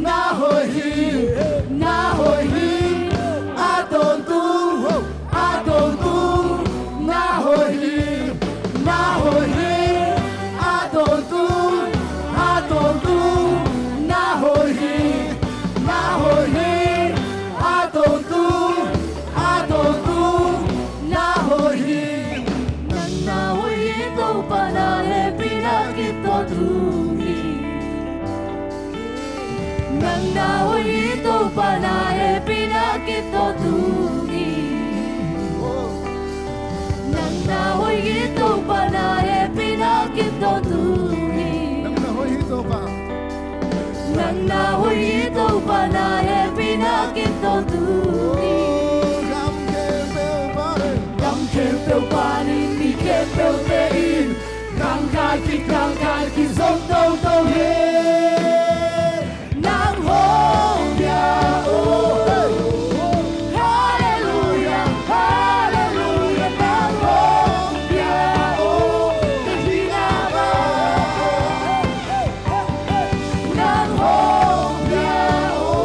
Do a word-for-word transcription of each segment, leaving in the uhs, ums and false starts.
Na hoih hi, na hoih hi, a tawntung, a tawntung, na hoih hi, na hoih hi, a tawntung, a tawntung, na hoih hi, na hoih hi, a tawntung, a tawntung, na hoih hi. Nang na hoih hi Topa, na hehpihna kim tawntung hi. Nang na hoih hi Topa, na hehpihna kim tawntung hi. Nang na hoih hi Topa, na hehpihna kim tawntung hi. Nang na hoih hi Topa. Nang na hoih hi Topa, na hehpihna kim tawntung hi. Gam khempeuh pan in, gam khempeuh pan in, mi khempeuhte in, khangkhai kik, khangkhai kik zom toto hi. Nang hong pia o. Halleluia, halleluia, nang hong pia o. Ka hinna bang nang hong pia o.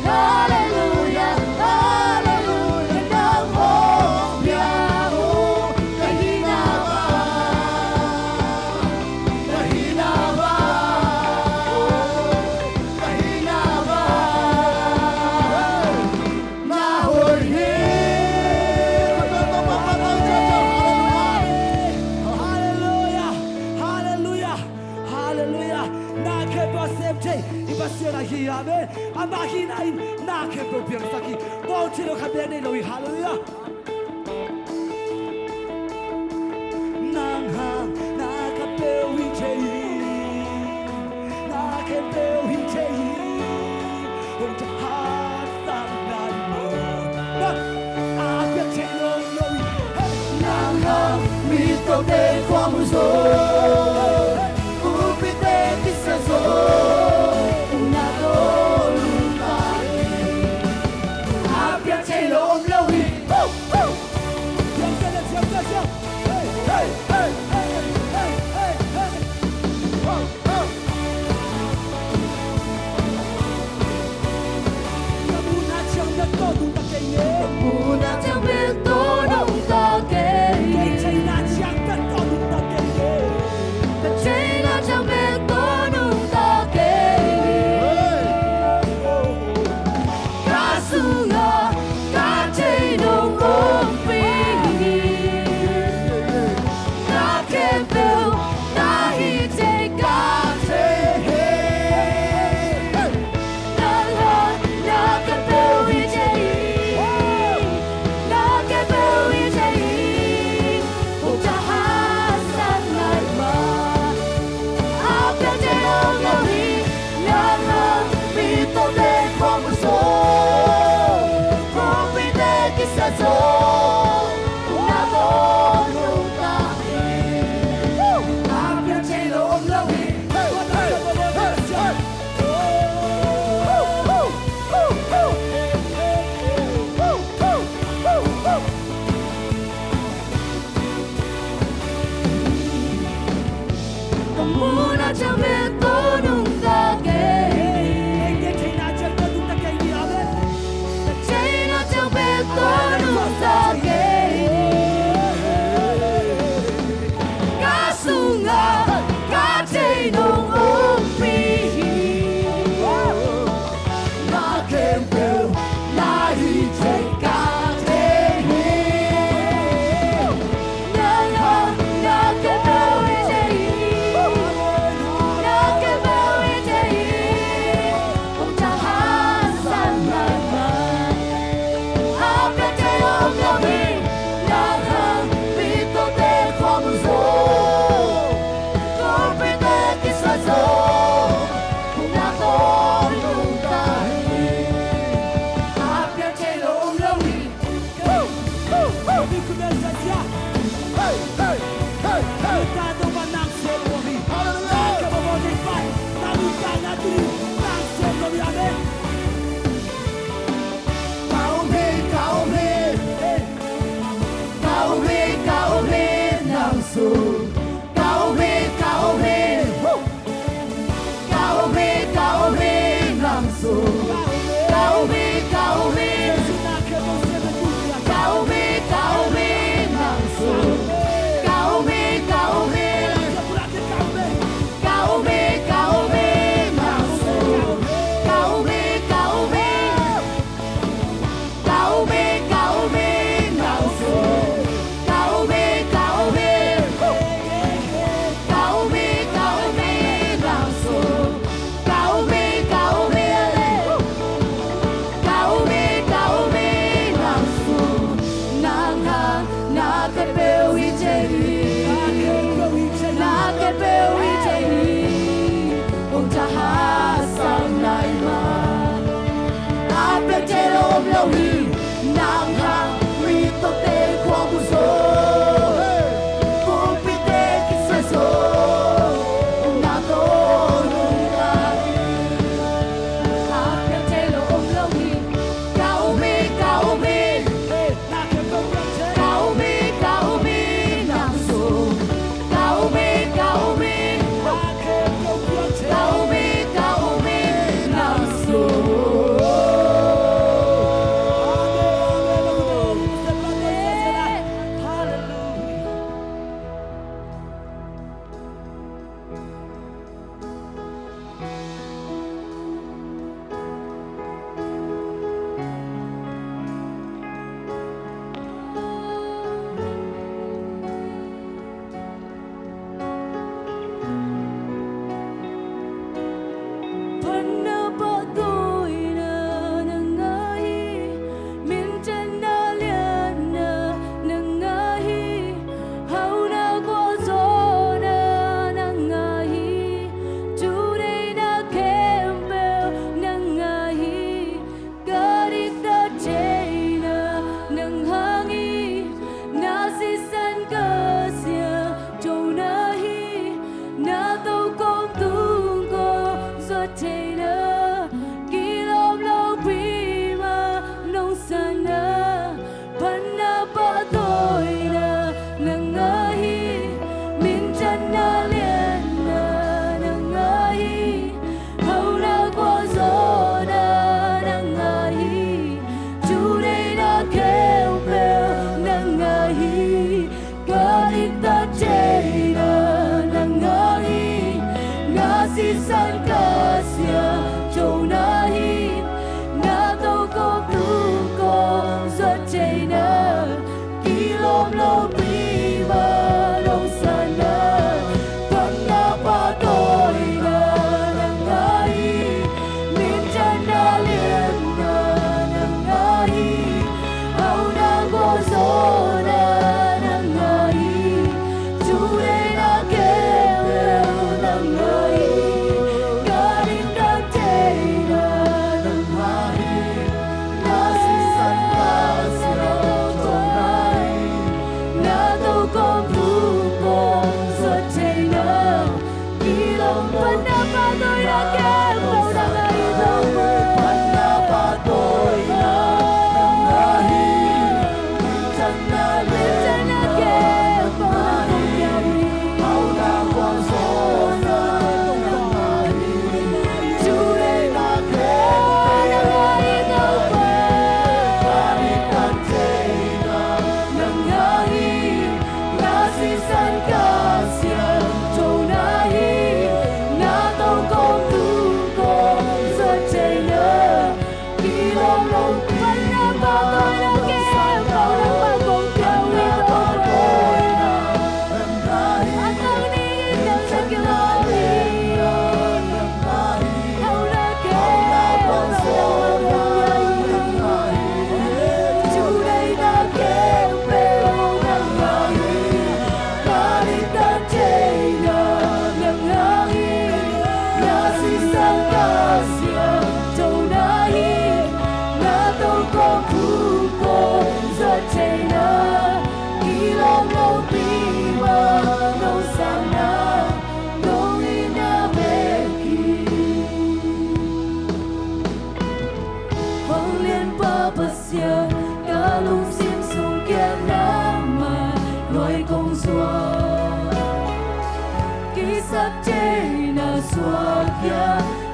Halleluia, halleluia, nang hong pia o. Ka hinna bang, ka hinna bang, ka hinna bang, na hoih hi. Halleluia, halleluia, halleluia. Na khempeuh a sem thei i Pasian ahi hi. Amen. Amah hihna in na khempeuh piangsak hi. Bawngchilo khat bek nei lo hi. Halleluia. Nang hang na khempeuh hi thei hi. Na khempeuh hi thei hi. Hong thahatsak nai maw. Nang a piak thei lo lo hi. Hey. Nang hang mi tawte khuamu zo. Upite kisia zo. Na tawh lungkai. A piak thei lo om lo hi. Ho, ho. Thiam, thiam, thiam, thiam, thiam. Hey, hey, hey. Ho, ho. Ka muhna ciang bek tawh nungta kei ni. Ka muhna ciang bek tawh nungta kei ni. Kei theihna ciang bek tawh nungta kei ni.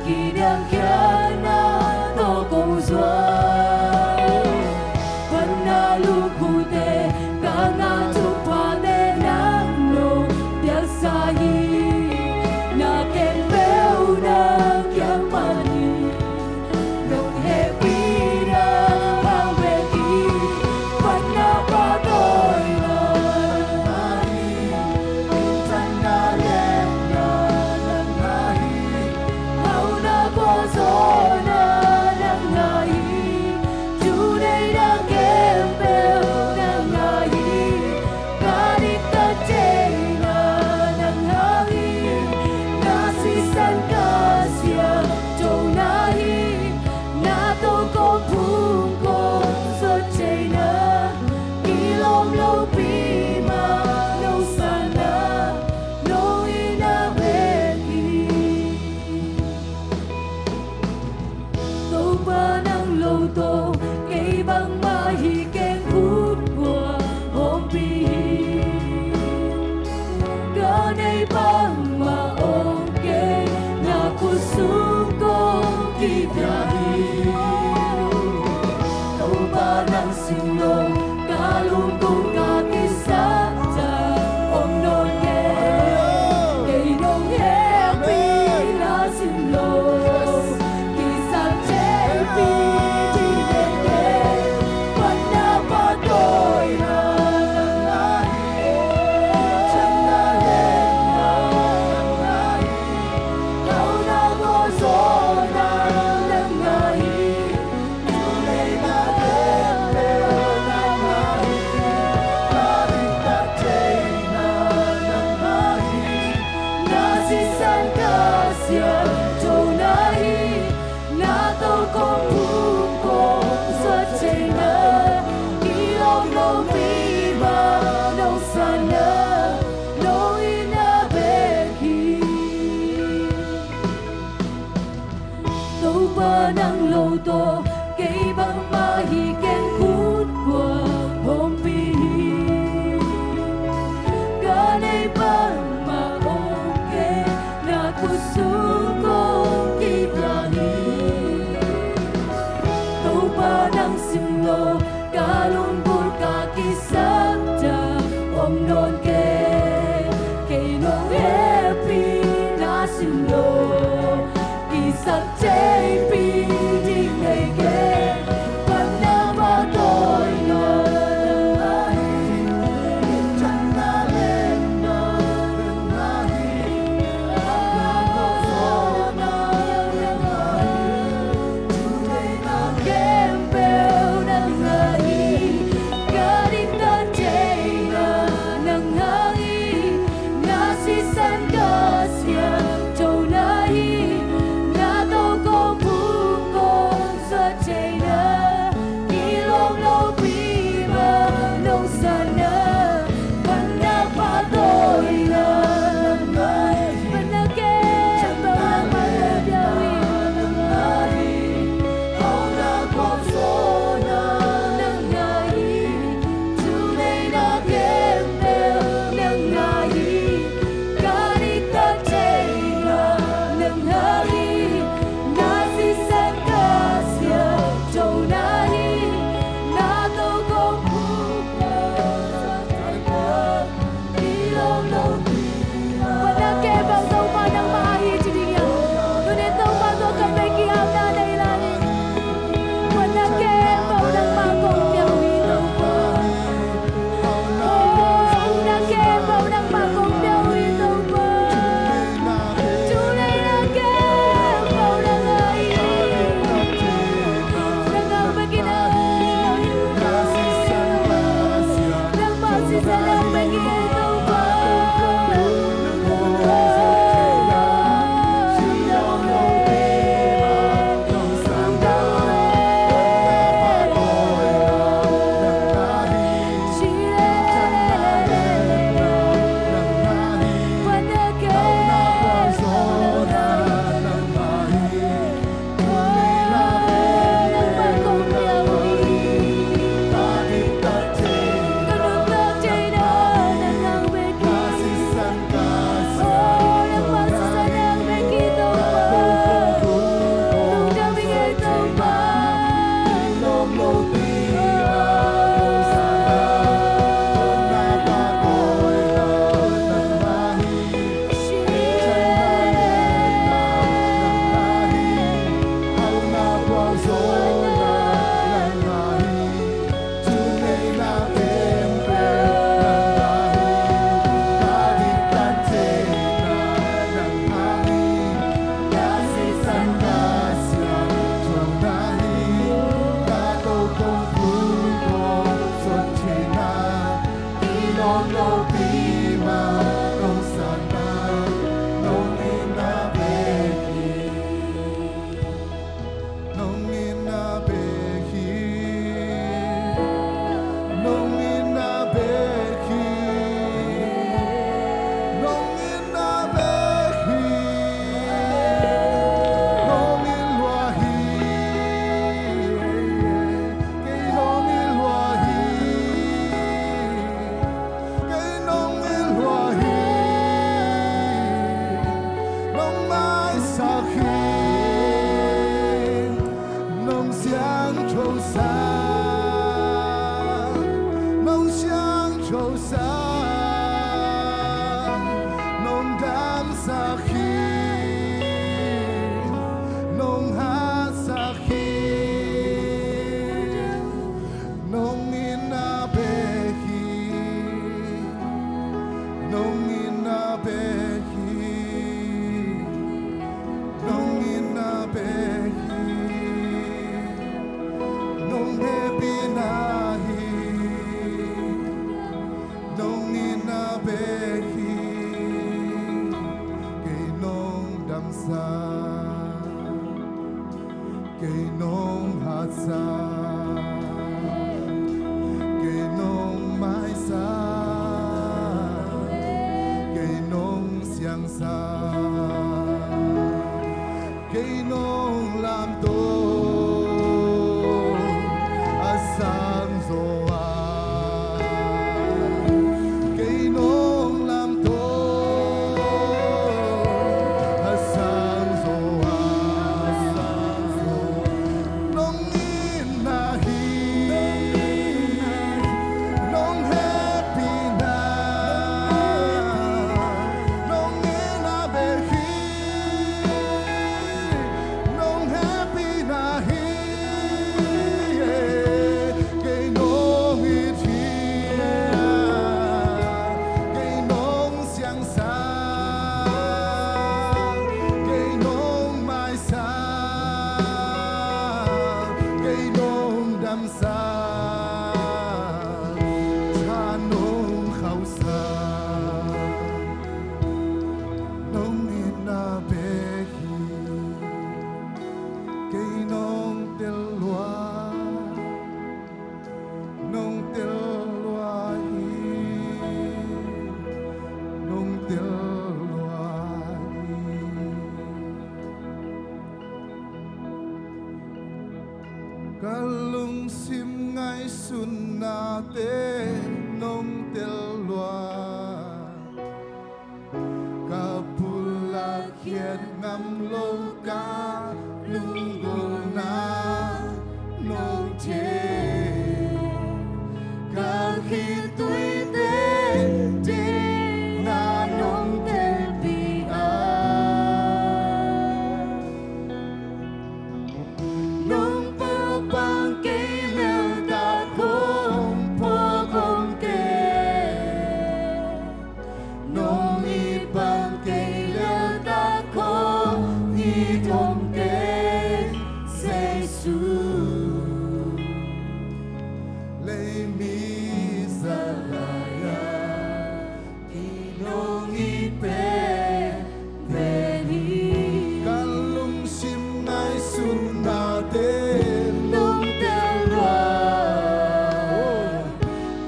Kidang khia na tawh kong zuan. Pan na lukhu te, ka ngah thupha te nang nong piaksa hi. Na khempeuh na kiang pan hi. Nong hehpihna hau bek hi. Pan na pahtawina nang mah hi. Minthanna lemna nang mah hi. Hauhna khuazawhna nang mah hi. Thuneihna khempeuh nang mah hi. Ka diktat theihna nang mah hi. Na sisan Kha Siangtho na hi. Na tawh kong phum kong zuat theihna, kilawm lopi mah nong sanna, nong itna bek hi. Topa nang lo tawh kei bangmah hi keng, khut kua hawmpih hi. Ka neih bangmah ong keng, na khut sung kong kipia hi. Topa nang simloh, ka lungkung ka kisap ta ong nawn kei. Kei nong hehpihna simloh, kisap theipi ding nei kei. Pan na pahtawina nang mah hi. Minthanna lemna nang mah hi. Hauhna khuazawhna nang mah hi. Thuneihna khempeuh nang mah hi. Ka diktat theihna nang mah hi. Na sisan Kha Siangtho na hi. Na tawh kong phum kong zuat theihna, kilawm lopi mah nong sanna, nong itna bek hi. Topa nang lo tawh kei bangmah hi keng, khut kua hawmpih hi. Ka neih bangmah ong keng, na khut sung kong kipia hi. Topa nang simloh, ka lungkung ka kisap ta ong nawn kei. Kei nong hehpihna simloh, kisap theipi ding nei kei. Pan na pahtawina nang mah hi. Minthanna lemna nang mah hi. Hauhna khuazawhna nang mah hi. Thuneihna khempeuh nang mah hi. Ka diktat theihna nang mah hi. Na sisan Kha Siangtho na hi. Na tawh kong phum Kei nong hatsa, kei nong maisa, kei nong siangsa, kei nong lamto a sang zo a, kei nong lamto a sang zo a, nong itna hi, nong hehpihna, nong itna bek hi, nong hehpihna hi. Kei nong it hi, kei nong siangsa, kei nong maisa, kei nong damsa, tha nong khausa, nong itna bek hi. Kei nong tel lua, nong tel lua hi, nong tel lua hi. Ka lungsim ngaihsutnate nong tel lua, ka pulak khiat ngam lo ka lunggulhna nong thei, ka khitui tete na nong telpih a, nong puk bang kei lel tak kong puk om kei, nong it bang kei lel tak kong it om kei, Jesu. Leimi zalai-a kei nong it pen pen hi. Ka lungsim ngaihsutnate nong tel lua,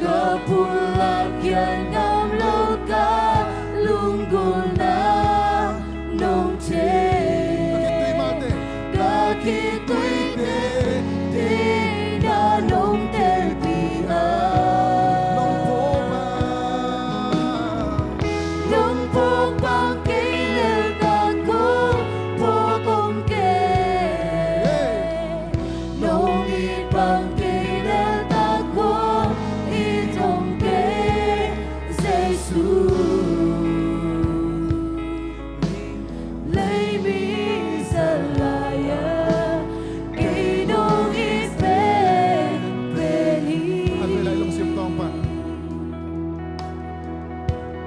ka pulak khiat ngam lo ka lunggulhna nong thei, ka khitui tete na nong telpih a, nong puk bang, nong puk bang kei lel tak kong puk om kei, nong it bang kei lel tak kong it om kei, Jesu. Leimi zalai-a kei nong it pen pen hi. An vei lai lungsim tawng pan.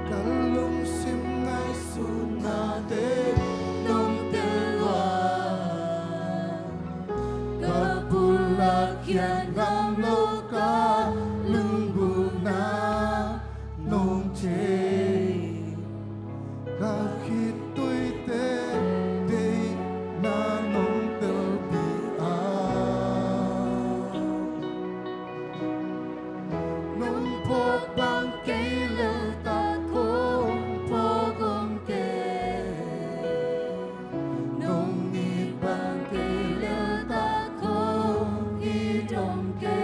Ka lungsim ngaihsutnate nong tel lua, ka pulak khiat ngam lo ka lunggulhna nong thei, ka khitui tete na nong telpih a, nong puk bang kei lel tak kong puk om kei, nong it bang kei lel tak kong it om kei.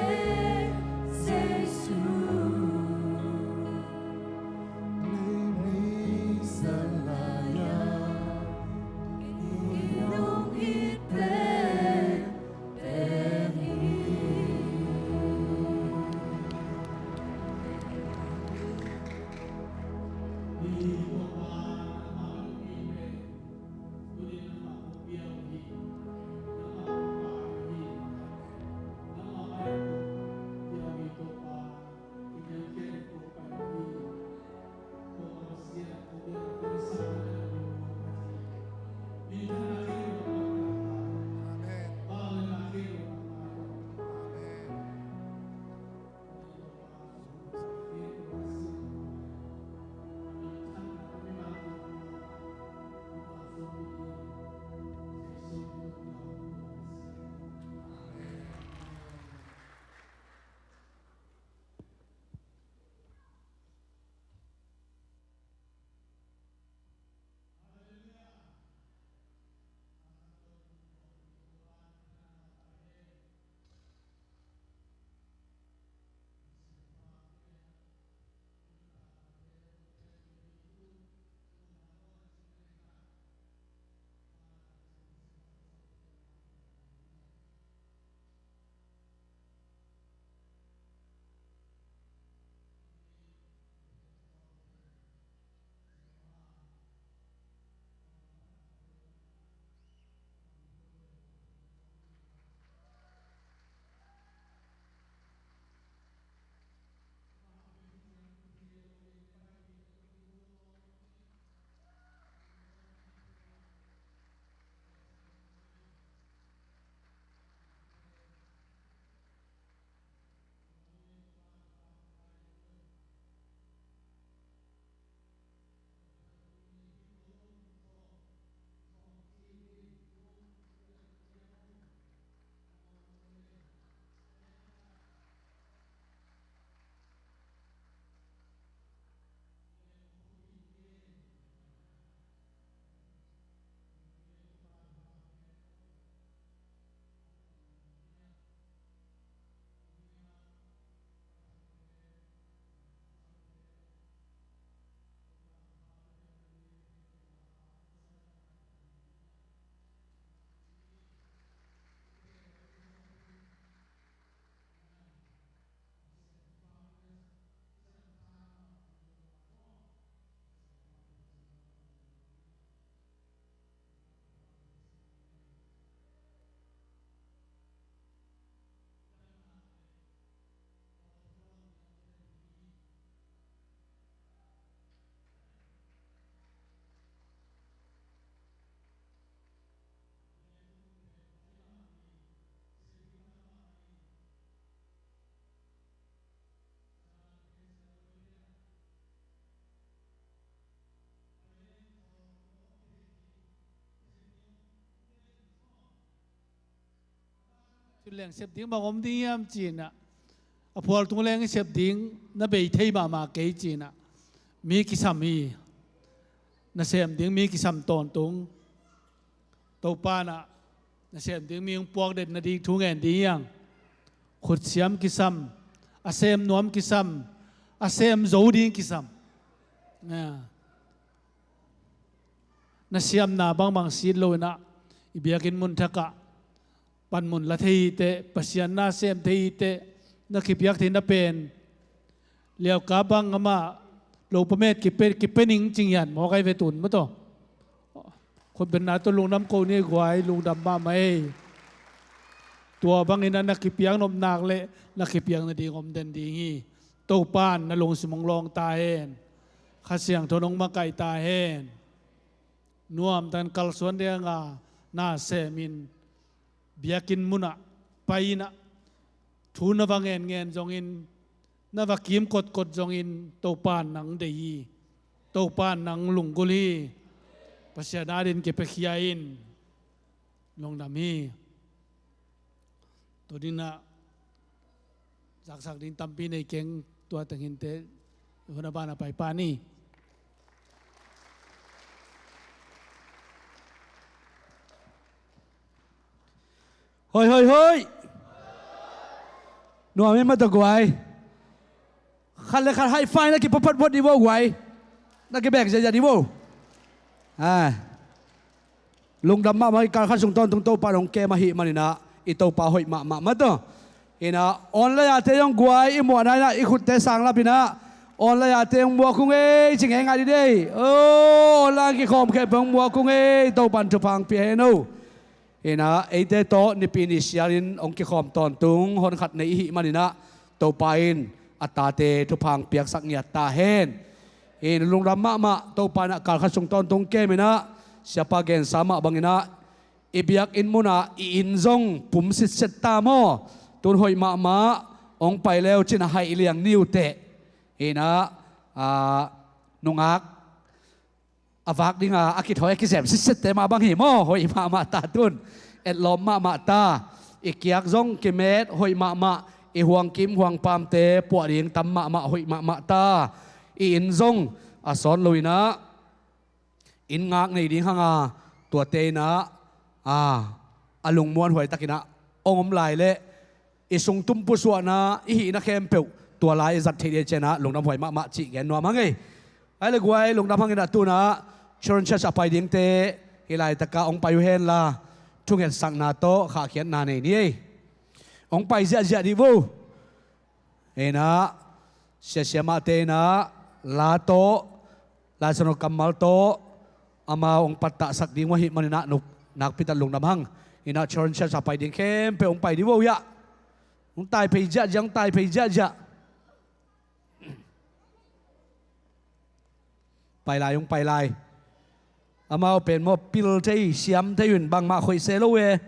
Thunleng sep ding bang om ding hiam ci-in ah, a phual tung leng i sep ding na bei thei mahmah kei ci-in ah, mi kisam hi. Na sem ding mi kisam tawntung. Topa in ah na sem ding mi hong puak den nading thu ngen ding hi hang. Khutsiam kisam, a sem nuam kisam, a sem zo ding kisam. Na siamna bangbang sit lo-in ah, i biakinn mun thak ah panmun la thei hi teh, Pasian na sem thei hi teh, na kipiak theihna pen liauka bang amah lopa met kipe, kipe ning ci ngiat mawk ahi ve tun maw taw. Khutbetna tawh lungdam ko ni guai, lungdam mahmah ei. Tua bangin ah na kipiak nop nak leh na kipiak nading om den ding hi. Topa in na lungsim hong lawng ta hen. Kha Siangtho in hong makaih ta hen. Nuamtakin kalsuan ding a, na semin biakinn munah pai-in ah, thu na va ngenngen zongin, na va kim kotkot zongin, Topa in nang deih hi. Topa in nang lunggulh hi. Pasian adingin kipiakhia in. Lungdam hi. Tuni-in ah zaksak ding tampi nei keng, tua tengin teh hun a ban a pai pah ni. Hoi, hoi, hoi. Nuam hi mah tawh guai. Khat le khat high five na kipatpat phot dih vo guai. Na kibek ziahziah dih vo. Lungdam mahmah, i kal khat sung tawntung Topa in hong kem ahih manin ah, i Topa hoih mahmah mah tawh. In ah, online a te zong guai, i muahna in ah i khutte sanglap in ah, online a te hong muak ung ei, ci ngeingai dih dei. O, online kikhawm khempeuh hong muak ung ei, Topa in thupha hong pia hen o. In ah, eite tawh Nipi ni sialin hong kikhawm tawntung honkhat nei i hih manin ah, Topa in a tate thupha hong piaksak ngiat ta hen. In, lungdam mahmah, Topa in ah kal khat sung tawntung kem in ah, siapa gensa mah bangin ah, i biakinn munah i inn zong pum sitset ta maw. Tun hoih mahmah, hong pai le uh cin a haih liang ni uh teh. In ah, a, nungak a vak ding a, a kithawi a kisem sitsette mah bang hi maw, hoih mahmah ta tun. Etlawm mahmah ta. I kiak zong kimet hoih mahmah, i huangkim huangpamte puah ding tam mahmah, hoih mahmah ta. I inn zong a sawt lo-in ah, inn ngak nei ding hang a, tuate in ah, a, a lungmuanhuai takin ah hong om lai leh, i sungtum pusuahna i hihna khempeuh tua lai i zat theih ding ciang ah, lungdamhuai mahmah cih gen nuam hang ei. Ai le guai, lungdam hangin ah tu-in ah Children Church a pai dingte, hih laitak ah hong pai uh hen la, thungetsakna tawh khahkhiatna nei ni ei. Hong pai ziahziah dih vo. In ah, siasia mahte in ah, la tawh, Lai Siangtho kammal tawh, amau hong pattahsak ding uh ahih manin ah, nu, nakpi tak lungdam hang. In ah, Children Church a pai ding khempeuh hong pai dih vo hiah. Hong tai phei ziahziah, hong tai phei ziahziah. Pai lai, hong pai lai. Amau pen maw, pil thei, siam thei uh in, bangmah khoih se lo e.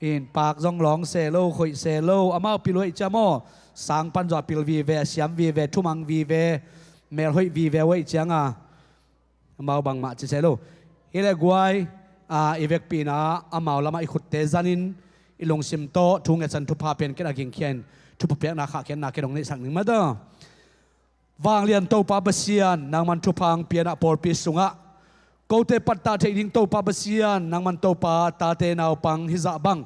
In, paak zong lawng se lo, khoih se lo. Amau pil uh ahih ciang maw, sang pan zawh a pil vive, a siam vive, thumang vive, melhoih vive uh ahih ciang a, amau bangmah ci se lo. Hih leh guai, a, i vekpi in ah, amau lamah i khutte zanin, i lungsim tawh thu ngetsan thupha pen ken a gingkhia in, thupha piakna khahkhiatna ken hong neihsak ning mah ta. Vanglian Topa Pasian, nangman thupha hong pia in ah pawlpi sungah kote pattah theih ding Topa Pasian, nangman Topa tate naupang hizah bang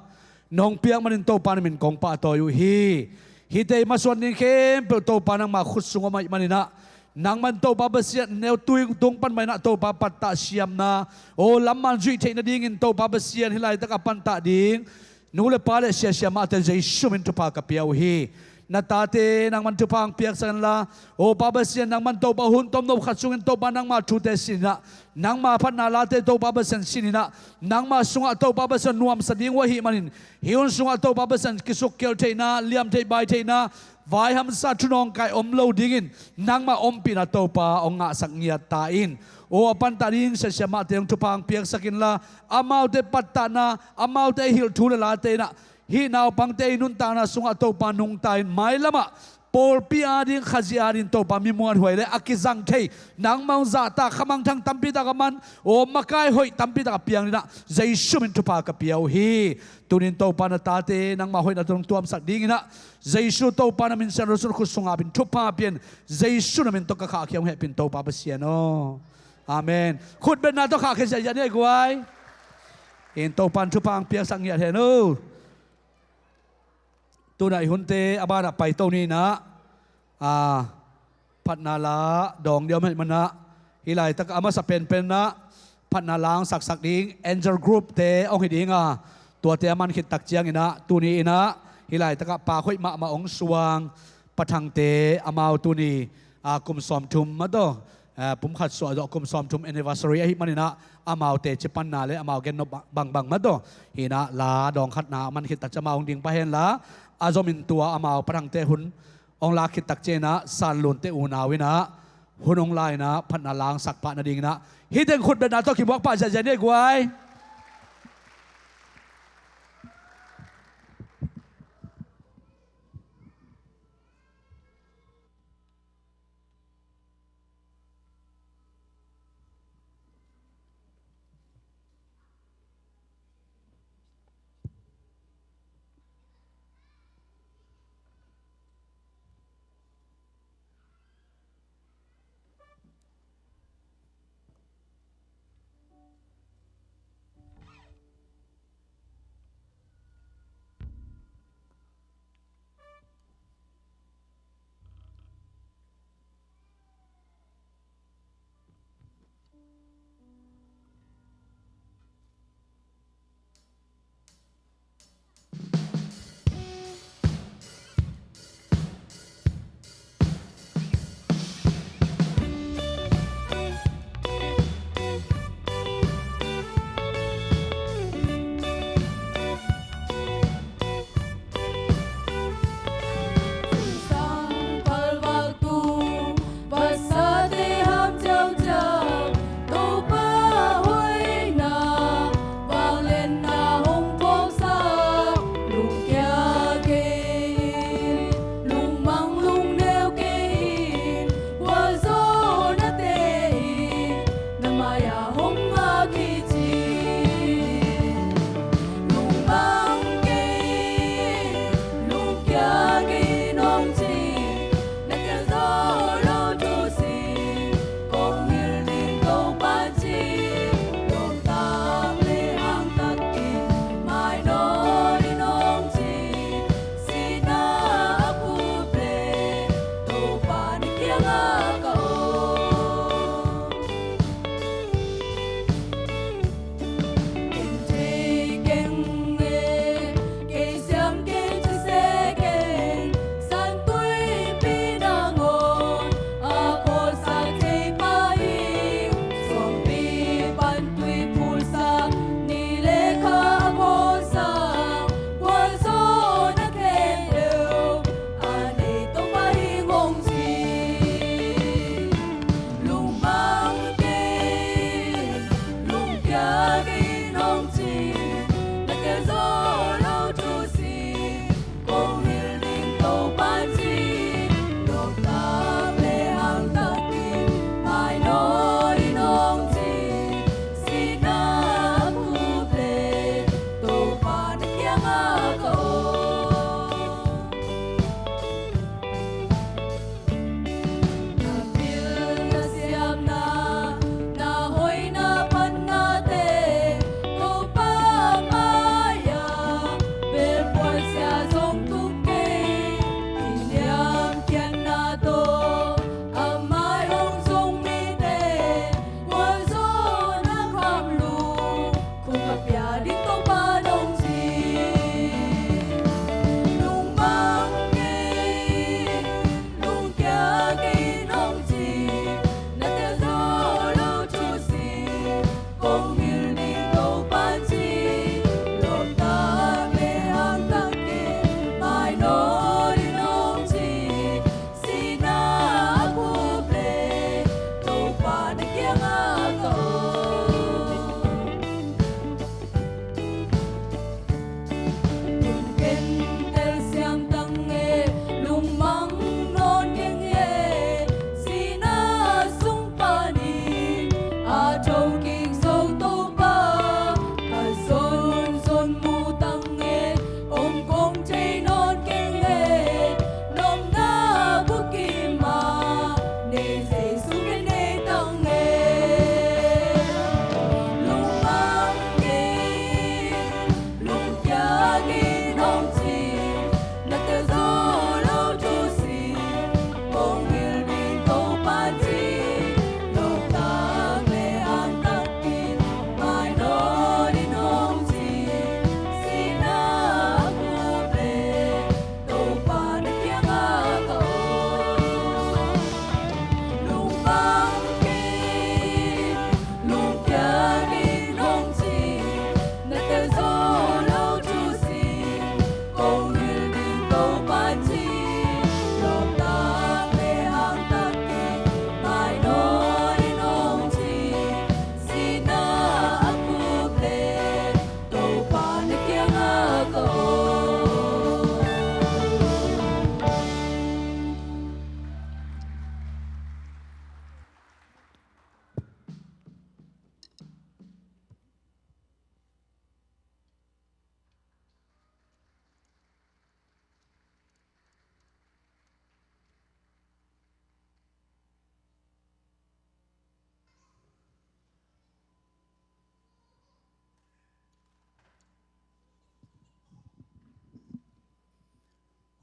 nong piak manin Topa na min kong pahtawi uh hi. Hihte i masuan ding khempeuh Topa nangma khut sung om ahih manin ah, nangman Topa Pasian neu tui tung pan mah in ah Topa pattah siamna, aw, lamman zuih theih nadingin Topa Pasian hih laitak a pantah ding nu le pa le siasia mahte Jesu min thupha ka pia uh hi. Na tate nangman thupha hong piaksak inla, aw Pa Pasian, nangman Topa hun tomno khat sungin Topa nangma thute sin in ah, nangma phatna late Topa Pasian sin in ah, nangma sungah Topa Pasian nuamsa ding uh ahih manin, hih hun sungah Topa Pasian kisukkial theihna, liamtheih baitheihna, vaihamsa thunawngkai om lo dingin nangma ompihna Topa hong ngahsak ngiat ta in. Aw, a pantah ding siasia mahte hong thupha hong piaksak inla, amaute pattahna, amaute a hilh thu le late in ah, hih naupangte i nuntakna sungah Topa nungta in, mailamah pawlpi ading, Khazih ading Topa mi muanhuai le a kizang thei, nangmah hong zahtak, khamangthang tampi tak a man, aw makai hoih tampi tak a piang dingin ah Jesu min thupha ka pia uh hi. Tunin Topa na tate nangmah hoihna tawh hong tuamsak dingin ah Jesu Topa na min siangtho sung khut sungah pia in, thupha pia in, Jesu na min tawh ka khahkhia hong hehpih in Topa Pasian aw. Amen. Khutbetna tawh khahkhia ziahziah ni ei guai. In Topa in thupha hong piaksak ngiat hen uh. Tunah i hunte a banah paito ni in ah, a, phatna la dawng ding om ahih manin ah, hih laitak a masa penpen ah phatna la hong saksak ding angel group te hong hi ding a, tuate a man khit tak ciangin ah, tuni in ah hih laitak ah pak hoih mahmah hong suang Pa Thangte, amau tuni, a, kum sawmthum mah tawh, a, pumkhat suah zawh kum sawmthum anniversary ahih manin ah, amau teci panna le amau gen nop ba-, bangbang mah tawh, hi in ah la dawng khatna a man khit tak ciang amau hong ding pah hen la, a zomin tua amau Pa Thangte hun hong lak khit tak ciangin ah San Lunte unau in ah hun hong la in ah phatna la hong sak pah nadingin ah, hih teng khutbetna tawh kimuak pah ziahziah ni ei guai.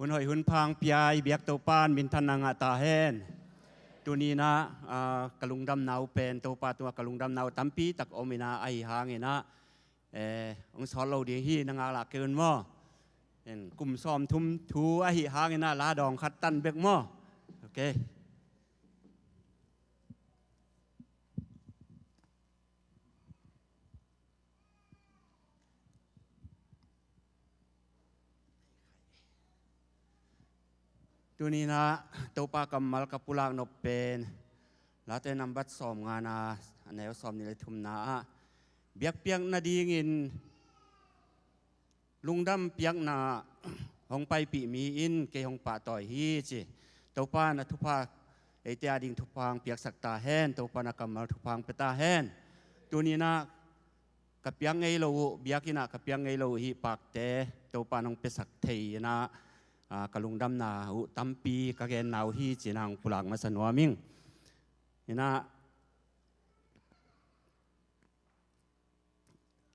Hun hoih hun pha hong pia i biak Topa in minthanna ngah ta hen. Tuni-in ah, ah, ka lungdamna uh pen, Topa tungah ka lungdamna uh tampi tak om in ah, ahi hangin ah, eh, hong sawt lo ding hi, na ngak lah kei un maw. En, kum sawmthum thu ahi hangin ah, la dawng khat tan bek maw. Ok. Tuni-in ah Topa kammal ka pulak nop pen Late nambat sawmngana, a neu sawmnih le thumna ah, biakpiakna dingin lungdam piakna hong paipih mi in kei hong pahtawi hi, ci. Topa in a thupha, eite ading thupha hong piaksak ta hen, Topa in a kammal thupha hong pia ta hen. Tuni-in ah ka piak ngei lo uh, biakinn ah ka piak ngei lo uh hih pakte Topa in hong piasak thei in ah, ah, ka lungdamna uh tampi ka genna uh hi, ci-in ah hong pulak masa nuam ing. In ah,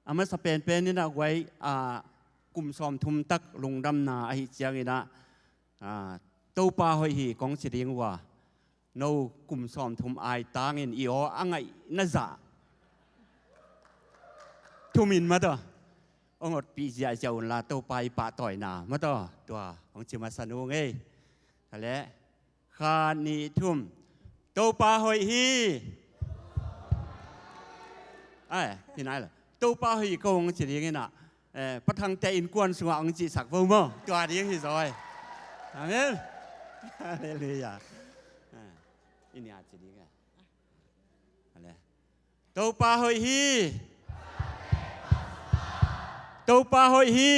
a masa penpen in ah guai, ah, kum sawmthum tak lungdamna ahih ciangin ah, ah, Topa hoih hi kong ci ding uh a, no kum sawmthum ai tangin i aw a ngaih na zah thum in mataw, hong otpih ziahziah un la, Topa i pahtawina mataw, tua hong ci masa nung ei. Tua leh, khat, nih, thum. Topa hoih hi. Ai, hi nai lo. Topa hoih ko hong ci ding in ah, eh, Pa Thangte innkuan sungah hong cihsak vo maw. Tua ding hi zaw ei. Amen. Halleluiah. Eh, i nih a ci ding ei. Ale. Topa hoih hi. Topa hoih hi.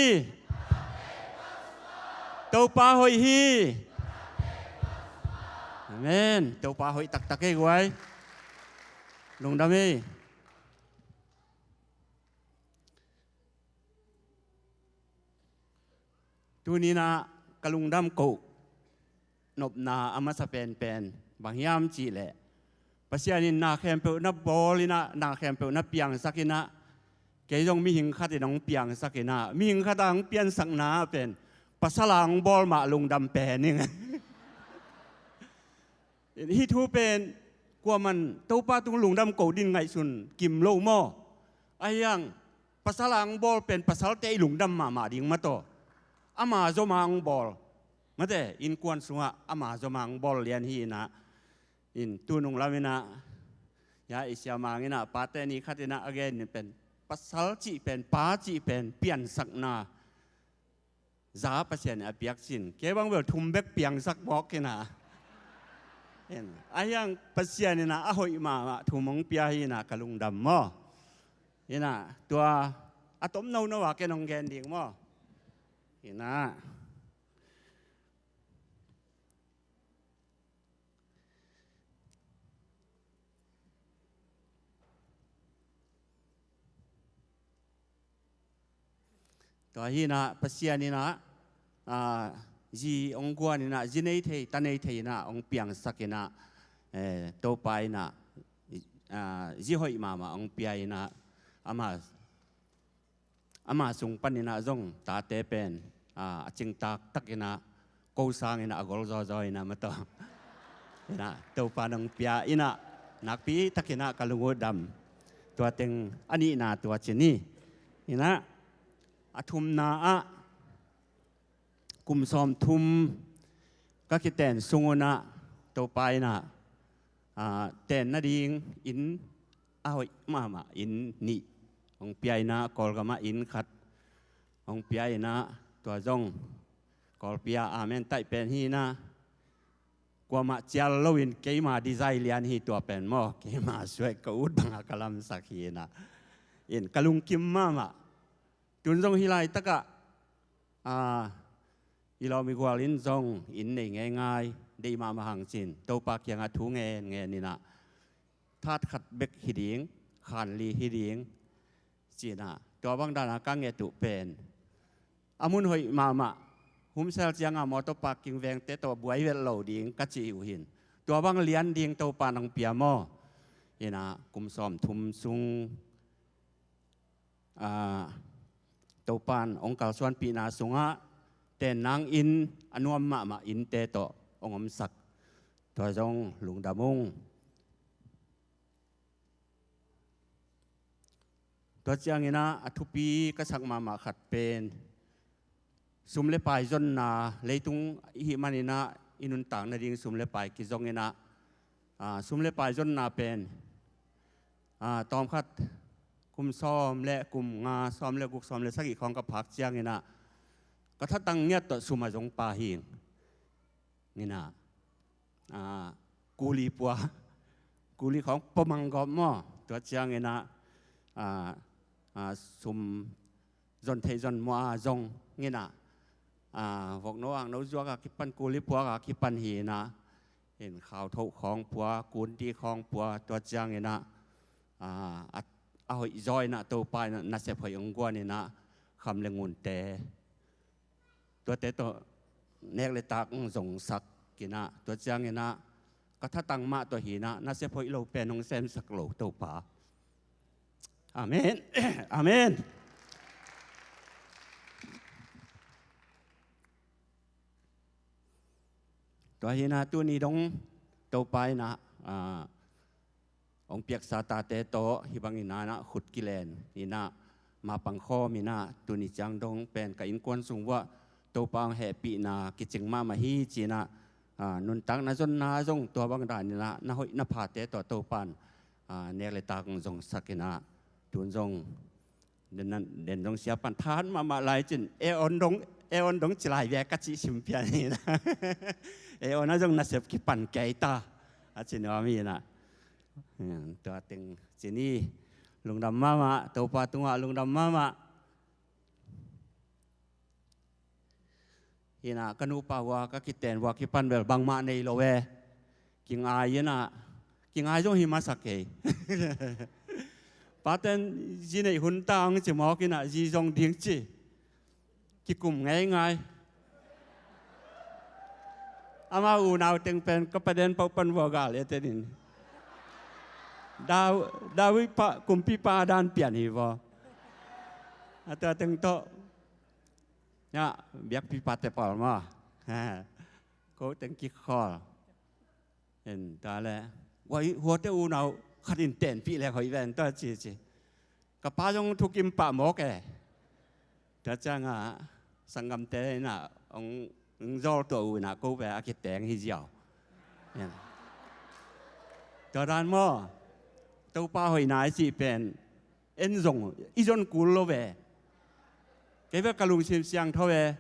Topa hoih hi. Amen. Topa hoih taktak ei guai. Lungdam ei. Tuni-in ah ka lungdam koh nopna a masa penpen bang hiam cih leh, Pasian in na khempeuh na bawl in ah, na khempeuh na piangsak in ah, kei zong mihing khat in hong piangsak in ah, mihing khat a hong piansakna pen pasal a hong bawl mah lungdam pen ing. Hih thu pen kuaman Topa tung lungdam ko ding ngaihsun kim lo maw. Ahi hang pasal a hong bawl pen pasalte i lungdam mahmah ding mataw. Ama zom a hong bawl. Mate, innkuan sungah ama zom a hong bawl lian hi in ah. In tunung lam in ah, ya, i siamang in ah, pate ni khat in ah a gen in pen, pasal cih pen, pa cih pen piansakna za Pasian in a piak cin, kei bang bel thum bek piangsak mawk hi na. Ahi hang Pasian in ah a hoih mahmah thum hong pia hi na, ka lungdam maw. Hi na, tua a tom nono a ken hong gen ding maw. Hi na. Tua hi na, Pasian in ah, ah, zi hong guan in ah, zi nei thei, ta nei thei in ah hong piangsak in ah, eh, Topa in ah, ah, zi hoih mahmah hong pia in ah, ama ama sung panin ah zong tate pen, ah, a cingtak takin ah, ko sangin ah a gol zawzaw in ah mataw. In ah Topa in hong pia in ah, nakpi takin ah ka lung uh dam. Tua teng a nihna tua ci ni. In ah a thumna ah, kum sawmthum ka kiten sung un ah Topa in ah, ah, ten nading inn a hoih mahmah inn nih hong pia in ah, Kawlgam ah inn khat hong pia in ah, tua zong Kawlpi ah amen taih pen hi in ah, kuamah cial loin keima design lian hi tua pen maw, keima suai ka ut bangah ka lamsak hi in ah, in ka lungkim mahmah. Tun zong hih laitakah, ah, i lawm i gual in zong inn nei ngeingai deih mahmah hang cin, Topa kiangah thu ngenngen in ah, that khat bek hi ding, khan li hi ding, ci in ah, tua bang dan a ka nget uh pen, a mun hoih mahmah, Humsel ciangah motor parking vengte tawh buai vet lo ding ka cih uh hin, tua bang lian ding Topa in hong pia maw. In ah kum sawmthum sung, ah, Topa in hong kalsuanpihna sungah ten nang inn a nuam mahmah innte tawh hong omsak. Tua zong lungdam ung. Tua ciangin ah a thupi ka sak mahmah khat pen sum le pai zonna, leitung i hih manin ah i nuntak nading sum le pai kizongin ah, ah, sum le pai zonna pen, ah, tawmkhat kum sawm le kum nga, sawm le guk, sawm le sagih khawng ka phak ciangin ah ka thatang ngiat tawh sum a zong pa hi ing. Ina, ah, kuli pua, kuli khawng pua mang gawp maw? Tua ciangin ah, ah, ah, sum zon thei zon mua zong ina, ah, vokno akno zuak a kipan, kuli puak a kipan hi ina, in khau thoh khawng pua, kunti khawng pua, tua ciangin ah, ah, a, a hoih zaw ina Topa ina nasep hoih hong guan ina kham le ngunte tuate tawh nek le tak hong zongsak ina, tua ciangin ah ka thatang mah tawh hi ina, nasep hoih lo pen hong semsak lo Topa. Amen. Amen. Tua hi ina tuni dong Topa ina, ah, hong piaksa tate tawh hih bangin ah khut kilen ina, mapang khawm ina, tuni ciang dong pen ka innkuan sung uah Topa hong hehpihna kicing mahmah hi ci ina, ah, nuntakna zonna zong tua bang dan ina na hoih na phate tawh Topan, ah, nek le tak hong zongsak ina, tun zong den, den zong siapan than mahmah lai cin, e on dong, e on dong ci lai ve ka cih sim pian hi ina. E on a zong nasep kipan kei ta, a ci nuam hi ina. Tua teng ci ni, lungdam mahmah, Topa tungah lungdam mahmah. Hi ina ka nupa uah ka kiten uah kipan bel bangmah nei lo e. Kingai ina, kingai zong hi masa kei. Paten zi neih hun ta hong ci mawk ina zi zong ding ci. Kikum ngeingai. Ama unau teng pen ka paden pau pan vua gal e tenin. Dawi, Dawi pa, kumpipa dan pian hi vua. A tua teng tawh, ya, biakpipa te pawl maw? Ko teng kikhawl. En ta le, wai, huate unau khat in tenpih lek hoih ven ta ci ci. Ka pa zong thukim pah mawk e. Tua ciangah sanggamte ina hong, hong zawl tuah uh ina ko ve a kiteng hi ziau. Tua dan maw? Topa hoihna i cih pen en zong i zon kul lo ve. Kei ve ka lungsim siangtho ve.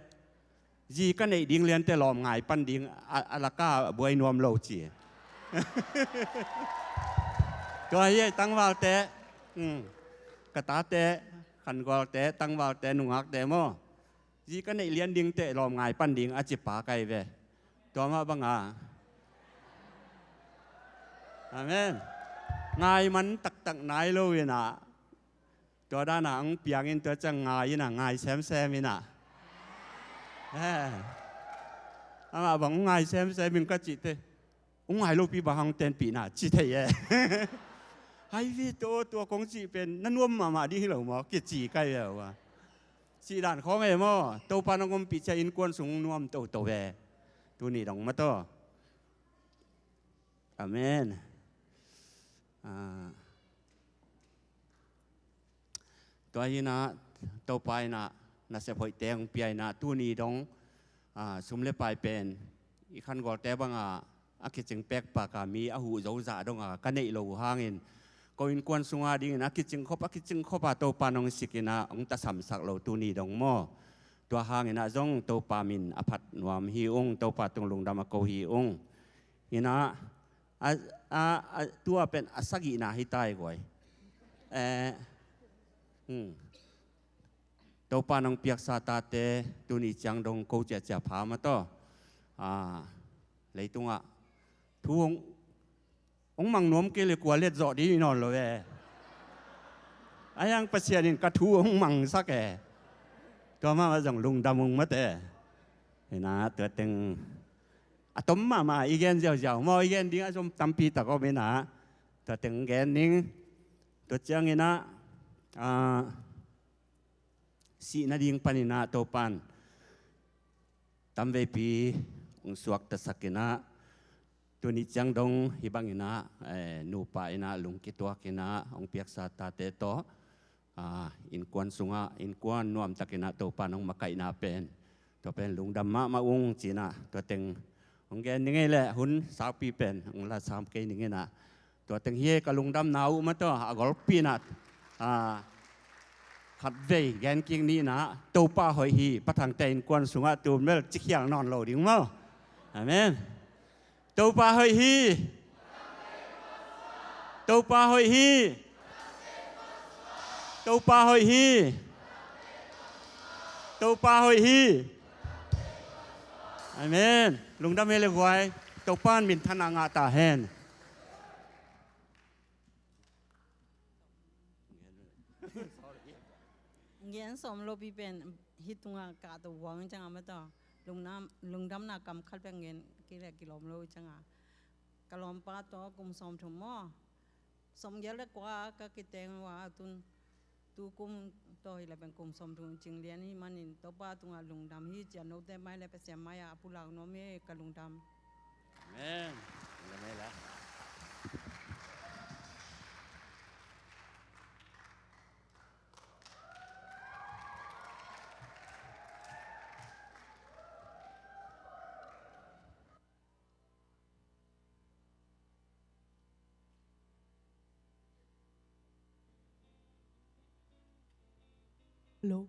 Zi ka neih ding liante lawm ngai pan ding a, a laka buai nuam lo ci. Tua hi ei tangvalte, um, ka tate, khangualte, tangvalte, nungakte maw? Zi ka neih lian dingte lawm ngai pan ding a ci pa kai ve. Tua mah banga. Amen. Ngai man taktak nai lo ina. Tua dana ang piangin tua ciang ngai ina, ngai semsem ina. Eh. Amah bang ngai semsem in ka cihte. Ung ngai lopi bang hang tenpihna ci thei e. Hai ve to, tua kong cih pen na nuam mahmah ding hi lo maw? Kici kai ve ua. Cih dan khawng e maw? Topa nong ompih cia innkuan sung nuam toto ve. Tuni dong maw to. Amen. Ah. Tua hi ina, Topa ina nasep hoihte hong pia ina, tuni dong, ah, sum le pai pen i khangualte banga a kicing pekpaka mi a huh zozah donga ka neih lo uh hangin ko innkuan sunga dingin a kicing khop, a kicing khopa Topa nong sik ina hong tasamsak lo tuni dong maw? Tua hangin ah zong Topa min a phat nuam hi ung, Topa tung lungdam a ko hi ung. Ina, a, a, a, tua pen a sagihna hi tai guai. Eh, hmm. Topa nong piaksa tate tuni ciang dong ko ciacia pha maw to. Ah, leitungah thu hong, hong mang nuam kei le kua let zawh ding hi nawn lo ve. A hiang Pasian in ka thu hong mangsak e. Tua mahmah zong lungdam ung mate. Ina tua teng a tom mahmah i gen ziauziau maw, i gen ding a zom tampi tak om ina. Tua teng gen ning. Tua ciang ina, ah, sih nading pan ina Topan Tamveipi hong suaktasak in ah, tuni ciang dong hih bang in ah, eh, nupa in ah lungkituak in ah hong piaksa tate tawh, ah, innkuan sungah, innkuan nuamtak in ah Topa in hong makaihna pen, tua pen lungdam mahmah ung ci in ah, tua teng hong gen ning ei leh, hun saupi pen hong la sam kei ning in ah, tua teng hi e. Ka lungdamna uh mah tawh a golpi in ah, ah, khatvei gen kik ni in ah, Topa hoih hi. Pa Thangte innkuan sungah tu bel ci khial nawn lo ding maw. Amen. Topa hoih hi. Topa hoih hi. Topa hoih hi. Topa hoih hi. Amen. Lungdam ei le guai. Topa in minthanna ngah ta hen. Gen sawm lopi pen hih tungah ka to wang ciang a mah tawh, lungdam, lungdamna kam khat bek gen kei leh kilawm lo ciang a, ka lawmpa tawh kum sawmthum maw, sawmgiat le kua ka kiteng uh a, tun tu kum tawh hi leh pen kum sawmthum cing lian hi manin, Topa tungah lungdam hi ci a, note mai le Pasian mai-ah a pulak nuam hi. Ka lungdam. Amen. Lungdam ei le. Hello.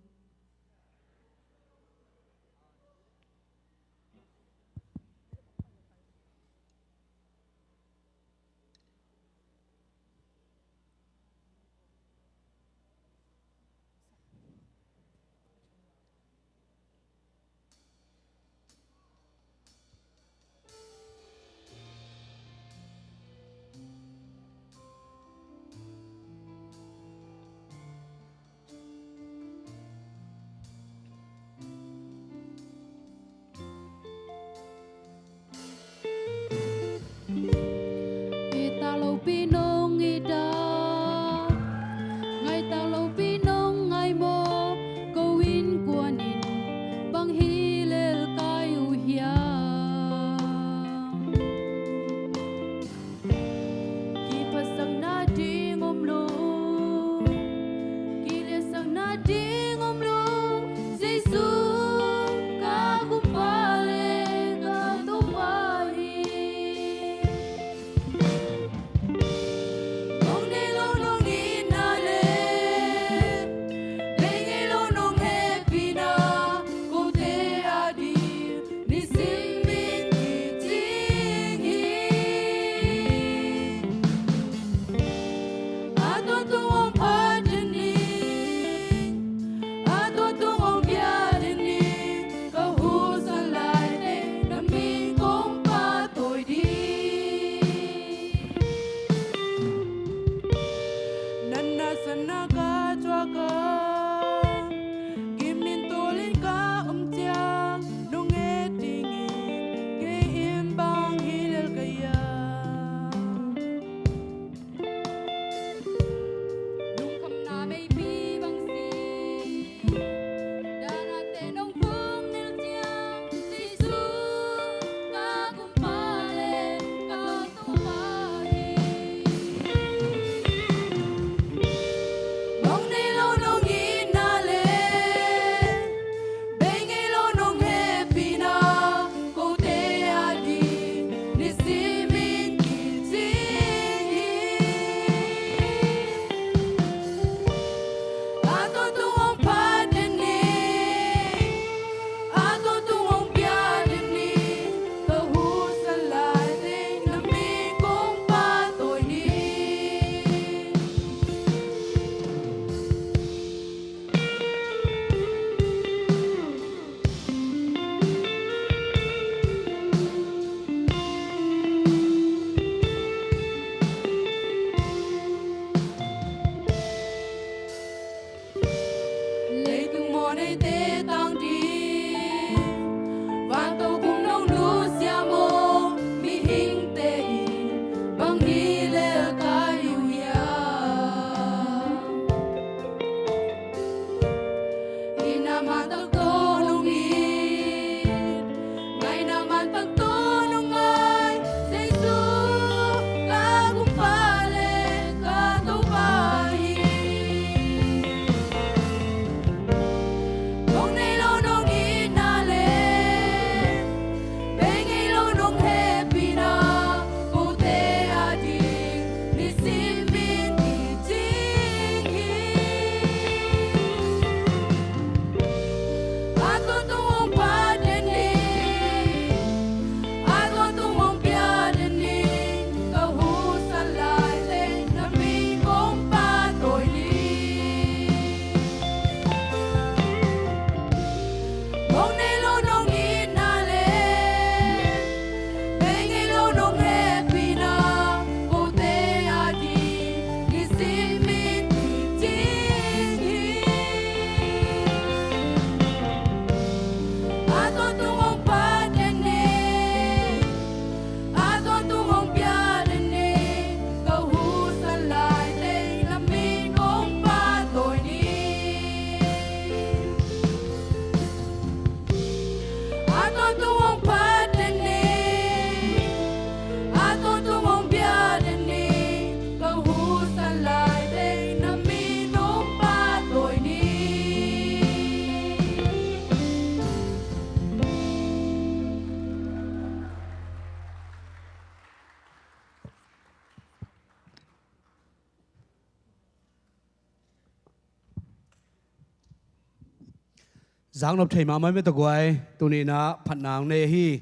Zaknop thei mahmah mete guai, tuni inah phatna hong nei hi.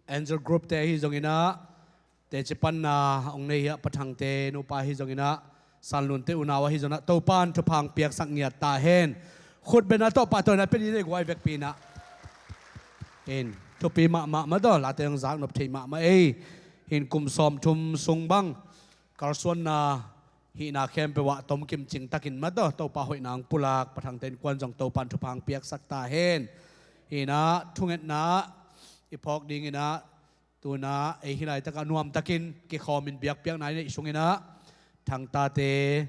Angel Group te ahi zong inah teci panna hong nei hi a, Pa Thangte nupa ahi zong inah Sanlunte unau ahi zong inah Topan thupha hong piaksak ngiat ta hen. Khutbetna tawh pahtawina pia ni nei guai, vekpi inah. In thupi mahmah mah tawh, late hong zaknop thei mahmah ei. Hin kum sawmthum sung bang kalsuanna hihna khempeuh ah tomkim cingtakin mah tawh Topa hoihna hong pulak Pa Thangte innkuan zong Topan thupha hong piaksak ta hen. Hi inah thungetna i phawk ding inah, tu inah ei hih laitakah nuamtakin kikhawmin biakpiakna i neih sung inah Thangtate,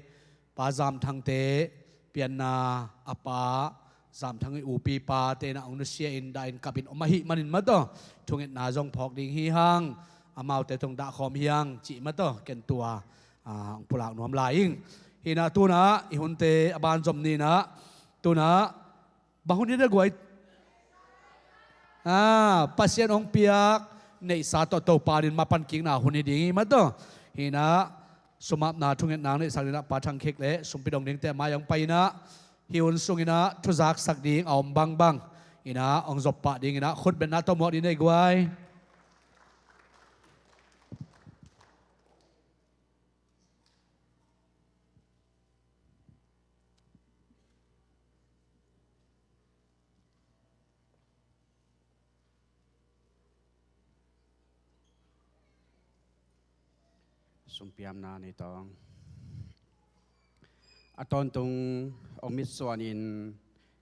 Pa Zam Thangte pianna a pa Zam Thang i upi pate inah hong nusia in dahin kapin om ahih manin mah tawh thungetna zong phawk ding hi hang. Amaute tawh hong dahkhawm hi hang cih mah tawh ken tua ah, hong pulak nuam lai ing. Hi inah tu inah i hunte a ban zom ni inah, tu inah bang hun hi de guai? Ah, Pasian hong piak neihsa tawh Topa in mapan kikna hun hi ding hi mah tawh. Hi inah sumapna thungetna hong neihsak ding inah Pa Thang Khek le sumpi dong dingte a mai hong pai inah, hih hun sung inah thuzaksak ding a om bangbang inah hong zop pah ding inah khutbetna tawh muak ni nei guai. Sumpiamna nei tawng. A tawntung hong mitsuanin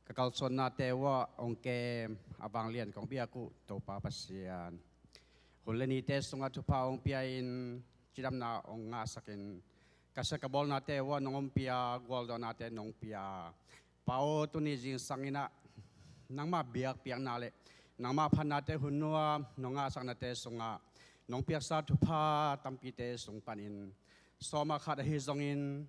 ka kalsuannate uh ah hong kem a vanglian kong biak uh Topa Pasian, hun le nite sungah thupha hong pia-in cidamna hong ngahsakin, ka sia ka bawlnate uh ah nong ompia, gualzawhnate nong pia. Pa aw, tuni zingsang inah nangmah biakpiakna le nangmah phatnate hun nuam nong ngahsaknate sungah nong piaksa thupha tampite sung panin sawm ah khat ahi zongin,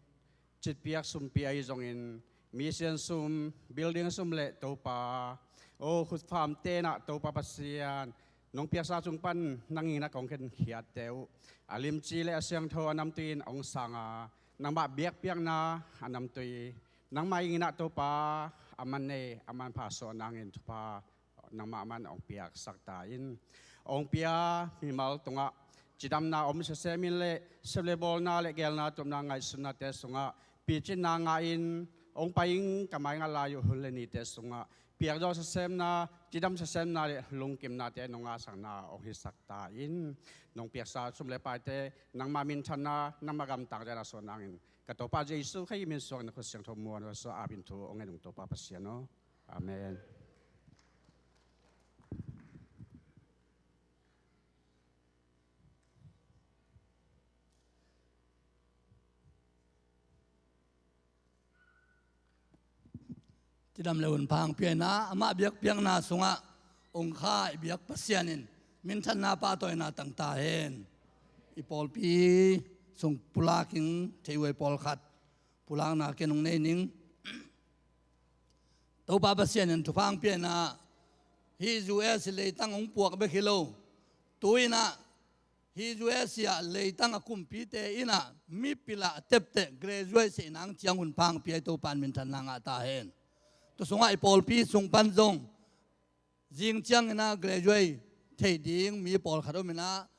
citpiak sumpi ahi zongin, mission sum, building sum le Topa aw, khutfamte inah Topa Pasian, nong piaksa sung pan nang inah kong khenkhiatte uh a limci le a siangtho a namtui in hong sang a, nangmah biakpiakna a namtui nangmah ing inah Topa, a man nei a manpha suah nangin thupha nangmah man hong piaksak ta in. Hong pia mimal tungah cidamna om sisem in le sep le bawlna le geelna tuamna ngaihsutnate sungah picinna ngah in hong pai ing. Ka mai ngah lai uh hun le nite sungah piakzawh sisemna, cidam sisemna le lungkimnate nong ngahsakna hong hisak ta in. Nong piaksa sum le paite nangmah minthanna, nangmah gamtang zia-in a suah nangin ka Topa Jesu Khazih min suangin a khut siangtho muan a suah apin thu hong ngen ung Topa Pasian aw. Amen. Cidam le hun pha hong pia inah amah biakpiakna sungah hong kha i biak Pasian in minthanna pahtawina tang ta hen. I pawlpi sung pulak ing, thei uh a i pawlkhat pulakna ken hong nei ning. Topa Pasian in thupha hong pia inah hih U S leitang hong puak bek hi lo, tu inah hih U S ah leitang a kumpite inah mipil ah a tepteh graduate sehna hong ciang hun pha hong pia i Topa in minthanna ngah ta hen. Tu sungah i pawlpi sung pan zong zing ciang inah graduate thei ding mi pawlkhat om inah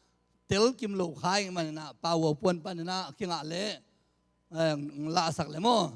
telkim lo kha ing man inah Pa Ua Puan pan inah a kingah leh, eh, lahsak le maw.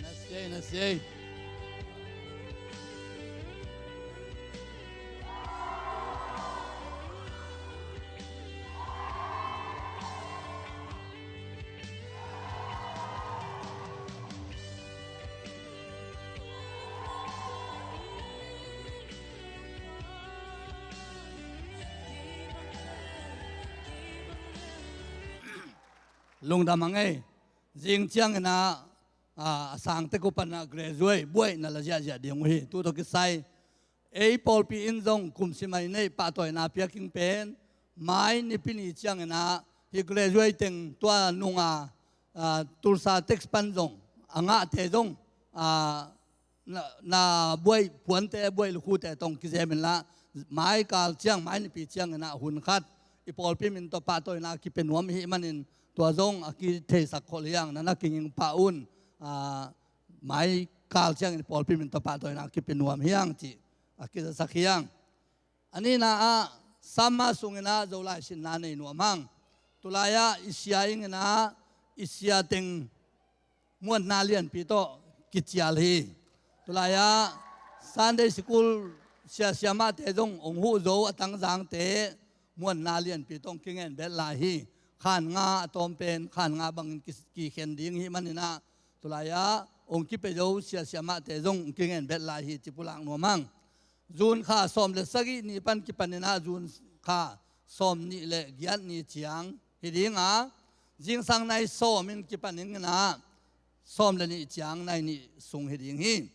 Na siai, na siai. Lungdam hang ei. Zing ciang inah a, a sangte ko panah graduate, buaihna la ziahziah ding uh hi. Tu tawh kisai ei pawlpi in zong kumsima i neih pahtawina piaking pen mai Nipi ni cianginah hih graduate teng tua nunga, a, Tulsa Tech pan zong a ngahte zong, a, na, na buai puante, buai lukhute tawh kizemin la, mai kal ciang, mai Nipi cianginah hun khat i pawlpi min tawh pahtawina kipia nuam i hih manin tua zong a kitheisak khol hiang, na na kinging pah un, a, mai kal ciangin i pawlpi min tawh pahtawina kipia nuam hiang cih a kizasak hiang. A nihna ah, Samma sunginah Zolai sinna nei nuam hang. Tulai-ah i sia inginah i sia teng muanna lianpi tawh kicial hi. Tulai-ah Sunday school sia siamahte zong hong huh zo a tangzangte muanna lianpi tawh hong kingen bet lai hi. Khan nga a tawm pen khan nga bangin ki, kikhen ding hi maninah, tulai-ah hong kipia zo sia siamahte zong hong kingen bet lai hi, ci pulak nuam hang. June kha sawm le sagih ni pan kipaninah June kha sawm nih le giat ni ciang hi dinga, zingsang nai sawm in kipaninah sawm le nih ciang nai nih sung hi ding hi.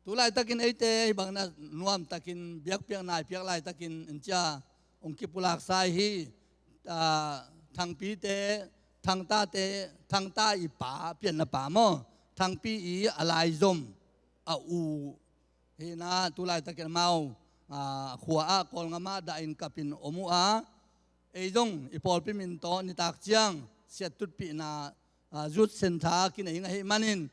Tu laitakin eite hih bangin a nuamtakin biakpiak naipiak laitakin in cia hong kipulaksa hi. A, Thangpite, Thangtate, Thangta i pa, pianna pa maw, Thangpi i a laizom a u hinah tu laitakin amau, a, khua ah Kawlngam ah dahin kapin om uh a, ei zong i pawlpi min tawh nitak ciang siattutpihna, a, Youth Centre kinei ing ahih manin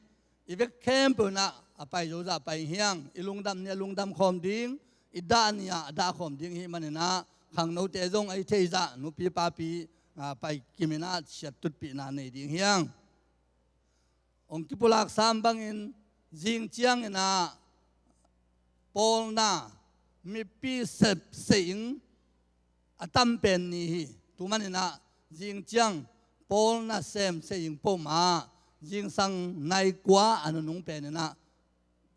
i vek khempeuh inah a pai zozah pai hiang. I lungdam ni a lungdam khawm ding, i dah ni a dah khawm ding ahih maninah khangnote zong a i theizah nupi papi, a, pai kiminah siattutpihna nei ding hiang. Hong kipulak sam bangin zing cianginah pawlna mipi sepseing a tam pen ni hi. Tu maninah zing ciang pawlna sem seing pawmah zingsang nai kua a nunung peninah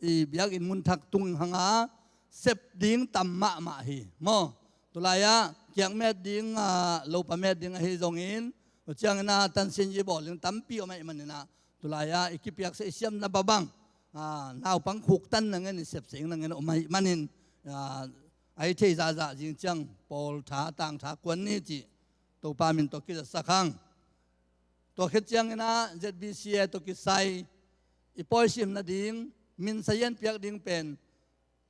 i biakinn mun thak tung hanga sep ding tam mahmah hi maw. Tulai-ah kiak met ding, a, lopa met ding ahi zongin, cianginah tansin yi bawl ding tampi om ahih maninah tulai-ah i kipiaksa i siamna babang, a, naupang khuktan nangen i sepsing nangen om ahih manin, a, a i thei zahzah zing ciang pawl tha tang tha kuan ni cih Topa min tawh kizasak hang. Tua khit cianginah Z B C A tawh kisai i pawisim nading minsayan piak ding pen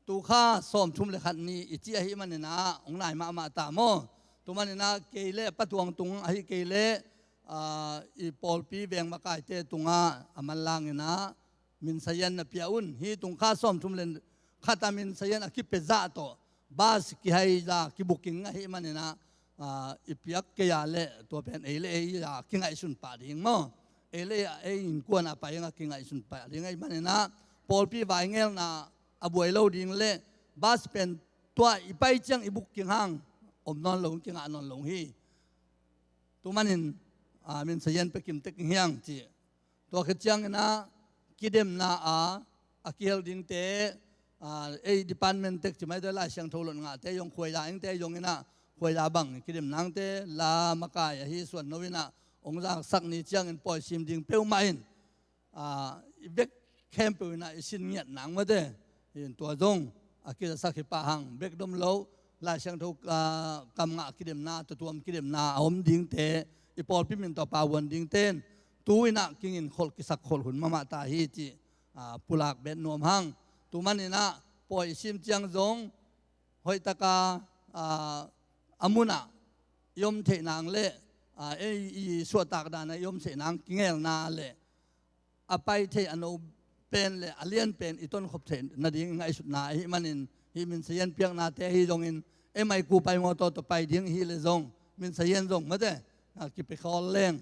tu kha sawmthum le khat ni i cih ahih maninah hong nai mahmah ta maw. Tu maninah kei le patuang tung ahih kei le, a, i pawlpi veng makaite tungah a manlanginah minsayan na pia un. Hih tung kha sawmthum le khat a minsayan a kipia zah tawh bas kihaiza kibuking ahih maninah, a, i piak kei a le tua pen ei le ei a kingaihsun pah ding maw. Ei le ei innkuan a pai inga kingaihsun pah ding ahih maninah pawlpi vaingelna a buai lo ding le bas pen tua i pai ciang i buking hang om nawn lo, kingah nawn lo hi. Tu manin, a, minsayan pia kimtek hiang cih. Tua khit cianginah kidemna a, a kihel dingte, a, ei department tek ci mai tua Lai Siangtho lot ngahte zong khuaila ingte zonginah khuaila bang kidemnangte la makai ahi suan no inah hong zaksak ni ciangin pawisim ding peuhmah in, a, i vek khempeuh inah i sin ngiat nang mate. In tua zong a kizasak hi pah hang, bek dom lo Lai Siangtho, a, kam ngah kidemna, tuatuam kidemna a om dingte, i pawlpi min tawh pauan dingte in tu inah kingin kholh kisak kholh hun mahmah ta hi cih, a, pulak bet nuam hang. Tu maninah pawi i sim ciang zong hoihtaka, a, a munah i om theih nang le, a, ei i suahtak danah i om theih nang kingelna le a pai thei a no pen le a lian pen i tonkhop theih nading i ngaihsutna ahih manin hih minsayan piaknate ahi zongin ei mai ku pai mawtaw tawh pai ding i hih le zong minsayan zong mate, a, kipia khawl leng,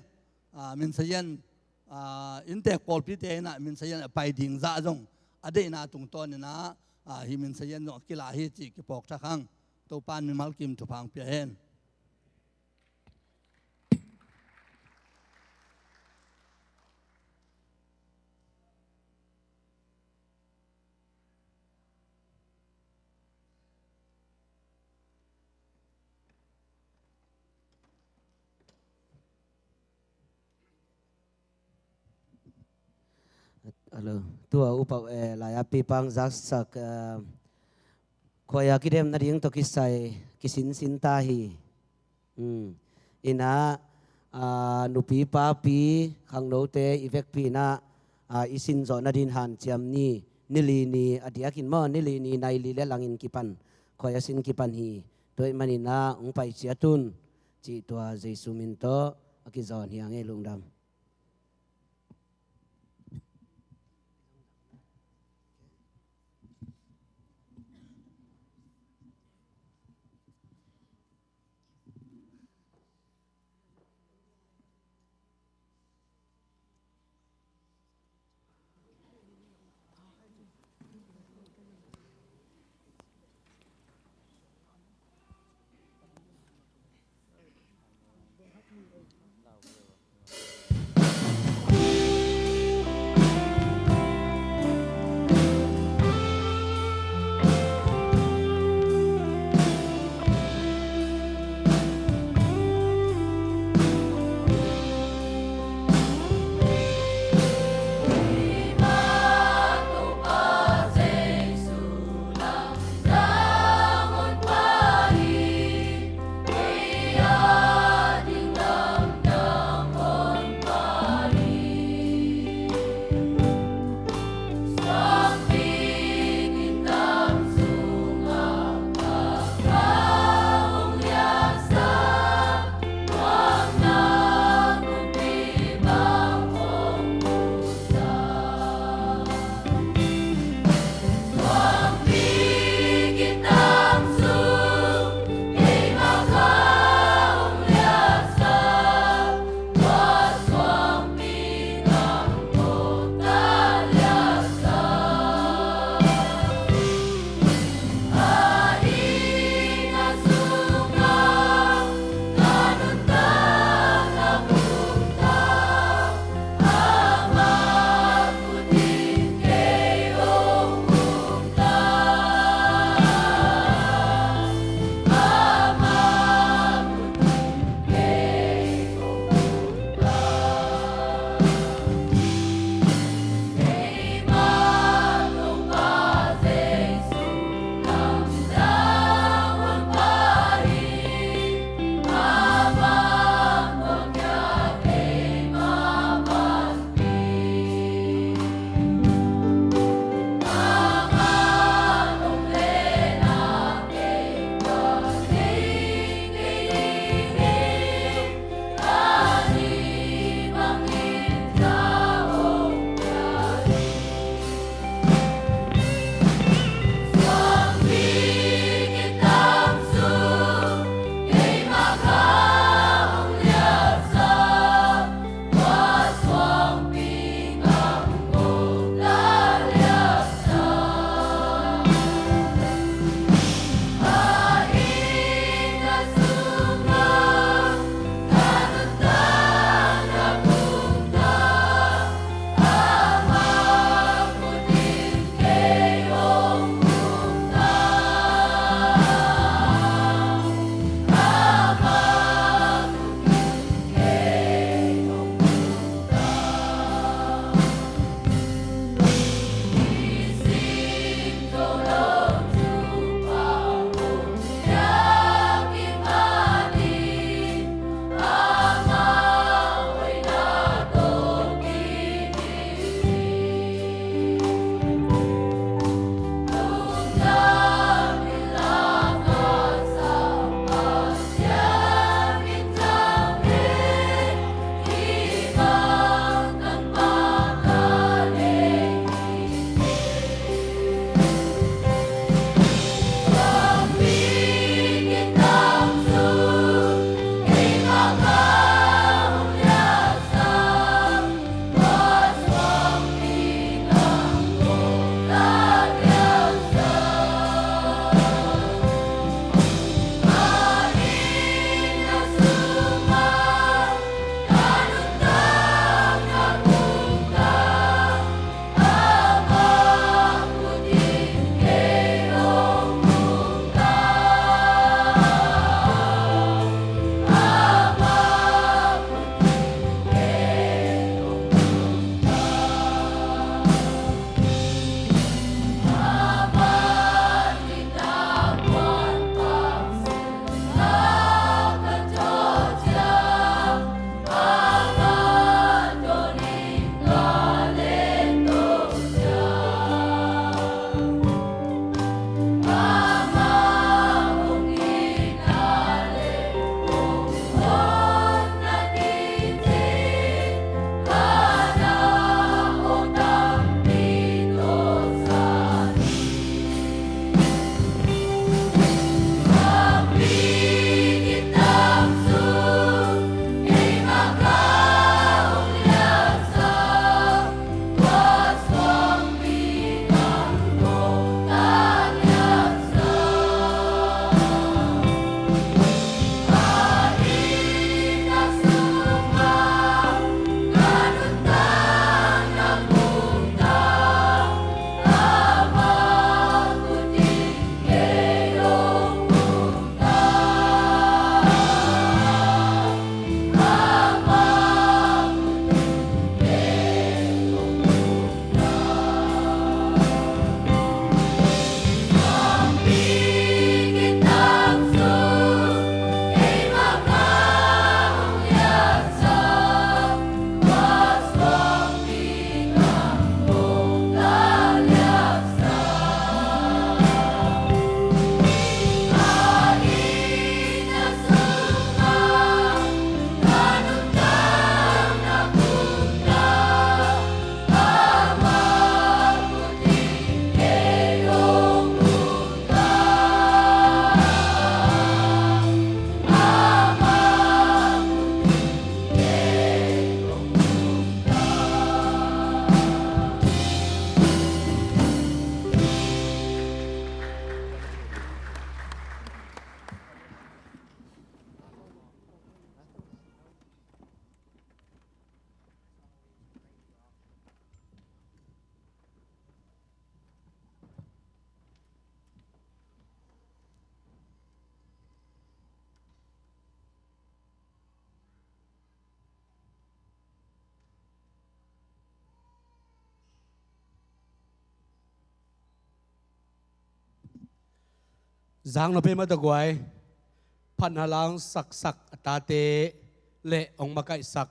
a, minsayan, a, inntek pawlpite inah minsayan a pai ding zah zong a deihna tungtawninah, a, hih minsayan zong a kila hi cih kipawk thak hang. Topa in mimal kim thupha hong pia hen. Hello. Tua upau, eh, lai-a pipang zaksak, eh, khuai-a kidem nading tawh kisai kisinsin ta hi. Hmm. Inah, ah, nupi papi khangnote i vekpi inah, ah, i sin zawh nadin hanciam ni, nili ni a diakin maw, nili ni nai li le langin kipan, khuai-a sin kipan hi. Tua ahih maninah hong pai ciat un, cih tua Jesu min tawh a kizawn hi a ngei, lungdam. Zang nop hi mah tawh guai. Phatna langsaksak a tate le hong makaihsak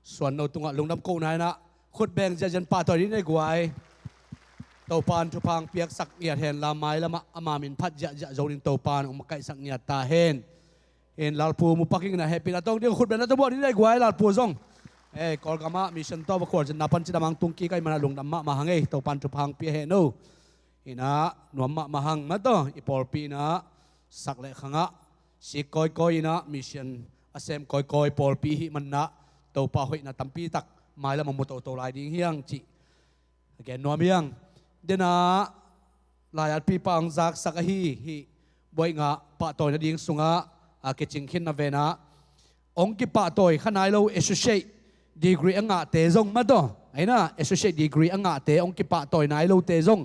Suanno tungah lungdam kohna inah khut beng ziahziah in pahtawi dih ni ei guai. Topa'n thupha hong piaksak ngiat hen la, mailamah ama min phat ziahziah zo ding Topa'n hong makaihsak ngiat ta hen. Hin Lalpu Mu Pak Hing inah hehpihna tawh hong ding khut beng na tawh buak dih ni ei guai, Lalpu zong. Eh, Kawlgamah mission tawh va khualzinna pan cidam hang tung kik ahih manah lungdam mahmah hang ei, Topa'n thupha hong pia hen o. Inah nuam mahmah hang mah tawh, i pawlpi inah sak le khangah sik kawikawi inah mission a sem kawikawi pawlpi hih manah Topa hoihna tampi tak mailam a mu toto lai ding hi hang cih a gen nuam hi hang. Denah lai-atpipa hong zaksak ahi hih buaih ngah pahtawi nading sungah a kicing khin na venah hong kipahtawi kha nai lo associate degree a ngahte zong mah tawh, aina associate degree a ngahte hong kipahtawi nai lote zong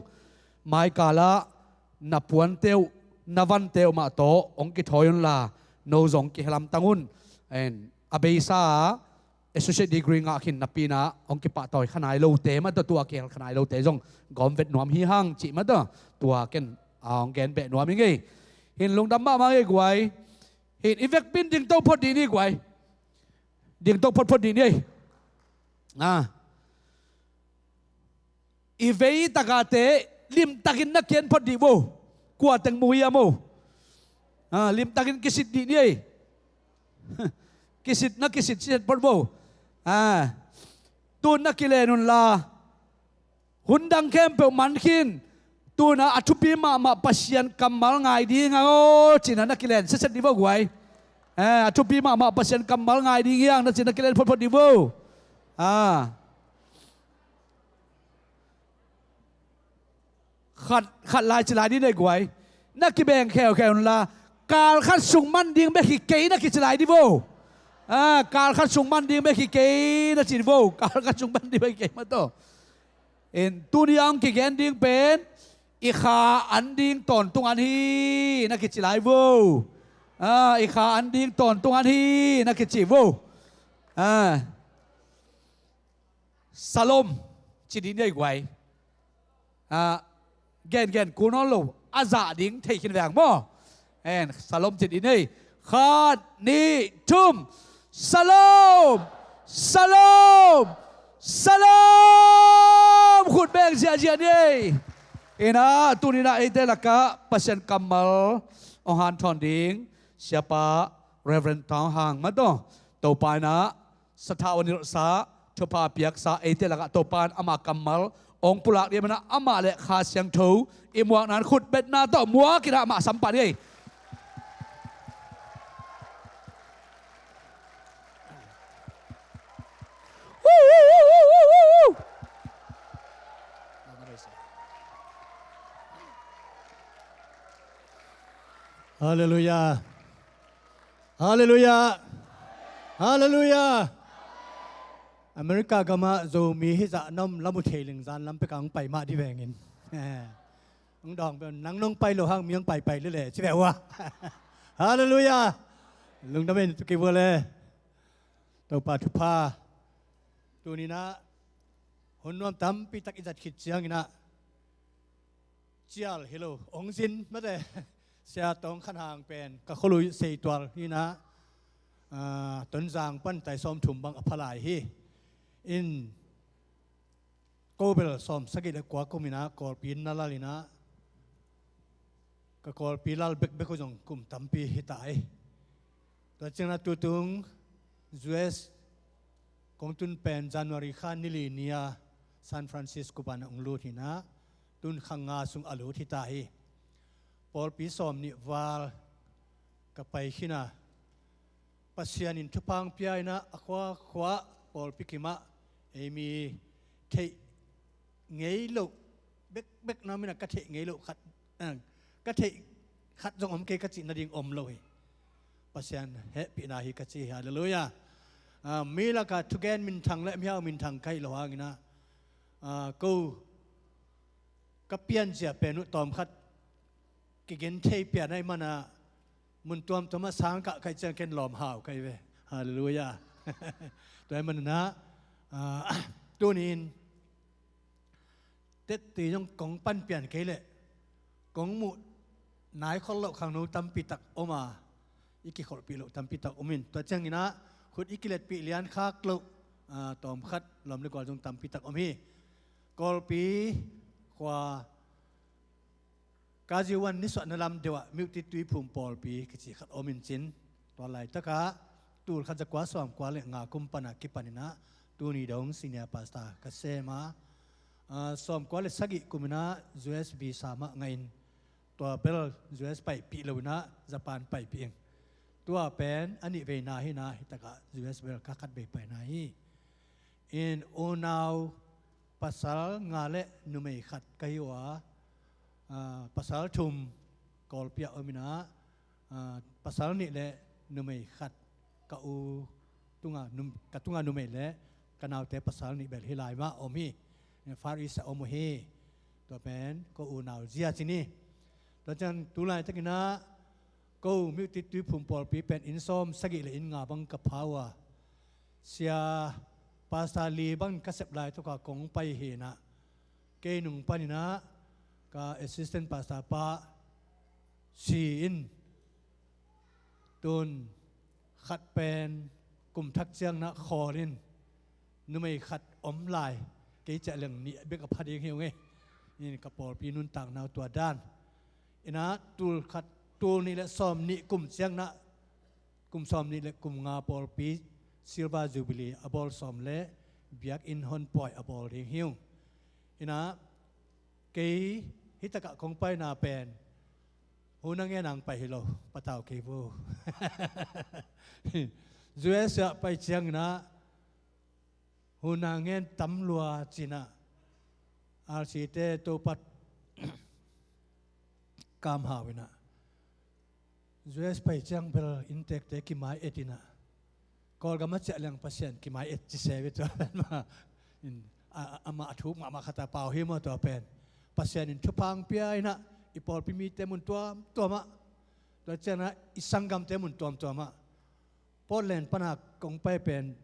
maikalah na puante uh, na vante uh mah tawh hong kithawi unla, no zong kihel hamtang un. A beisa ah associate degree ngah khin napi inah hong kipahtawi kha nai lote mah tawh, tua kihel kha nai lote zong gawm vet nuam hi hang cih mah tawh, tua ken a hong gen beh nuam hi ngei. Hin lungdam mahmah ngei guai. Hin i vekpi in dingto phot dih ni guai. Dingto photphot dih ni ei. A, i vei takate limtakin na kian phot dih vo. Kua teng mu hiam o? A, limtakin kisit dih ni ei. Kisit na kisit siset phot vo. A, tun na kilen unla, hun dang khempeuh man khin. Tuna a thupi mahmah Pasian kammal ngai ding hang aw, ci-in na kilen siset dih vo guai. Eh, a thupi mahmah Pasian kammal ngai ding hi hang na ci-in na kilen photphot dih vo. A, khat, khat lai ci lai dih ni ei guai. Na kibeng kheukheu unla, kal khat sung man ding bek hi kei na kici lai dih vo. A, kal khat sung man ding bek hi kei na ci dih vo. Kal khat sung man ding bek hi kei mah tawh. In tuni a hong kigen ding pen i kha an ding tawntung an hi na kici lai vo. A, i kha an ding tawntung an hi na kici vo. A, Shalom ci dih ni ei guai. A, gengen kul nawn lo, a zah ding thei khin veng maw. En, Shalom ci dih ni ei. Khat, nih, thum. Shalom! Shalom! Shalom! Khut beng ziahziah ni ei. Inah tuni inah eite lakah Pasian kammal hong hanthawn ding Siapa Reverend Thang Hang mah tawh, Topa inah sathau a nilhsa, thupha piaksa, eite lakah Topa in ama kammal hong pulak dih ahih manah amah le Kha Siangtho i muakna in khutbetna tawh muak inah amah sam pah ni ei. Halleluiah. Halleluiah. Halleluiah. America gamah Zomi hizah na om lam uh thei leng zan lam pekah hong pai mah dih vengin. Hong dawng peuh, nang nong pai lo hang mi hong paipai lele ci ve ua. Halleluiah. Lungdam in tu kei vua le. Topa thupha. Tuni inah hun nuam tampi tak i zat khit ciang inah cial hi lo, hong zin mate. Sia Tawng Khan Hang pen ka khualui seitual hi inah, a, Tonzang pan tai sawmthum bang a pha lai hi. In ko bel sawmsagih le kua kum inah Kawlpi in na lal inah, ka Kawlpi lal bekbek uh zong kum tampi hi ta ei. Tua ciangin ah tutung U S kong tun pen January kha ni li ni-a San Francisco pan ah hong lut hi inah, tun kha nga sung a lut hi ta hi. Pawlpi sawm nih val ka pai khin a, Pasian in thupha hong pia inah a khuakhua pawlpi kimah ei mi theih ngei loh bekbek na om inah, ka theih ngei loh khat, eh, ka theih khat zong om kei ka cih nading om lo hi. Pasian hehpihna hi ka ci hi. Halleluiah. Ah, mi lakah thugen minthang le mihau minthang ka hih loh hang inah, ah, ko ka pianzia pen uh tawmkhat kigen thei pian ahih manah mun tuamtuam ah sang kah ka hih ciang ken lawm hau ka hi ve. Halleluiah. Tua ahih manah, ah, tuni in tetti zong kong pan pian kei leh kong muh Nai khol loh khangno tampi tak om a, i kikholhpih loh tampi tak om in, tua ciangin ah khut i kiletpih lian khak loh, aa, tawmkhat lawm le gual zong tampi tak om hi. Kawlpi khua Kaziuan nisuahna lam deuh ah Myitkyina Tuiphum pawlpi kici khat om in cin, tua laitakah tul khat za kua sawm kua le nga kum pan a kipan in ah tuni dong senior pastor ka sem a, aa, sawm kua le sagih kum in ah U S visa mah ngah in, tua bel U S paipih lo in ah Japan paipih ing. Tua pen a nih veina hi in ah, hi takah U S bel ka khat vei paina hi. In unau pasal nga le numei khat ka hi uh a, aa, pasal thum Kawlpi ah om in ah, aa, pasal nih le numei khat, ka u tunga num-, ka tunga numei le ka naute pasal nih bel hih lai mah om hi. Far East ah om uh hi. Tua pen ko unau zia ci ni. Tua ciang tu laitakin ah ko Myitkyina Tuiphum pawlpi pen inn sawm sagih le inn nga bang ka pha uh a, sia pastor li bang ka sep laitak a kong pai hi in ah, kei nung pan in ah ka assistant pastor pa si in, tun khat pen kum thak ciang in ah khawl in, numei khat om lai, kei ciah leng nih bek a pha ding hi ung e. In ka pawlpi nuntakna uh tua dan. In ah tul khat, tul nih le sawm nih kum ciang in ah, kum sawm nih le kum nga pawlpi Silver Jubilee a bawl sawm le biakinn honpawi a bawl ding hi ung. In ah kei hi takah kong paina pen hun a ngen ang pai hi lo, patau kei vo. U S ah pai ciang in ah hun a ngen tam lua ci in ah, R C te Topa kamhau in ah, U S pai ciang bel inntekte kimai et in ah, Kawlgam a ciah leng Pasian kimai et ci se ve tua pen mah. In, a, a, amah a thuk mahmah khat a pau hi maw tua pen. Pasian in thupha hong pia in ah, i pawlpi mite mun tuamtuam ah, tua ciang in ah i sanggamte mun tuamtuam ah, Portland pan a kong pai pen,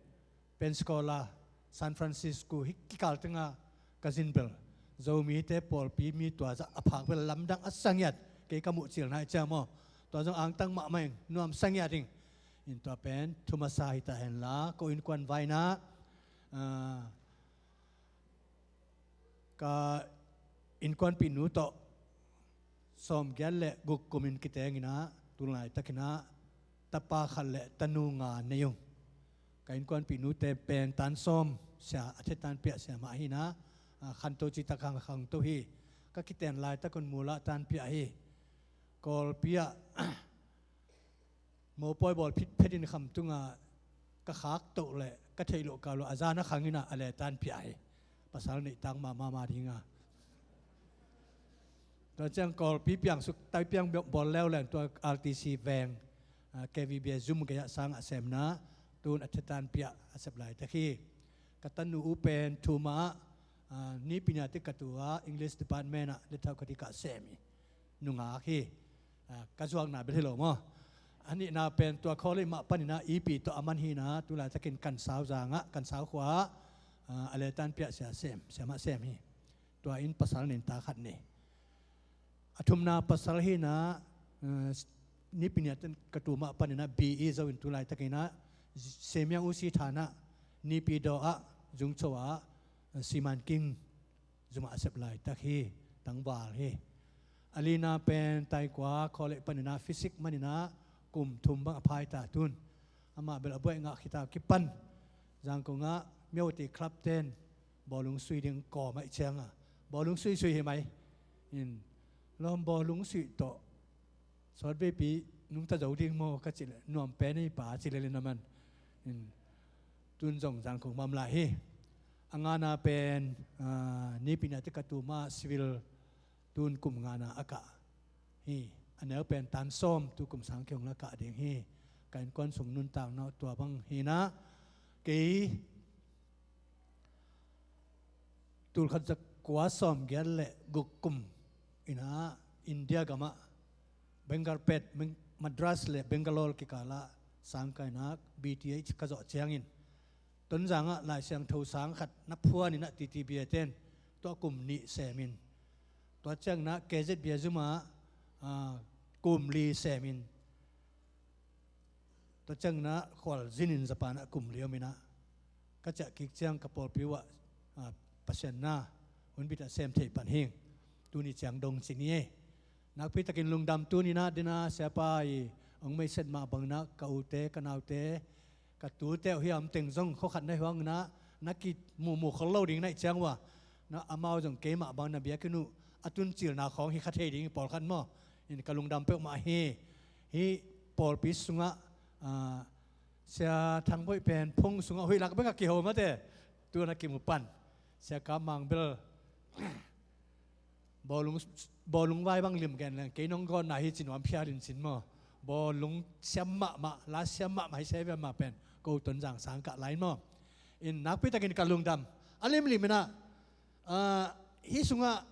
Pensacola, San Francisco, hih kikal teng a ka zin bel Zomite pawlpi mi tua zah a phak bel lamdang a sangiat, kei ka muh cilna i ciam aw. Tua zong angtang mahmah ing, nuam sangiat ing. In tua pen thu masa hi ta hen la, ko innkuan vai in ah, ah, ka innkuanpihnu tawh sawmgiat le guk kum in kiteng in ah, tu laitakin ah tapa khat le tanu nga nei ung. Ka innkuanpihnute pen tan sawm sia, a the tanpiah sia mah hi in ah, a, khanto citak hang khanto hi. Ka kiten laitak un mul ah tanpiah hi. Kawlpi ah mopawi bawl phitphet in khamtung ah ka khak toh le ka theih loh kal uh a zan a khang in ah a le tanpiah hi. Pasal neihtak mahmah ding a. Tua ciang Kawlpi piangsuk, tai piang bawl leuleu in tua R T C veng, a, K V B A zum gei ah sang a sem in ah, tun a the tanpiah a sep laitak hi. Ka tanu uh pen thum ah, a, Nipi ni a teh ka tu ah English department ah letthauh khat hi, ka sem hi. Nungak hi. A, ka zuakna bel hi lo maw. A nihna pen tua college mah pan in ah ipi tawh a man hi in ah, tu laitakin Kansau zang ah, Kansau khua ah, a, a le tanpiah sia sem, sia mah sem hi. Tua in pasal nih ta khat nei. A thumna pasal hi in ah, a, Nipi ni a teh ka tu mah pan in ah B E zo in tu laitakin ah Semiang U C Than ah, Naypyidaw ah, Zungcho ah, a, siman king zum ah a sep laitak hi, tangval hi. A lina pen Taikua college pan in ah physics man in ah kum thum bang a phai ta tun. Amah bel a buaih ngah khit a kipan Zangkong ah Myawaddy club ten bawlung sui ding kawm ahih ciang a, bawlung sui sui hi mai. In, lawm, bawlung sui tawh sawtveipi nungta zo ding maw ka cih leh, nuam pen ei pa, ci lel in a man. In, tun zong Zangkong bang om lai hi. A ngana pen, a, Nipi ni a teh ka tu mah civil tun kum ngana a kah hi. A neu pen tan sawm, tu kum sang kei hong la kah ding hi. Ka innkuan sung nuntakna uh tua bang hi in ah, kei tul khat za kua sawmgiat le guk kum in ah India gam ah Bengalpet, Beng-, Madras le Bangalore kikal ah sang ka hi in ah, B Th ka zawh ciangin Tonzang ah Lai Siangtho sang khat na phuan in ah T T B A ten tua kum nih sem in, tua ciang in ah K Z B A zum ah, a, kum li semin, tua cianginah khualzinin Japan ah kum li ominah ka ciah kik ciang ka pawlpi uh ah, ah, Pasian na hun bit ah sem thei pan hing. Tuni ciang dong ci ni ei. Nakpitakin lungdam tuninah dena siapa i hong meiset mah banginah ka ute ka naute ka tute uh hi a om teng zong khuakhat na hi huanginah na kimuhmuh khol lo ding na ih ciang uh a, na amau zong keimah bang na biakinn uh a tuncilna khawng hi kha thei ding hi pawlkhat maw. In ka lungdam peuhmah hi. Hih pawlpi sungah, ah, Sia Thang Boih pen phung sungah huih lak bek a kiho mate. Tu na kimu pan Sia Kap Mang bel bawlung, bawlung vai bang lim gen leng kei nong gawnna hi ci nuam phial in cin maw. Bawlung siam mahmah, la siam mahmah hi sia hi ve mah pen ko Tonzang sang kah lai in maw. In nakpitakin ka lungdam a limlim inah, ah, hih sungah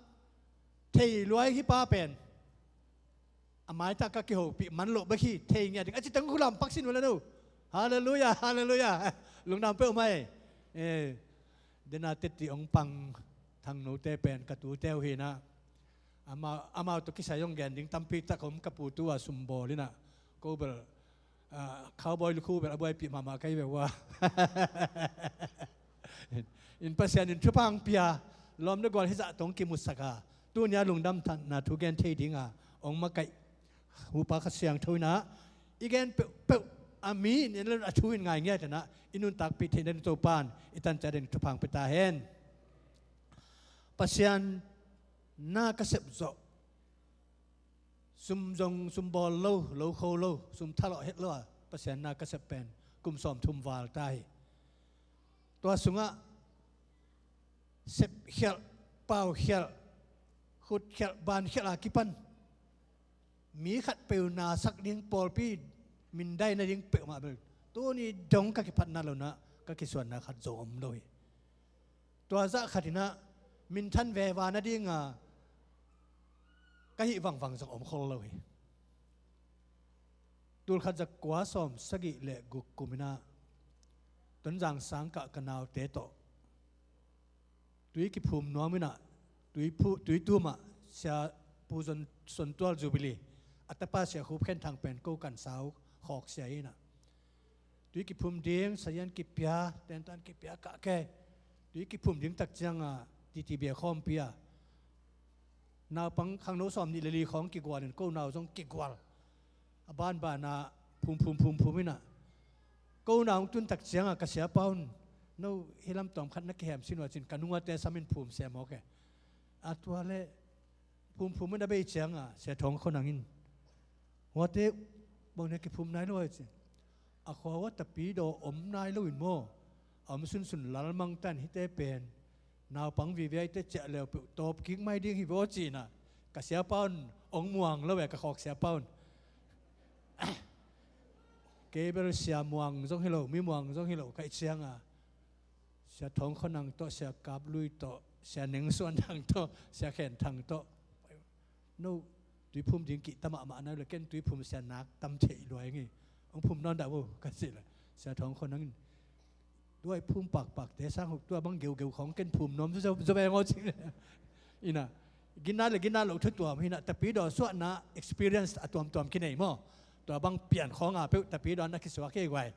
thei luai hih pa pen a maitak ka kihopih man loh bek hi, thei ngiat ding a ci teng khulam paksin uh la no. Halleluia, halleluia. Lungdam peuhmah ei. Eh, dena teti hong pang Thang note pen ka tute uh hinah amau, amau tawh kisai hong gen ding tampi tak om ka pu tu a sumbawl inah ko bel, ah, cowboy lukhu bel a buaipih mahmah ka hi ve uh a. In Pasian in thupha hong pia lawm le gual hizah tawh hong kimusak a, tunia lungdam thanna thu gen thei dinga hong makaih hupa Kha Siangtho inah i gen peuhpeuh a mi in a thu in ngai ngiat inah i nuntakpih theihna ding Topa in i tanciat ding thupha hong pia ta hen. Pasian na ka sep zawh, sum zong sumbawl lo, lo kho lo, sum thalawh het lo a Pasian na ka sep pen kum sawmthum val ta hi. Tua sungah sepkhialh, paukhialh, khutkhialh, bankhialh a kipan mi khat peuh na sak ding, pawlpi mindai nading peuhmah bel tuni dong ka kiphatna lonah ka kisuanna khat zo om lo hi. Tua zah khatinah minthan veva nadinga ka hih vangvang zong om khol lo hi. Tulkhat zakua sawm sagih le guk kuminah Tonzang sangkah ka naute tawh tui kiphum nuam inah tui phu-, tui tumah sia Pu Zon Sontual Jubilee a tapa sia Khup Khen Thang pen ko kan sau khawk sia inah tui kiphum ding sayan kipia, tentan kipia kah kei. Tui kiphum ding tak cianga titi bia khawmpi a naupang khangno sawm nih le li khawng kigual in ko nau zong kigual. A banbana phum phum phum phum inah ko nau hong tun tak cianga ka siapa un no hi lam tawm khat na kihem sin uh a cin ka nungate sam in phum sia mawk e. A tua le phum phum in a bei cianga sia Thawng Khua Nang in huate bang ne kiphum nai lo a cin a khua hua tapidaw om nai lo in maw? A om sunsun lalmang tan hite pen naupang vive a hite ciah leu peuh tawp kik mai ding hi vaw cinah ka siapa un ong muang lo e ka khawk siapa un. Kei bel sia muang zong hi lo, mi muang zong hi lo ka ih cianga sia Thawng Khua Nang tawh, sia Kap Lui tawh, sia Neng Suan Thang tawh, sia Khen Thang tawh no tuiphum ding kihta mahmah na uh le ken tuiphum sia nak tam thei luai ngi. Hong phum nawn dah vo ka cih le sia Thawng Khua Nang in tua i phum pakpakte sang huk tua bang geugeu khawng ken phum nuam zo zo veng aw cih le. Inah ginna le ginna loh thu tuam hinah tapidaw suahna experience a tuamtuam kinei maw? Tua bang pian khawng a peuh tapidaw na kisuak hi guai.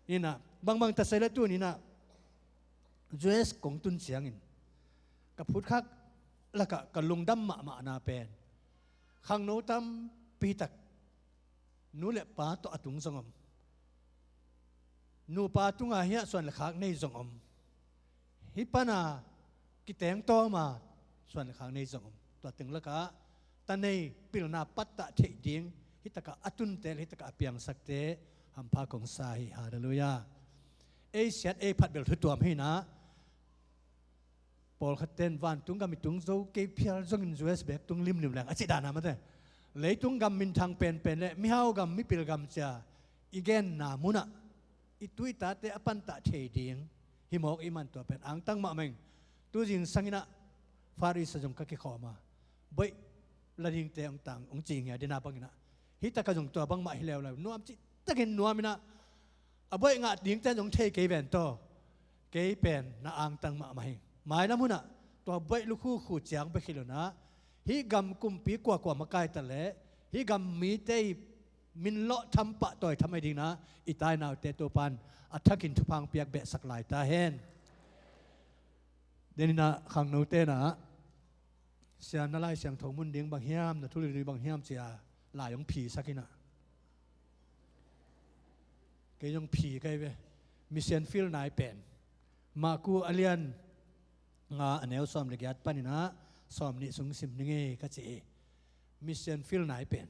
Inah bangbang tasai le tun inah U S kong tun ciangin ka phutkhak lakah ka lungdam mahmahna pen khangno tampi tak nu le pa tawh a tung zong om. Nupa tunga hiah suan le khak nei zong om. Hih pana kiteng tawma suan le khak nei zong om. Tua teng lakah ta nei pilna pattah theih ding hih takah a tunte le hih takah a piangsakte hampha kong sa hi. Halleluia. Ei siat ei phat bel thutuam hinah pawlkhat ten vantung gam i tung zo kei phial zongin U S bek tung limlim leng a cih dana mate. Leitung gam minthang penpen le mihau gam mipil gam cia i genna munah i tu i tate a pantah thei ding hi mawk i man tua pen angtang mahmah ing. Tu zing sanginah Far East a zong ka kikhawm a boih la dingte hong tang hong ci ngia dina banginah hih taka zong tua bangmah hi leuleu nuam cihtakin nuaminah a boih ngah dingte zong thei kei ven taw. Kei pen na angtang mahmah hi. Mailam hunah tua boih lukhu khu ciang bek hi lonah hih gam kumpi kuakua makaita le i gam mite i min lawh tham pah tawi tham ahi dingin ah i tai naute Topan a thakin thupha hong piak behsak lai ta hen. Deninah khangnote nah, "Sia, na Lai Siangtho mun ding bang hiam, na thulilui bang hiam?" ci-a lai hong phisak inah, kei zong phi ka hi ve. Mission field nai pen Maku a lian nga a neu sawm le giat paninah sawm nih sung sim ning ei ka ci hi. Mission field nai pen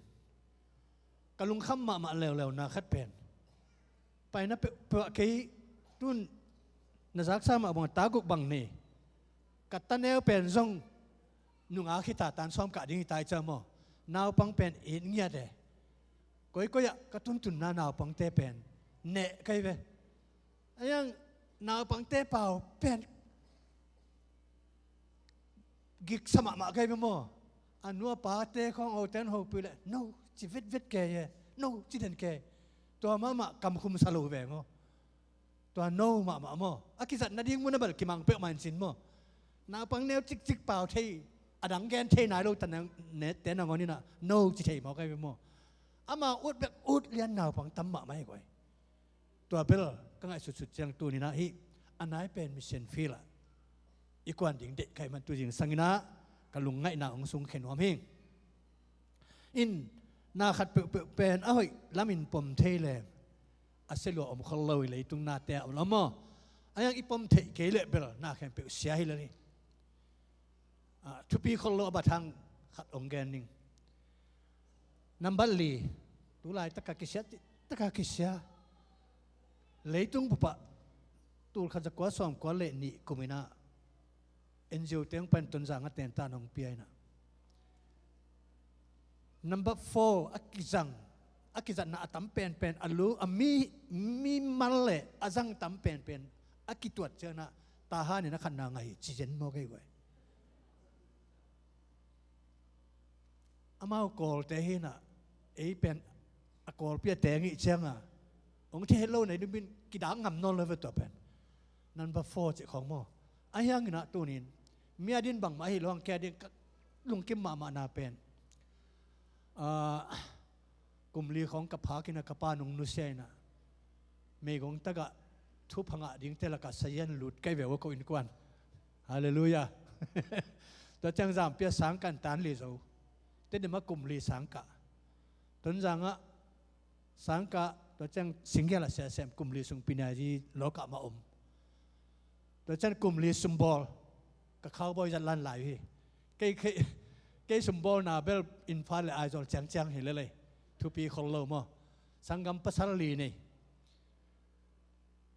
ka lungkham mahmah leuleu na khat pen, paina peuhpeuh ah kei tun na zaksa mah bang ta guk bang nei, ka ta neu pen zong nungak hita tan sawm kah ding hita i ca maw? Naupang pen it ngiat e. Koikoi ah ka tuntunna naupangte pen neh ka hi ve. Ayang naupangte pau pen giksa mahmah ka hi ve maw? A nu a pate khawng ote an hopih leh no ci vetvet kei e, no ci den kei. Tua mahmah kamkhum sa lo ve maw? Tua no mahmah maw? A kizat nading mun a bel kimang peuhmah in cin maw? Naupang neu cikcik pau thei, a dang gen thei nai lo ta neu nette nangawn inah no ci thei maw ka hi ve maw? Amau ut bek ut lian naupang tam mahmah hi guai. Tua bel ka ngaihsutsut ciang tuninah hih a nai pen mission field ah i kuan ding deih ka hih man tu zingsang inah ka lungngaihna hong sungkhia nuam hi. In na khat peuhpeuh pen a hoih lamin pom thei le a sia lua om khol lo i leitung nate ah om lo maw? Ayang i pom theih kei leh bel na khempeuh sia hi lel hi. Ah, thupi khol lo a bathang khat hong gen ning. Nambat li, tu laitaka kisia, taka kisia. Leitung bupah tul khat za kua sawm kua le nih kuminah N G O te hong pan Tonzang a tentan hong pia inah. Number four, a kizang, a kizatna a tam penpen, a lu, a mi, mi mal le a zang tam penpen a kituat cianah Tahan in a khatna ngah hi ci zen maw kei guai? Amau Kawlte hinah ei pen a Kawlpi a teng ih cianga hong thei het lo nei dumin kidak ngam nawn lo ve tua pen. Number four cih khawng maw? A hianginah tunin mi a din bangmah ahi lo hang kei a din ka lungkim mahmahna pen, ah, kum li khawng ka phak inah ka pa nung nusia inah meigong tagah thupha ngah dingte lakah sazian lut kei ve ua ko innkuan. Halleluiah. Tua ciang Zampia sangkah in tan li zo. Tedim ah kum li sangkah. Tonzang ah sangkah, tua ciang Singgel ah siasem kum li sung Pinaji lawkah mah om. Tua ciang kum li sumbawl ka cowboy zat lan lai uh hi. Kei, kei, kei sumbawlna bel Imphal le Aizawl ciangciang hi lelei. Thupi khol lo maw? Sanggam pasal li nei.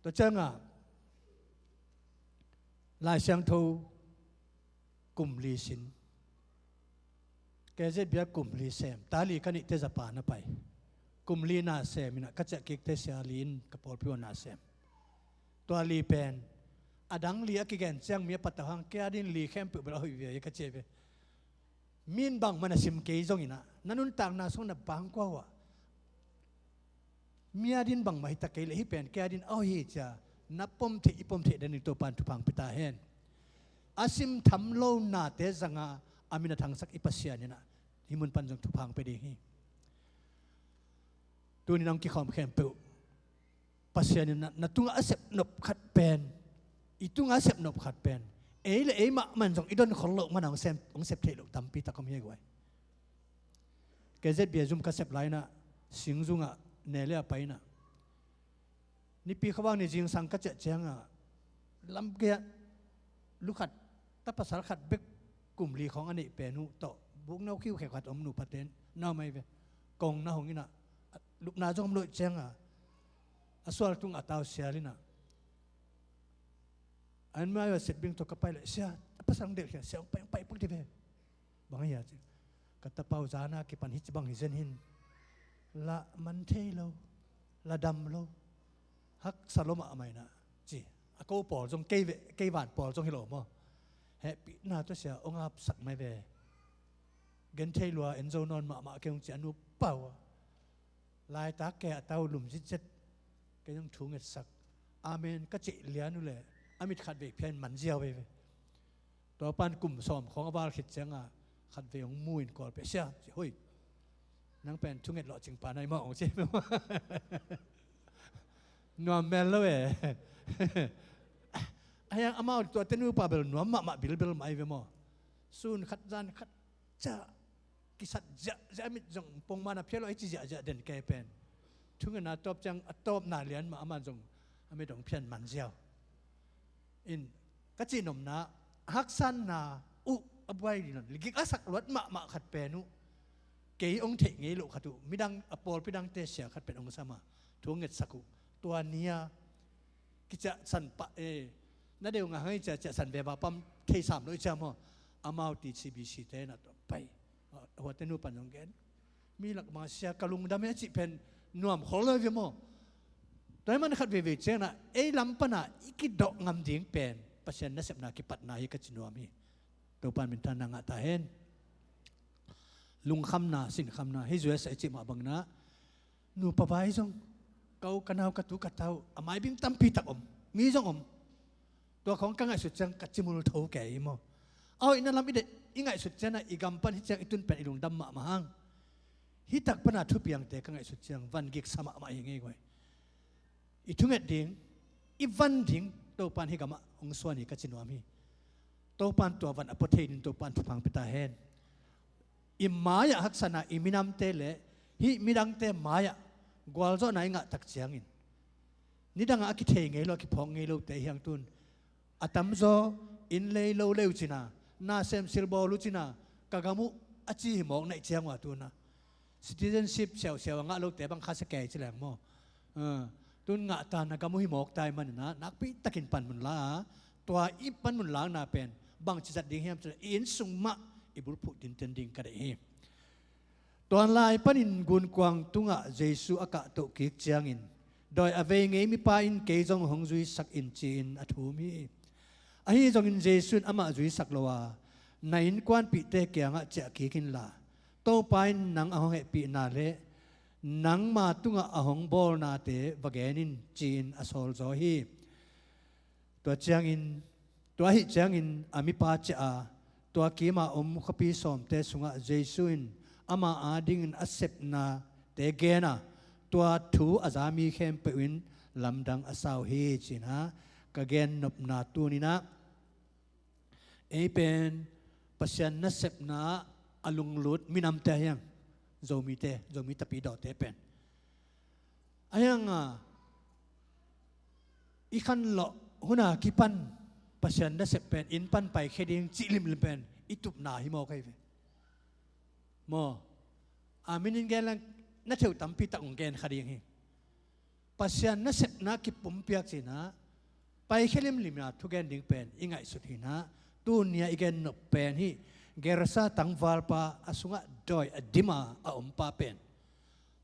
Tua ciangah Lai Siangtho kum li sin. K Z bia kum li sem. Ta li ka nihte zapa na pai. Kum li na sem inah ka ciah kikte sia li in ka pawlpi uh na sem. Tua li pen a dang li a kigen ciang mi a patau hang kei a din li khempeuh bel a hoih ve ka ci ve. Min bangmah na sim kei zonginah na nuntakna sung na pangkua uh ah mi a din bangmah hita kei le hih pen kei a din a hoih hi cia na pom theih i pom theih den in Topan thupha hong pia ta hen. A sim tham lo nate zanga a min a thangsak i Pasian inah hih mun pan zong thupha hong pia ding hi. Tunin hong kikhawm khempeuh Pasian in na, na tungah a sep nop khat pen, i tungah a sep nop khat pen ei le ei mahmah in zong i don khol loh man hong sem, hong sep theih loh tampi tak om hi guai. K Z bia zum ka sep lai inah Singzung ah ne le a pai inah Nipi khuavak ni zingsang ka ciah ciangah lam gei ah lukhat ta pasal khat bek kum li khawng a neih pen uh tawh bukno khiukheu khat om nupa ten na om ahi ve. Kong na hong inah lupna zong om loih ciangah a sual tungah a tau sial inah an mai a sep bing tawh ka pai leh sia a pasal hong delh khian sia hong pai, hong pai pak di ve. Bang a hia ci. Ka tapa uh zana kipan hih ci bang hi zen hin. La man thei lo, la dam lo, haksa lo mahmah inah ci. A ko pawl zong kei ve, kei van pawl zong hi lo maw? Hehpihna tawh sia hong apsak mai ve. Gen thei lua en zo nawn mahmah kei hong ci a nu pau a. Laitak ke a tau lum zitzet. Kei zong thu ngetsak. Amen ka cih lian uh le a mit khat vei phian man ziau veve. Tua pan kum sawm khawng a val khit cianga khat vei hong mu in kawl peh sia ci hoi. nang pen thunget lawhcing pa nai mawh hong ci. Nuam mel lo e. Ahiang amau tuate nupa bel nuam mahmah bilbel mah ahi ve maw. Sun khat zan khat ciah kisat ziahziah, mit zong pongmana phial lo ahi ci ziahziah den kei pen. Thungetna tawp ciang a tawpna lian mah aman zong a mit hong phian man ziau. In ka cih nopna, a haksatna uh a buai ding nawn, ligik a sak luat mahmah khat pen uh kei hong theih ngei loh khat uh, midang a pawlpi dangte sia khat pen hong sam a, thu hong ngetsak uh. Tua ni-a kiciahsan pah e, na deuh ngah hang i ciah ciahsan ve va pam thei sam lo i ciah maw. Amau T C B C te na tua pai, huate nupan zong gen, mi lak bang a sia ka lungdam e a cih pen nuam khol lo i ve maw. Tua i man khat veivei ciangin ah ei lam pan ah i kidawh ngam ding pen Pasian nasepna kipatna hi ka ci nuam hi. Topan minthanna ngah ta hen. Lungkhamna, sinkhamna, hei U S a i cih mah bangin ah nupa vai zong, ka u ka nau ka tu ka tau a maibing tampi tak om, mi zong om. Tua khawng ka ngaihsut ciang ka cimul tho kei hi maw. A hoihna lam i deih i ngaihsut ciangin ah i gam pan hi ciang i tun pen i lungdam mahmah hang. Hi tak pan a thupiangte ka ngaihsut ciang van giksa mahmah hi ngei guai. I thunget ding, i van ding Topan hi gamah hong suan hi ka ci nuam hi. Topan tua van a pua thei ding Topan thupha pia ta hen. I mai-ah haksatna, i minamte le hih midangte mai-ah gualzawhna i ngah tak ciangin nidangah a kithei ngei lo, a kiphawk ngei lote hiang tun a tamzaw inn lei lo lei uh cina, na sem silbawl uh cina, ka gam uh a ci hi mawk naih ciang uh a tuna citizenship siausiau a ngah lote bang kha sia kei ci leng maw. Ah, tun ngah ta na gam uh hi mawk ta i manin ah nakpi takin panmun la a, tua i panmun lakna pen bangci zat ding hiam cih leh i inn sung mah i bulphuh tinten ding ka deih hi. Tua lai panin gunkuang tungah Jesu a kahtoh kik ciangin dawi a vei ngei mipa in kei zong hong zuisak in ci-in a thum hi. Ahi zongin Jesu in amah zuisak lo a, na innkuanpihte kiangah ciah kik inla, Topa in nang a hong hehpihna le nangma tungah a hong bawlnate va gen in ci-in a sawlzaw hi. Tua ciangin, tua ahih ciangin a mipa ciah a, tua kima om khuapi sawmte sungah Jesu in ama adingin a sepnate gen a, tua thu a za mi khempeuh in lamdang a sa uh hi, ci-in ah ka gennopna tuni-in ah ei pen Pasian nasepna a lunglut minamte ahi hang, Zomite, Zomi Tapidawte pen. Ahi hang a, i khanlawh hun a kipan Pasian nasep pen inn pan paikhia ding cih limlim pen i tupna hi mawk ahi ve. Maw, a min in gen leng na theu tampi tak hong gen kha ding hi. Pasian nasepna kipumpiak ci-in ah paikhia limlim a thugen ding pen i ngaihsut hi-in ah, tuni-a i gennop pen hih Gerasa tangvalpa, a sungah dawi a dim a a ompa pen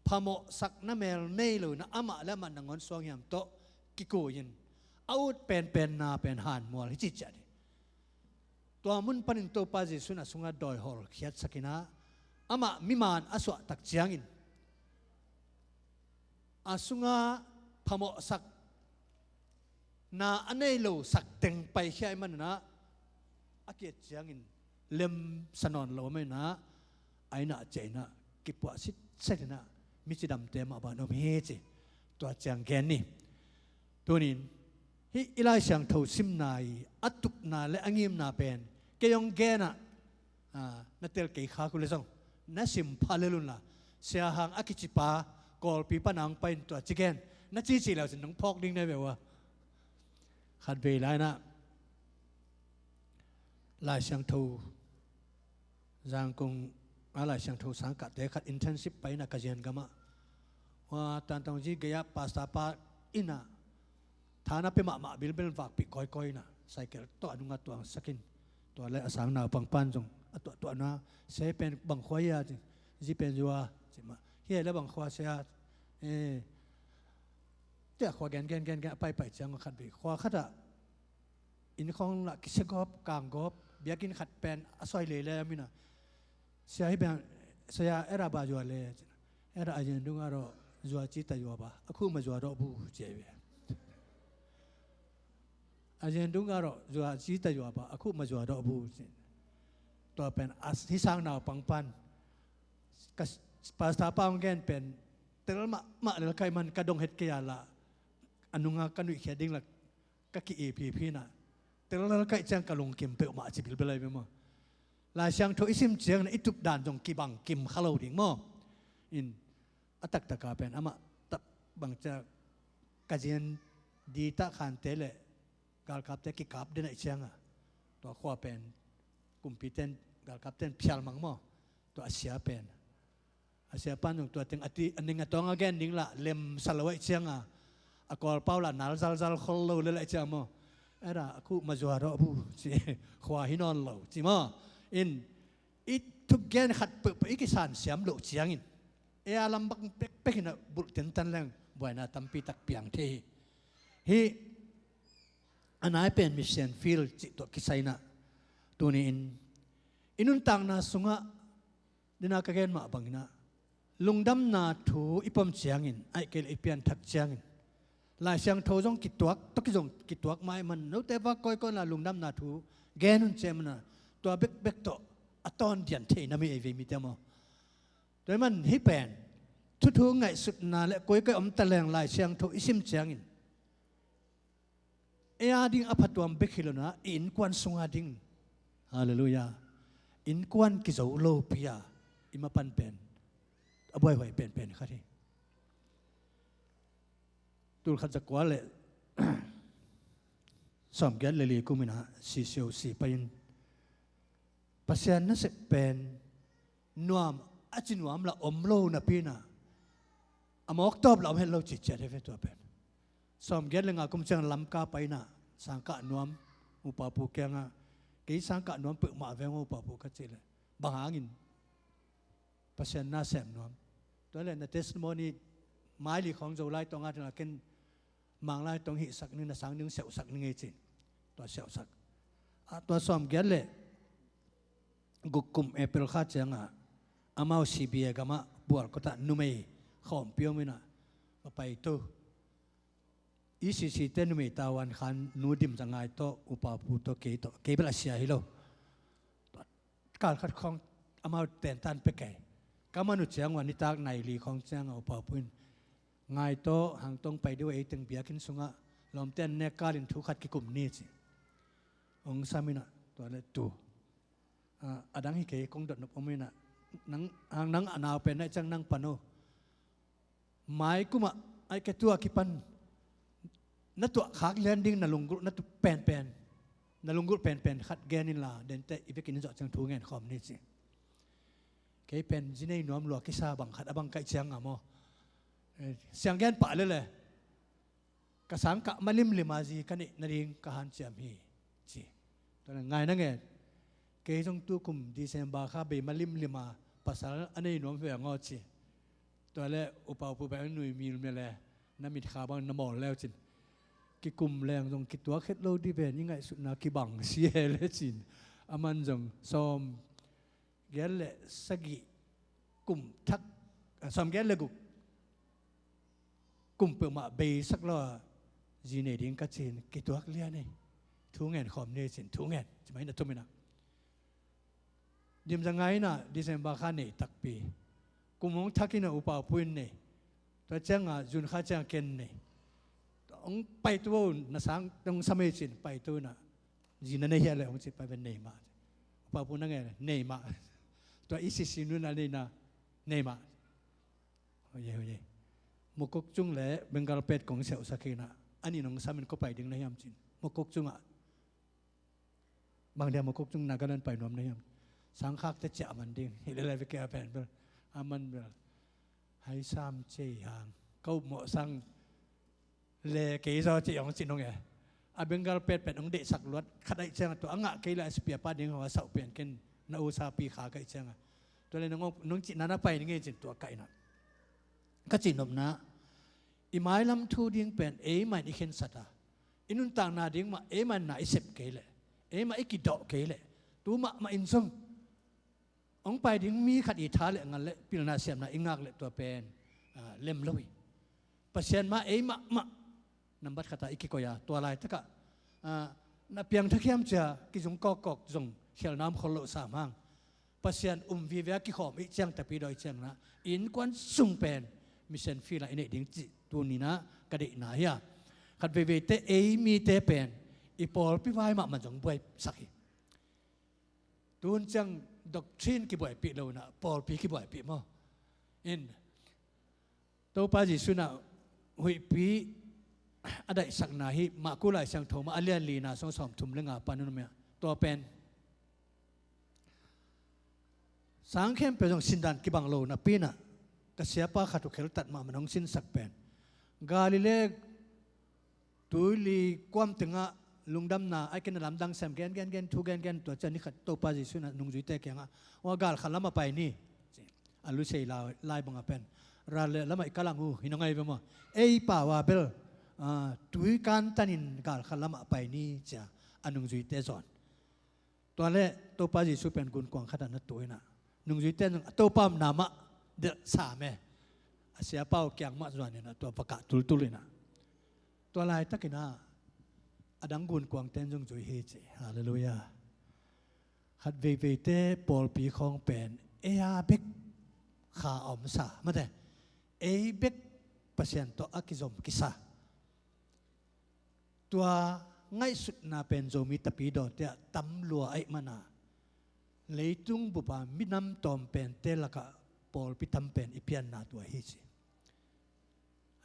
phamawhsakna mel nei lo-in ah amah le amah nangawn suanghiam tawh kikui-in a ut penpenna pen hanmual hi ci ciat hi. Tua mun panin Topa Jesu in a sungah dawi hawlkhiatsak in ah amah miman a suah tak ciangin a sungah phamawhsakna a nei lo sak teng paikhia ahih manin ah a kiat ciangin lemsa nawn lo ahih manin ah a inn ah ciah in ah kipuah sitset in ah micidamte mah bang om hi ci. Tua ciang gen ni. Tunin hih i Lai Siangtho simna i a tupna le a ngimna pen kei hong gen ah, ah, na tel kei khak uh leh zong na sim pha lel unla, Sia Hang a kicipa Kawlpi pan a hong pai-in tua ci gen na ci cih leh cin nong phawk ding na hi ve ua. Khatvei lai-in ah Lai Siangtho, Zangkong a Lai Siangtho sangkahte khat internship pai-in ah ka zian gamah, ua, Tantongzi gei-ah pastor pa inn ah thana pia mahmah bilbel, vakpih kawikawi in ah cycle tawh a nungah tuangsak in, tua le a sang naupang pan zong a tuahtuahna, "Sia, hih pen bang khua hia?" ci. "Zi pen Zua," ci mah. "Hih le bang khua, Sia?" "Eh," tiah khua gen gen gen gen a paipai ciang khatvei khua khatah inn khawng lah kisia gawp, kang gawp, biakinn khat pen a soi lele a min a, "Sia, hih bang, Sia, era ba Zua le?" "Era a yin dung a ro Zua ci ta Zua ba, a khu ma Zua ro bu," ci ai ve. "A yin dung a ro Zua ci ta Zua ba, a khu ma Zua ro bu," ci. Tua pen a hih sang naupang pan ka Pastor pa hong gen pen, tel mahmah lel ka hih man ka dong het kei a lah, a nunga ka nuihkhiat ding lah ka ki-ip hiphinah, tel lel ka hih ciang ka lungkim peuhmah ci bilbel ahi ve maw. Lai Siangtho i sim ciangin i tup dan zong kibang kim kha lo ding maw. In, a taktaka pen amah tak bangcia ka zian di tak khante le galkapte kikap den ahih cianga, tua khua pen kumpiten, galkapten phial mang maw. Tua a sia pen, a sia pan zong tua teng a ti a ning a tawng a gen ding lah lemsa lo ahih cianga, a kawlpau lah nal zalzal khol lo le lah ciang maw. Era a kuh mazua rawh bu ci, khua hi nawn lo ci maw. In, i thuk gen khat peuhpeuh i kisan siam loh ciangin, e a lam bang pekpek in a bulh tentan leng buaina tampi tak piang thei hi. Hih a nai pen mission field cih tuah kisai inah, tuni-in i nuntakna sungah, dena ka gen mah banginah, lungdamna thu i pom ciangin, ahih kei leh i pianthak ciangin, Lai Siangtho zong kituak, tawh kizong kituak mah ahih man, note va kawikawi inla lungdamna thu gen un ci ahih manah, tua bekbek tawh a tawndian theihna mi ei ve mite maw. Tua ahih man hih pen thuthu ngaihsutna le kawikawi om taleng Lai Siangtho i sim ciangin, ei a ding a phatuam bek hi lo na, i innkuan sunga ding, halleluiah, innkuan kizo lopi a i mapan pen a buaihuai penpen khat hi. Tulkhat zakua le sawmgiat le li kuminah C C O C pai-in, Pasian nasep pen nuam, a ci nuam lah om lo napi inah, a mawktawp lah om het lo ci ciat hi ve tua pen. Sawmgiat le nga kum ciang Lamka pai inah, sangkah nuam, upa pu kiangah, kei sangkah nuam peuhmah veng upa pu ka cih leh, bang hangin? Pasian nasep nuam. Tua leh na testimony, maili khawng Zolai tawng a tengah ken Manglai tawng hihsak ning, na sang ning seuhsak ning ei ci. Tua seuhsak. A, tua sawmgiat le guk kum April kha ciangah, amau C B A gamah bual kotah numei khawmpi om inah, va paito. E C C te numei tavuan khan Nu Dim Za Ngai tawh, upa pu tawh, kei tawh, kei bel a sia hi lo. Kal khat khawng amau tentan pia kei. Ka man uh ciang ua nitak nai li khawng ciangah upa pu in, Ngai tawh hang tawng pai dih uh, ei teng biakinn sungah lawmte an nek kalin thu khat kikum ni ci. Hong sam inah, tua le tu, a, a dang hi kei, kong dot nop om inah, nang, hang nang a nau pen ahih ciang nang pan uh. Mai kumah, ahih kei tua kipan na tuah khak lian ding na lunggulh na tup penpen, na lunggulh penpen khat gen inla, dente i vekin in zawh ciang thu ngen khawm ni ci. Kei pen zi nei nuam lua kisa bang khat a bang ka hih cianga maw. Eh, siang gen pah lele, ka sangkah malimlima zi ka neih nading ka hanciam hi ci. Tua le ngai na ngen. Kei zong tukum December kha bei malimlima pasal a nei nuam veng aw ci. Tua le upa upu bang nui milmia le, na mitkha bang na mawl leu cin. Kikum leng zong kituak het lo dih ven, i ngaihsutna kibang si he le cin. A man zong sawm giat le sagih kum thak, a, sawm giat le guk kum peuhmah beisak lo a zi nei ding ka cin, kituak lian ei. Thu ngen khawm ni cin, thu ngen ci mai na tum inah. Dim Za Ngai inah December kha nei takpi. Kum hong thak inah upa upu in nei. Tua ciangah June kha ciangah ken nei. Hong paitu o, na sang hong sam ei cin, paitu inah. Zi na nei hiah le hong ci, pai ven nei mah. Upa upu na ngen le nei mah. Tua E C C nu na nei na, nei mah. Hoye, hoye. Mokokchung le Bengal pet kong siauhsak inah, a nih nong sam in ko pai ding na hiam cin. Mokokchung ah. Bang dia Mokokchung Nagaland pai nuam na hiam. Sangkhakte ciah man ding. Hi le lai veke a pen bel. A man bel. Hai sam cei hang. Ka upmawh sang le kei zaw cei hong cin hong e. A Bengal pet pet hong deihsak luat. Khat ahih ciangah tua a ngah kei le a sipiapa ding hong a sauh pen ken na usapi kha ka hih ciangah. Tua le nong, nong cihna na pai ning ei cin tua ka inah. Ka cihnopna, i mailam thu ding pen eimah in i khensat a, i nuntakna ding mah eimah in na i sep kei leh, eimah i kidawh kei leh, tu mahmah in zong hong pai ding mi khat i tha le ngal le pilna siamna i ngak leh tua pen, ah, lem lo hi. Pasian mah eimah mah nambat khatah i kikoih a, tua laitakah, ah, na piangthak hiam cia kizung kawkkawk zong khialna om khol loh sam hang. Pasian um vive a kikhawm i ciang tapidaw i ciang inah innkuan sung pen mission field ah i neih ding cih tuni inah ka deihna hi a. Khat veiveite ei mite pen i pawlpi vai mahmah zong buaisak hi. Tun ciang doctrine kibuaipih lo inah pawlpi kibuaipih maw? In Topa Jesu inah huihpi a daihsakna hi Marku Lai Siangtho mah a lian lina sung sawmthum le nga pan in om hi a. Tua pen sang khempeuh zong sindan kibang lo napi inah ka siapa khat uh kheltat mahmah in hong sinsak pen Galilee tuili kuam tengah lungdamna a kina lamdang sem gen gen gen thu gen gen tua ciang ni khat Topa Jesu inah nungzuite kiangah, "Ua, galkhat lamah pai ni," a lusei lai, lai bangah pen, "Ral le lamah i kalang uh hi na ngai ve maw? Ei pau a bel, ah, tui kantanin galkhat lamah pai ni," cia a nungzuite zawn. Tua le Topa Jesu pen gunkuang khatah na tu inah nungzuite in a Topa omna mah delhsa me. A siapa uh kiang mah zuan inah tua va kah tultul inah tua laitakin ah a dang gunkuangte in zong zui hi ci. Halleluiah. Khat veiveite pawlpi khawng pen ei a bek kha a omsa mate, ei bek Pasian tawh a kizom kisa. Tua ngaihsutna pen Zomi tapidawte ah tam lua ahih mana leitung bupa minam tawm pente lakah pawlpi tam pen i pianna tua hi ci.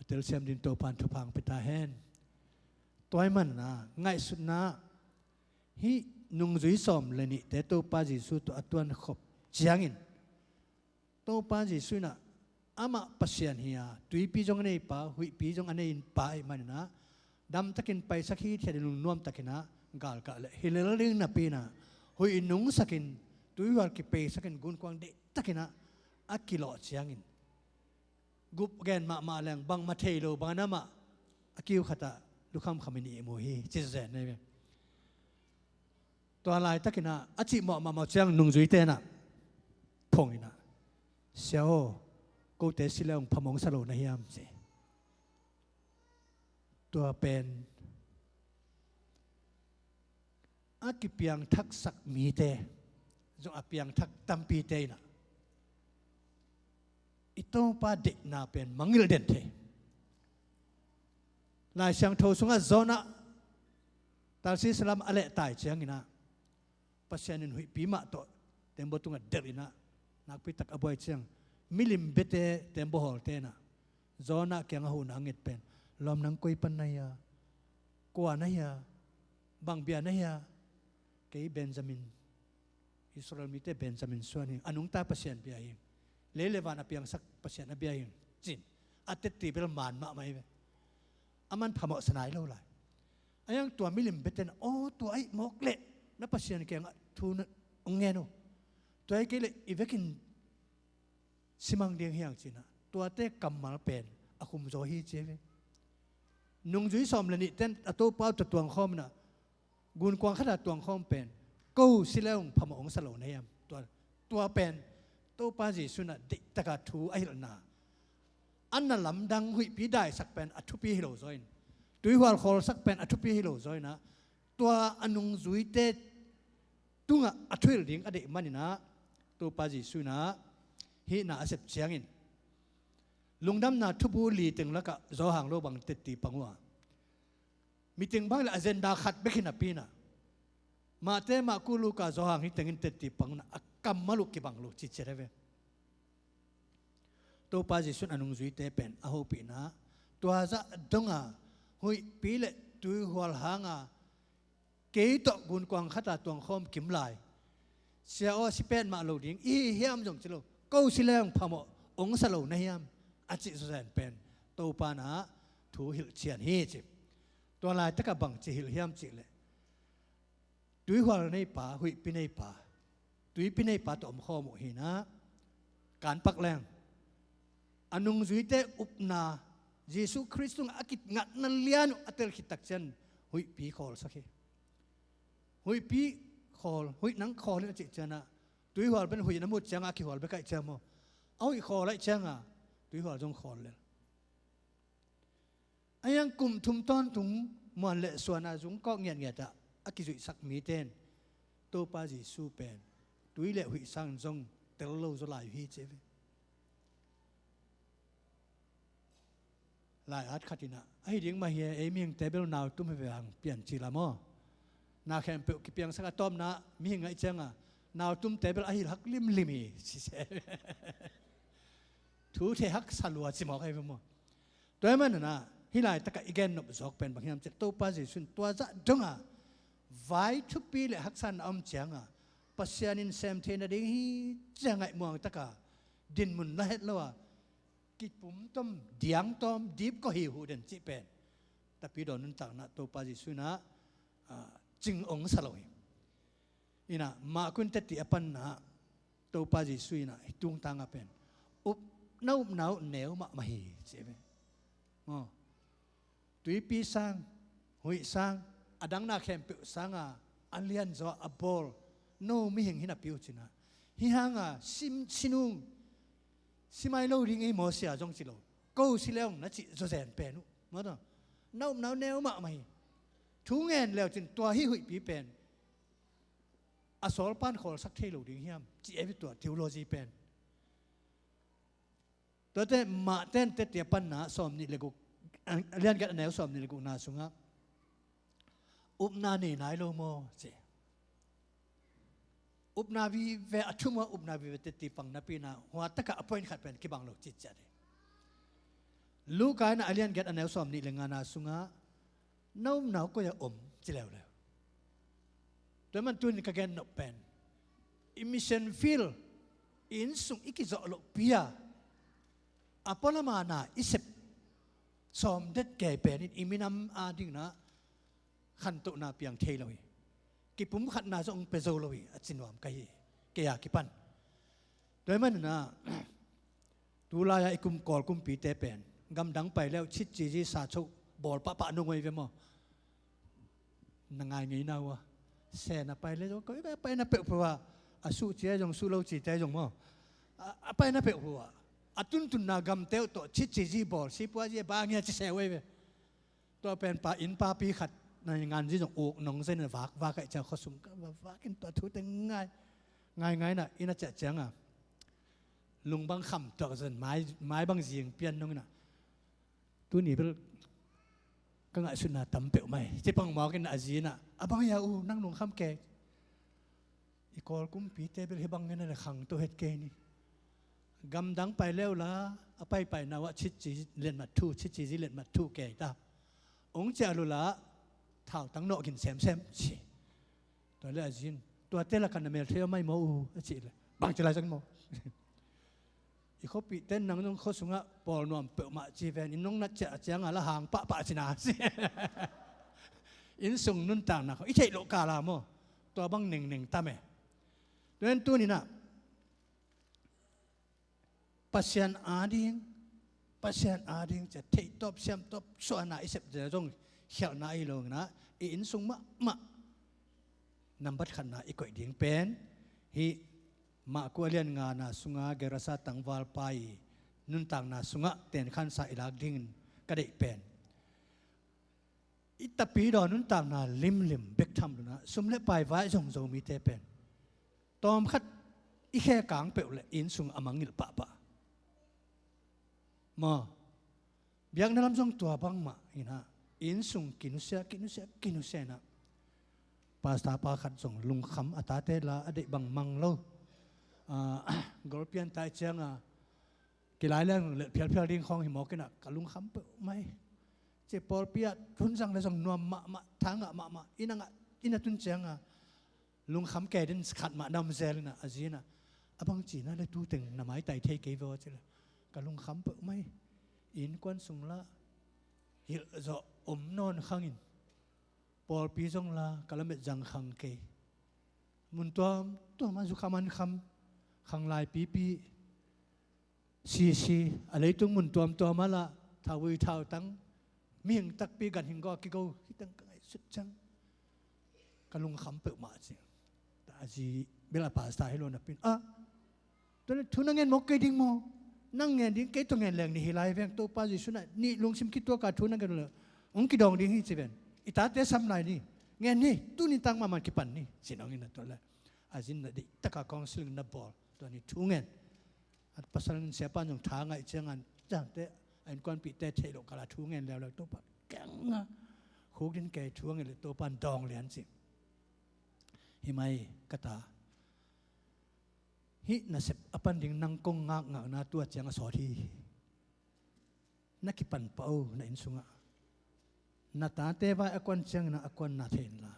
A telsiam ding Topan thupha hong pia ta hen. Tua ahih mana ngaihsutna hih nungzui sawm le nihte Topa Jesu tawh a tuankhop ciangin Topa Jesu inah amah Pasian hi a, tuipi zong a nei pa, huihpi zong a nei pa ahih maninah damtakin paisak hithiatin lungnuamtakinah galkah le hi lel ding napi inah huih nungsakin tuihual kipeisakin gunkuang deihtakinah a kilawh ciangin gup gen mahmah leng bangmah thei lo bangin amah a kiu khatah lukhamkhamin ihmu hi ci zen nei ve. Tua laitakinah a cihmawh mahmah ciang nungzuite inah phonginah, "Sia aw, kote si le hong phamawh hong sa lo na hiam?" ci. Tua pen a kipiangthaksak mite zong a piangthak tampite inah i Topa deihna pen mangngilh den thei. Lai Siangtho sungah Jonah Tarsis lam a lehtai cianginah Pasian in huihpi mah tawh tembaw tungah delhinah nakpitak a buai ciang milim biate tembaw hawlte inah Jonah kiangah huhna a nget pen, "Lawm, nang koi pan na hia? Kua na hia? Bang bia na hia?" "Kei Benjamin, Israel mite Benjamin suan hi, a nungta Pasian bia hi, lei le van a piangsak Pasian a bia hi," cin a tetti bel man mahmah hi ve. Aman phamawh sa nai lo lai. A hiang tua milim biate inah, "Aw, tua ahih mawk leh na Pasian kiangah thu na hong ngen uh. Tua ahih kei leh i vekin simang ding hiang," cinah tuate kammal pen a khumzaw hi ci hi ve. Nungzui sawm le nihte in a Topa uh tawh tuangkhawm inah gunkuang khatah tuangkhawm pen, "Ko si le hong phamawh hong sa lo na hiam?" Tua, tua pen Topa Jesu inah deihtaka thu a hilhna, a na lamdang huihpi daisak pen a thupi hi lo zaw in, tuihual khawlsak pen a thupi hi lo zaw inah tua a nungzuite tungah a thuhilh ding a deih maninah Topa Jesu inah hihna a sep ciangin Lungdamna Thubu li teng lakah Johan lo bang tetti pang uh a, miteng bang le agenda khat bek hi napi inah Mate, Marku, Luka, Johan hi tengin tetti pang unah a kammal uh kibang lo ci ciat a ve. Topa Jesu in a nungzuite pen a hopihna tua zah donga huihpi le tuihual hanga kei tawh gunkuang khata tuangkhawm kim lai, "Sia aw, si pen mah lo ding i hi hiam?" zong ci lo, "Ko si leng phamawh ong sa lo na hiam?" a cih zawzen pen Topa na thu hilhcian hi ci. Tua laitakah bang ci hilh hiam cihleh, tuihual neipa, huihpi neipa, tuipi neipa tawh omkhawm uh hinah, kanpak leng a nungzuite upna Jesu Khrist tungah a kingatna lian uh a tel khit takcian huihpi khawlsak hi. Huihpi khawl, huih nang khawl in a cih cianah tuihual pen huih na mut ciangah a kikhawl bek aih ciang maw? A huih khawl aih ciangah tuihual zong khawl lel. A hiang kum thum tawntung muan le suana zungkawk ngiatngiatah a kizuihsak mite in Topa Jesu pen Tui le huih sangin zong tel lo zaw lai uh hi ci ve. Lai-at khat in ah, ahi ding mah hi e, ei mihingte bel nau tum hi ve hang pian ci la maw. Na khempeuh kipiangsak a tawpna mihing ahih ciangin nau tumte bel a hilh hak limlim hi ci se. Thu thei haksa lua ci mawk ahi ve maw. Tua ahih manin ah hih laitakah i gennop zawk pen bang hiam cih leh Topa Jesuh in tua zah dongah vai thupi le haksa in a om ciangin Pasian in sem thei nading hi ci-a ngaihmuang takin dinmun la het lo a, kipumtom, diangtawm, dipkawh hi uh den cih pen Tapidaw nuntakna Topa Jesuh in ah, ah, cing ong sa lo hi. In ah Mark in teci a panna Topa Jesuh in ah hih tungtang ah pen, up, na upna uh neu mahmah hi ci ve. Maw. Tuipi sang, huih sang, a dang na khempeuh sangin a lianzaw a bawl no mihing hi napi uh cin ah, hih hangin si, si nung, si mai lo ding ei maw sia zong ci lo. Ko si leng na cih zawzen pen uh, maw, na upna uh neu mahmah hi. Thu ngen le uh cin tua hih huihpi pen a sawlpa'n khawlsak thei lo ding hiam ci ei ve tua theology pen. Tuate Mark ten teci a panna sawmnih le guk, a lian giat a neu sawmnih le gukna sungah, upna nei nai lo maw ci. Upna vive a thum uh, upna vive teci pang napi in ah hua takah a point khat pen kibang lo cih ciat hi. Luka in ah a lian giat a neu sawmnih le ngana sungah, na upna uh koi-ah om ci leuleu. Tua ahih manin tuni-in ka gennop pen, i mission field, i innsung i kizawh lohpi-a a pualam a na i sep sawm det kei pen in i minam adingin ah khantohna piang thei lo hi. Kipumkhatna zong pia zo lo hi, a ci nuam ka hi, kei a kipan. Tua ahih manin ah, tulai-a i kum Kawl kumpite pen gamdang pai le uh chitchizi sa cho bawl pahpah nong oi ve maw. Na ngai ngei na uh a, Sen a pai le zong, koi a paina peuhpeuh ah, a suh ci a zong, suh lo cite zong maw, a, a paina peuhpeuh ah, a tuntunna gamte uh tawh chitchizi bawl, sipuazi a bangia ci se uh ei ve. Tua pen pa, inn papi khat na nganzi zong uk nong zen a vak, vak ahih ciang khuasung ka va, vak in tua thute ngai, ngai, ngai in ah, inn a ciah ciangin lungbang kham tuak zen, mai, mai bang zing pian nong in ah, tuni bel ka ngaihsutna tam peuhmah hi ci pang mawk in ah, a zi in ah, a bang hia u, nang lungkham kei. I Kawl kumpite bel hih bang ngen a le khangto het kei ni. Gamdang pai le uh la, a paipaina uh ah chitchizi letmat thu, chitchizi letmat thu kei ta. Ong ciah lua la, thautang nawh gin semsem ci. Tua le a zi in, tuate lakah na mel thei aw mai maw u, a cih leh, bangci lai zong maw. I khuapihte in nang zong khua sungah pawl nuam peuhmah ci ven, inn nong nat ciah ciangin la hang pahpah cin a ci. Innsung nuntakna khawng i theih loh kal a maw, tua bang nengneng tam e. Tua ahih manin tuni-in ah Pasian ading, Pasian ading ci-a theihtawp siamtawp suahna i sep zel zong khialhna ahi lo in ah, i innsung mahmah nambat khatna i koih ding pen hih Marku a lian ngana sungah Gerasa tangvalpa i nuntakna sungah tenkhansa i lak dingin ka deih pen, i Tapidaw nuntakna limlim bek tham lo in ah, sum le pai vai zong Zomite pen tawmkhat i khe kang peuh leh i innsung a mangngilh pahpah. Maw, biakna lam zong tua bangmah in ah, i innsung kinusia, kinusia, kinusia in ah, pastor pa khat zong lungkham, a tate la a deih bang mang lo, ah, golpian tai ciangin kilai leng lelh phialphial ding khawng hi mawk in ah, ka lungkham peuhmah hi. Ci, pawlpi ah hun zang le zong nuam mahmah, tha ngah mahmah, inn a ngah, inn a tun ciangin lungkham kei den khat mah na om zel in ah, a zi in ah, a bang ci na le tu teng na maitai thei kei ve aw ci leh, ka lungkham peuhmah hi. Innkuan sung lah hilh zawh om nawn khang in, pawlpi zong lah ka lamet zang khang kei. Mun tuamtuam ah zukham ankham, khanglai pipi, sisi, a leitung mun tuamtuam ah lah thauvui thautang, mihing takpi ganhing gawh a kigo hi teng ka ngaihsut ciang ka lungkham peuhmah ci. A zi bel a pastor hi lo napi in, ah, tua leh thu na ngen mawk kei ding maw? Nang ngen ding, kei tawh ngen leng nih hi lai veng, Topa Jesuh in ah nih lungsim kituak a thu na ngen uh leh hong kidawng ding hi ci ven. I tate sam lai ni. Ngen ni, tuni tang mahmah kipan ni, ci nong in ah tua leh A zi in na deih taka counseling na bawl. Tua ni thu ngen. A pasal in siapa in zong tha ngaih ciangin, ciangte a innkuanpihte theih loh kala thu ngen leuleu, Topa kiangah khuk din kei thu a ngen le Topa in dawng lian ci. Hi mai ka ta. Hih nasep a pan ding nang kong ngakngakna tua ciang a sawt hi. Na kipan pah o na inn sungah. Na tate vai a kuan ciangin a kuan na thei inla,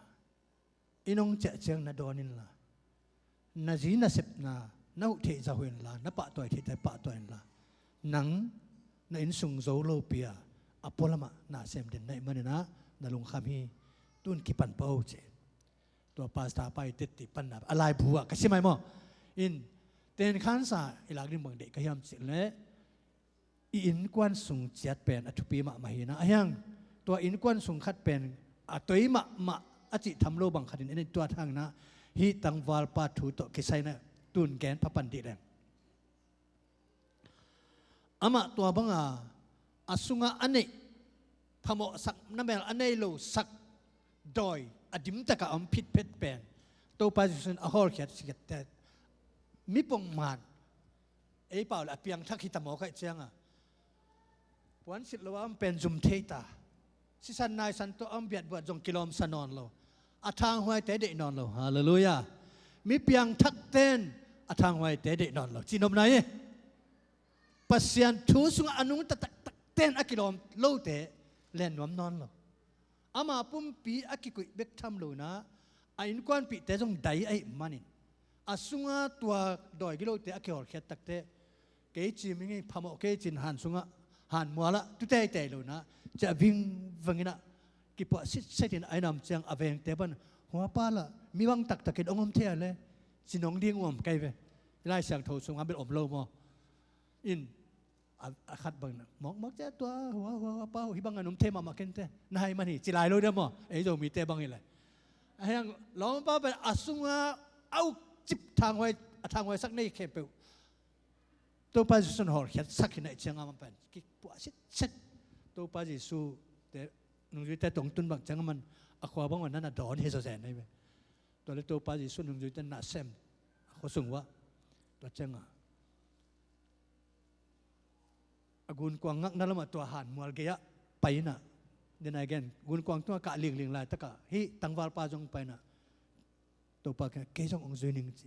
inn hong ciah ciang na dawn inla, na zi nasepna na huh theih zah huh inla, na pahtawi theih te pahtawi inla, nang na inn sung zo lopi a, a pualamah na sem den na hih maninah na lungkham hi. Tun kipan pah o ci. Tua pastor pa i tetti panna a laibu ah ka sim ai maw? In ten khansa i lak ding bang deih ka hiam cih leh, i innkuan sung ciat pen a thupi mahmah hi na, a hiang tua innkuan sung khat pen a toi mahmah a cih tham lo bang khatin en in tua thanginah hih tangvalpa thu tawh kisai na tun gen phapan dih leng. Amah tua banga a sungah a neih phamawhsak na mel a nei lo sak dawi a dimtakah a om phitphet pen Topa Jesuh in a hawlkhiat siatte mi pongman ei pau le a piangthak hi ta maw kaih cianga. Puansilh lo a om pen zum thei ta. Sisan naisan tawh a om biatbuat zong kilawmsa nawn lo. A thanghuaite deih nawn lo. Halleluiah. Mi piangthakten a thanghuaite deih nawn lo. Cihnopna hi. Pasian thu sungah a nungta taktakten a kilawm lote len nuam nawn lo. Ama pumpi a kikuih bek tham lo inah a innkuanpihte zong dai ahih manin a sunga tua dawi gilote a kihawlkhiat takte kei cim ing ei phamawh kei cin han sungah han mualah tuteitei lo inah ciah vingvang inah kipuah sitset in a inam ciang a vengte pan huapa lah mi bang taktakin ong om thei a le ci nong ding uam kai ve. I Lai Siangtho sungah bel om lo maw? In a, a khat bang na mawkmawk cia tua hua hua hua pau hi bang a num thei mahmah kente na hai man hi ci lai lo dia maw? Ei Zomite bang hi lai. A hiang lawmpa pen a sunga a uk cip thanghuai a thanghuai sak nei khempeuh Topa Jesuh in hawlkhiat sak hi naih cianga man pen kipuah sitset. Topa Jesuh te nungzuite tong tun bang cianga man a khua bang man nana dawn hi zawzen nei ve. Tua le Topa Jesuh nungzuite na sem a khua sung uah tua cianga a gunkuang ngakna lamah tua han mual gei-ah pai inah, den ai gen gunkuang tungah kah lingling laitakah hih tangvalpa zong pai inah Topa kei zong ong zui ning ci.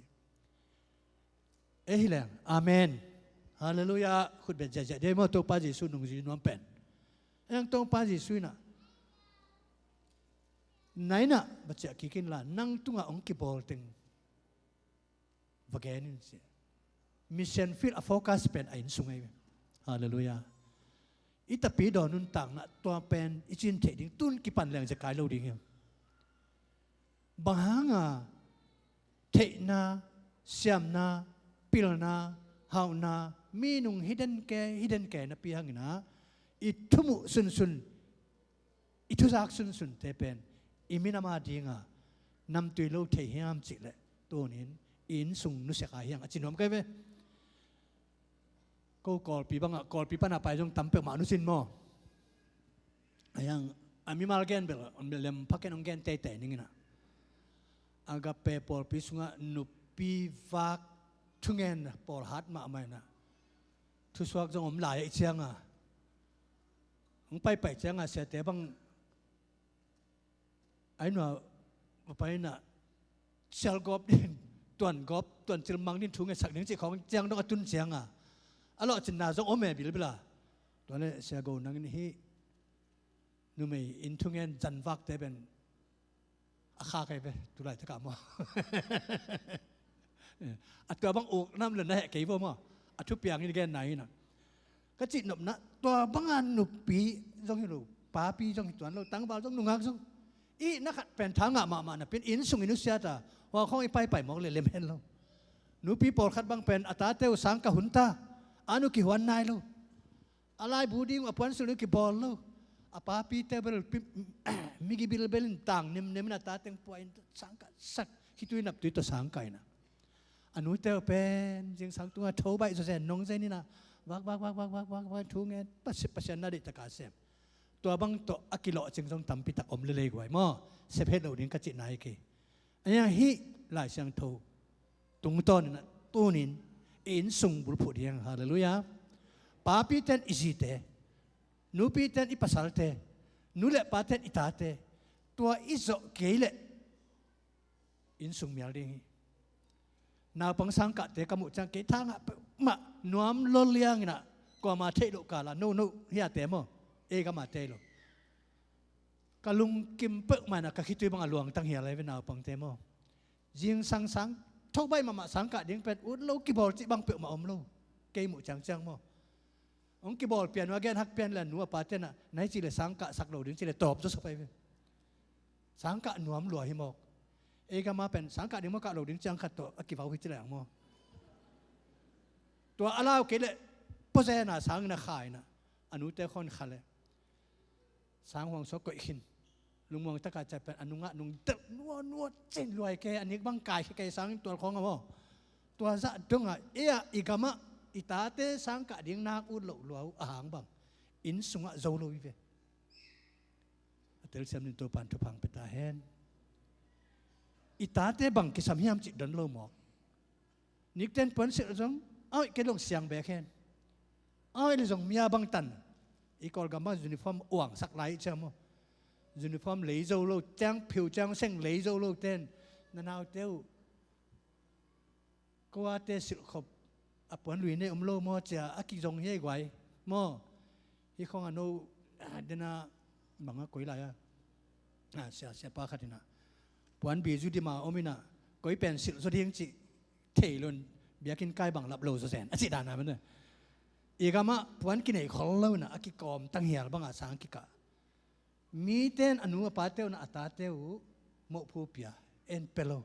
Ei hi leng amen. Halleluiah. Khutbet ziahziah dei maw Topa Jesuh nungzui nuam pen. Eng Topa Jesuh inah na inah va ciah kik inla nang tungah ong kibawl teng va gen in ci. Mission field a focus pen a inn sung ahi ve. Halleluiah. I tapi dawn nuntakna tua pen i cin theih ding tun kipan leng zekai lo ding hiam? Bang hanga theihna, siamna, pilna, hauhna, minung hiden ke hiden ke napi hangina i thumuh sunsun i thuzak sunsunte pen i minam a dinga namtui lo thei hiam cihleh tunin i inn sung nusia kha hiang a ci nuam kai ve. Ko Kawlpi bangah Kawlpi pana pai zong tam peuhmah nusin maw? A hiang a mimal gen bel lem phaken hong gen teitei ninginah Agape pawlpi sungah nupi vak thungen pawlhat mahmah inah thusuak zong om lai a i cianga hong paipaih cianga siate bang ai nua va pai inah sial gawp din tuan gawp tuan cilmang din thu ngetsak ding cih khawng ciang dong a tun cianga a lawhcinna zong om e bilbila. Tuale sia go nangin hih numei in thungen zanvakte pen a kha kai ve tulai takah maw? A tua bang uk nam le na heh kei vo maw? A thupiang in gen nai inah ka cihnopna tua banga nupi zong hi lo papi zong hi tuan lo tangval zong nungak zong i na khat pen tha ngah mahmah napi in inn sung i nusiata hua khawng i paipai mawk le lem hen lo. Nupi pawlkhat bang pen a tate uh sang ka hunta a nu kihuan nai lo. A laibu ding uh a puansilh ding uh kibawl lo. A papite bel migibil bel in tang nemnem in a tateng puah in sangkah sak khitui naptui tawh sangkah inah a nute uh pen zingsang tungah tho baih zawzen nong zen inah vak vak vak vak vak vak vak thu ngen Pasian na deih taka sem. Tua bang tawh a kilawhcing zong tampitak om lelei guai maw? Sep het loh ding ka cihna hi kei. A hih Lai Siangtho tungtawn in ah tunin i innsung bulphuh ding. Halleluiah. Papite in i zite, nupite in i pasalte, nu le pate in i tate, tua i zawh kei leh innsung mial ding hi. Naupang sangkahte ka muh ciang kei thangah peuhmah nuam lua liang in ah kuama theih loh kala, no no, hiate maw, ei gama tei lo. Ka lungkim peuhmah in ah ka khitui bangah luangtang hial ahi ve naupangte maw. Zingsang sang tho baih mahmah sangkah ding pen ut lo kibawl cih bang peuhmah om lo. Kei muh ciangciang maw. Hong kibawl pian uh a gen hak pian le a nu a pate in ah nai ci le sangkah sak lo ding ci le tawp zawsop ahi ve. Sangkah nuam lua hi mawk. Ei gama pen sangkah ding maw kah lo ding ciang khat tawh a kivau hi ci le ang maw. Tua a lau kei leh pawzena sangin a kha in ah a nute khawng kha le sang huang sua koih khin. Lungmuang taka ciah pen a nungah nung delh nua nua cin luai kei a nik bang kai khe kei sangin tual khawng a maw. Tua zah dongah ei ah i gamah i tate sangkah ding nak ut loh lua uh a hang bang innsungah zo lo hi ve. A telsiam ding Topan thupha pia ta hen. I tate bang kisam hiam cih don lo mawk. Nikten puansilh zong a hoih kei leh zong siang beek hen. A hoih leh zong mia bang tan. I Kawlgam bang uniform uangsak lai i ciang maw. Uniform lei zo lo ciang phiu ciang seng lei zo lo ten na naute uh ko ate silhkhop a puan lui nei om lo maw cia a kizong hi ei guai maw. Hi khawng a no dena bang a koi lai a sia siapa khat in ah puan bi zu dima om in ah koi pen silh zaw ding cih thei lo in biakinn kai bang lap lo zaw zen a cih dan a man. I gamah puan kinei khol lo in ah a kikawm tanghial bangah sang kikah. Mite in a nu a pate uh in ah a tate uh mawhphu pia en pe lo.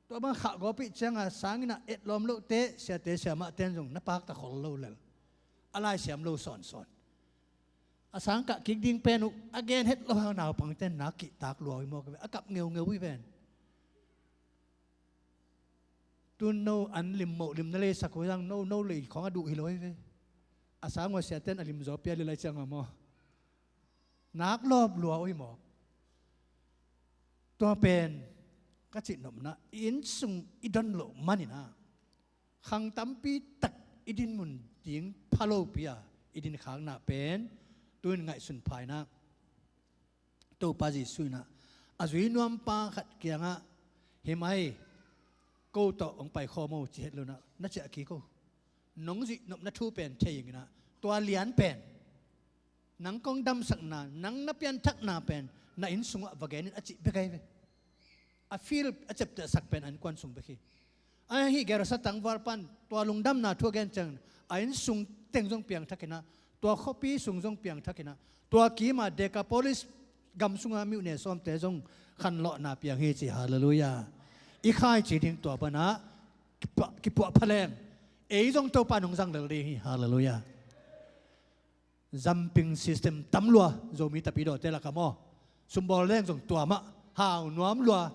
Tua bang khah gawpih cianga sangin ah etlawm lohte siate siamahte in zong na pakta khol lo lel. A laisiam lo sawnsawn. A sangkah kik ding pen uh a gen het lo hang naupangte in nak kihtak lua uh hi mawk hi ve. A kap ngeungeu uh hi ven. Tun no an lim moh lim na leisak uh hang no no lei khawng a duh hi lo hi ve. A sang uh a siate in a lim zaw pia lilai cianga maw. Nak lawp lua uh hi mawk. Tua pen ka cih nopna i innsung i don loh manin ah khang tampi tak i dinmun ding pha lopi a i dinkhakna pen tuin ngaihsun pha in ah Topa Jesuh in ah a zui nuampa khat kiangah hi mai ko tawh hong pai khawm o ci het lo in ah na ciah kik o. Nong zuih nopna thu pen thei ing in ah tua lian pen nang kong damsakna nang na pianthakna pen na inn sungah va gen in a cih bek ahi ve. A feel a ciaptehsak pen a innkuan sung bek hi. Ahi Gerasa tangvalpan tua lungdamna thu a gen ciangin a inn sung teng zong piangthak in ah tua khuapi sung zong piangthak in ah tua kima Decapolis gam sunga miuhne sawmte zong khanlawhna piang hi ci. Halleluiah. I khaici ding tua panah kipuah, kipuah pha leng ei zong Topa nong zang lel ding hi. Halleluiah. Zamping system tam lua Zomi tapidawte lakah maw. Sumbawl leng zong tua mah hau nuam lua.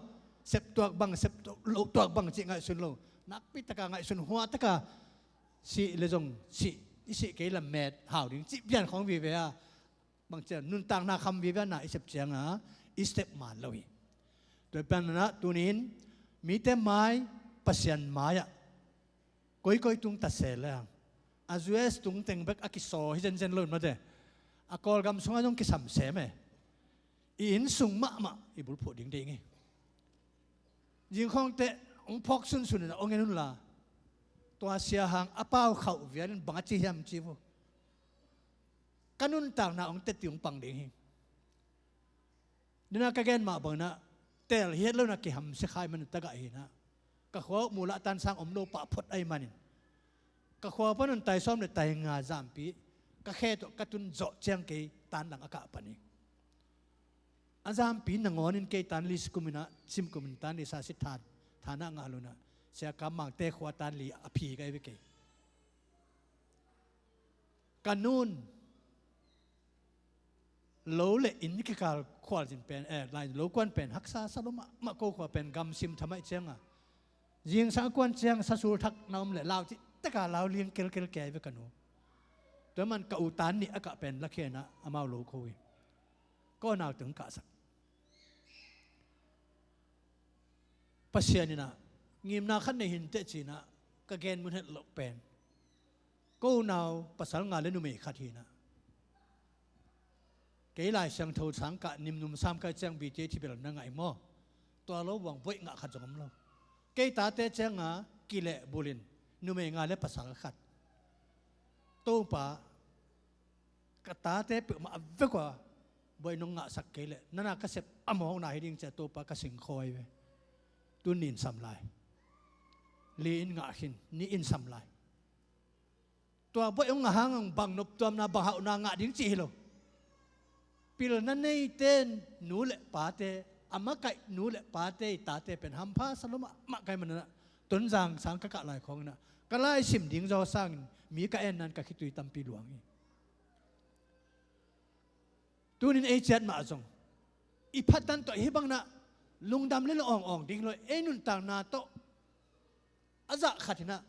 Septuak bang septuak loh tuak bang cih ngaihsun lo. Nakpi taka ngaihsun hua taka sih le zong sih i sih kei lam met hau ding cih pian khawng vive a bang cian nuntakna kham vive a na i sep cianga i step man lo hi. Tua i pian nanah tunin mite mai Pasian mai-ah koikoi tung ta se leng a U S tung teng bek a kisaw hi zenzen lo in mate a Kawlgam sungah zong kisam sem e. I inn sung mahmah i bulphuh ding deih hi. Zingkhawngte hong phawk sunsun in a hong en unla tua sia hang a pau khauh vialin bang a ci hiam ci vo. Ka nuntakna hong teti hong pang ding hi. Dena ka gen mah bangin ah tel hiat lo in ah kihamsia kha ahih manin tagah hi in ah ka khua uh mulah tan sang om lo pah phot ahih manin ka khua pan un tai sawm le tai nga zampi ka khe tawh ka tun zawh ciang kei tan lang a kah pan hi. A zampi nangawn in kei tan li si kum in ah sim kum in tan li sa si than than ah ngah lo in ah Sia Kam Mangte khua tan li a phi ka hi ve kei. Ka nun lo le inn kikal khualzin pen eh lai lo kuan pen haksa sa lo mahmah ko khua pen gamsim thamai cianga zingsang a kuan ciang sasul thak na om le lau cih taka lau liang kelkel kei ve ka nu. Tua man ka u tan nih a kah pen lakhia in ah amau lo ko hi. Ka unau teng kahsak Pasian in ah Ngimna khat nei hi inteh ci-in ah ka gen mun het loh pen, ko unau pasal nga le numei khat hi-in ah, kei Lai Siangtho sang kah nimnum sam ka hih ciang B T A thibel na ngah hi maw? Tua lo buang buaih ngah khat zong om lo. Kei tate ciang a kilehbulh in numei nga le pasal khat. Topa, ka tate peuhmah a vek uh a buaih nong ngahsak kei leh na na ka sep a mawkna hi ding ci-a Topa ka singkhawi ve. Tun nih in sam lai. Li in ngah khin, nih in sam lai. Tua buaih hong ngah hangin bang noptuamna, bang hauhna ngah ding cih hi lo. Pilna neite, nu le pate, a makaih nu le pate i tate pen hampha sa lua mahmah ka hih manin ah, Tonzang sang ka kah lai khawng in ah, ka laisim ding zaw sangin mi ka enna in ka khitui tampi luang hi. Tunin ei ciat mah zong i phattan tawh hih bangin ah lungdam le lawng awng ding hi lo, ei nuntakna tawh a zah khat in ah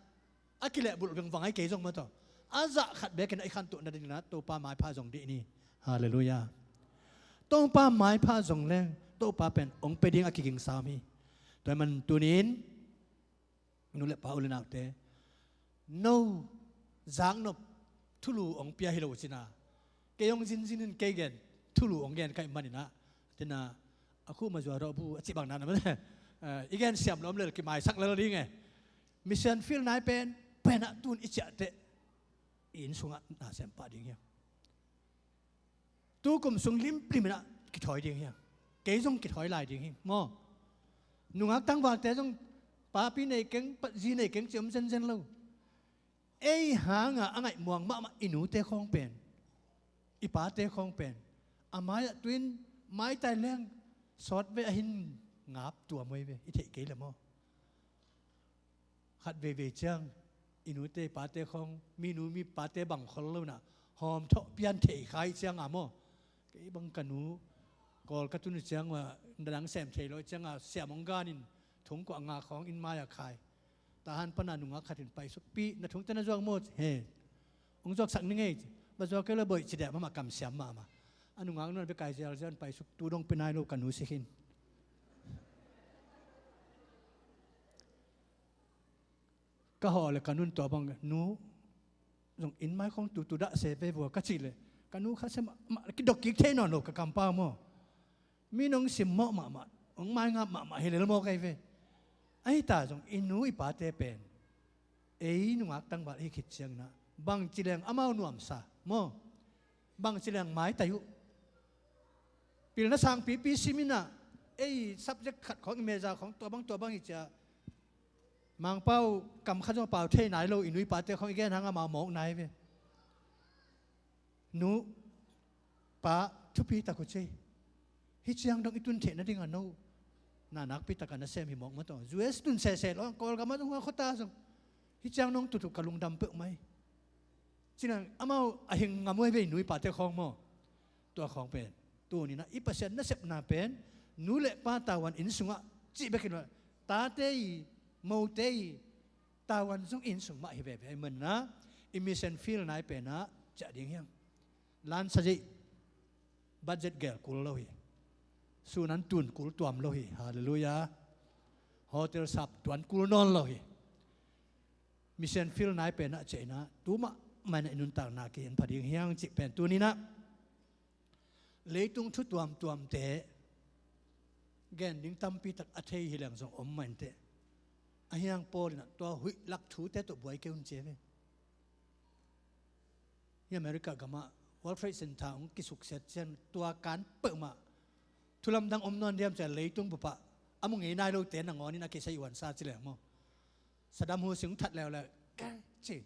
a kilehbulh vengvang ahi kei zong maw taw, a zah khat bekin ah i khantoh nadingin ah Topa maipha zong dih ni. Halleluiah. Topa maipha zong leng Topa pen hong pia ding a kigingsa om hi. Tua ahih manin tunin nu le pa, u le naute, no zaknop thulu hong pia hi lo uh cin ah, kei hong zinzin in kei gen thulu hong gen ka hih manin ah, a tin ah, a khu ma zua rawh bu a cih bang na na mah, eh, i gen siam lawm lel, kimaisak lel ding e. Mission field nai pen pen ah tun i ciah teh i inn sungah na sem pah ding hi. Tu kum sung limplim in ah kithawi ding hi. Kei zong kithawi lai ding hi maw? Nungak tangvalte zong papi nei keng, pa, zi nei keng ci om zenzen lo. Ei hanga a ngaih muang mahmah i nute khawng pen, i pate khawng pen a mai-ah tu-in maitai leng sawt ve, a hin ngap tuam uh hi ve, i theih kei le maw? Khat veivei ciang i nute i pate khawng, mi nu mi pate bang khol lo in ah hawm thawh pian thei kha ih ciang a maw? Kei bang ka nu Kawl ka tun uh ciang a, na dang sem thei lo ih ciang a, siam hong gan in thungkuah nga khawng inn mai-ah khai. Tahan pana nungak khat in paisuk, "Pi, na thungte na zuak maw?" "He, hong zuaksak ning ei," ci. "Va zuak kei le boih," ci deh, mahmah kamsiam mahmah. A nungak nu in bia kai zialzial in paisuk, "Tu dong pia nai lo, ka nu si khin." Ka hawh le ka nu in tua bang, "Nu, zong inn mai khawng tutu dah se ve vua," ka cih leh, ka nu kha se mahmah, kidok kik thei nawn lo ka kampau maw. Mi nong simmawh mahmah, hong maingap mahmah hi lel maw kei ve. Ahi ta zong i nu i pate pen ei nungak tangval ahi khit ciangin ah bangci leng amau nuamsa maw? Bangci leng maitai uh. Pilna sangpipi sim in ah, ei subject khat khawng, i meja khawng tua bang tua bang hi ci-a, Mangpau kam khat zong a pau thei nai lo i nu i pate khawng i gen hang amau mawk nai ve. Nu, pa, thupi tak uh ci. Hih ciang dong i tun theih nading a no na nakpi tak a na sem hi mawk maw taw. U S tun sese lo, Kawlgam ah zong, a khuata zong hih ciang nong tut uh ka lungdam peuhmah hi. Ci-in ah amau a hing ngam uh hi ve, i nu i pate khawng maw. Tua khawng pen tuni-in ah i Pasian nasepna pen nu le pa tavuan inn sungah cih bekin ah, tate i, mote i tavuan zong inn sung mah hi veve. Ahih manin ah i mission field nai pen ah ciah ding hi hang. Lansa zeih, budget gel kul lo hi. Sun an tun kul tuam lo hi. Halleluiah. Hotel sap tuan kul nawn lo hi. Mission field nai pen ah ciah in ah tu mahmah in ah i nuntakna ki-en pha ding hi hang cih pen tuni-in ah leitung thu tuamtuamte gen ding tampi tak a thei hi leng zong om mah inteh. Ahi hang Paul in ah tua huih lak thute tawh buai kei un ci hi ve. Hih America gamah World Trade Center hong kisuksiat ciang tua kan peuhmah thu lamdang om nawn diam ci-a leitung bupah a mu ngei nai lote nangawn in a kisai uansa ci leng maw. Saddam Hussein hong that leuleu, "Kei," ci.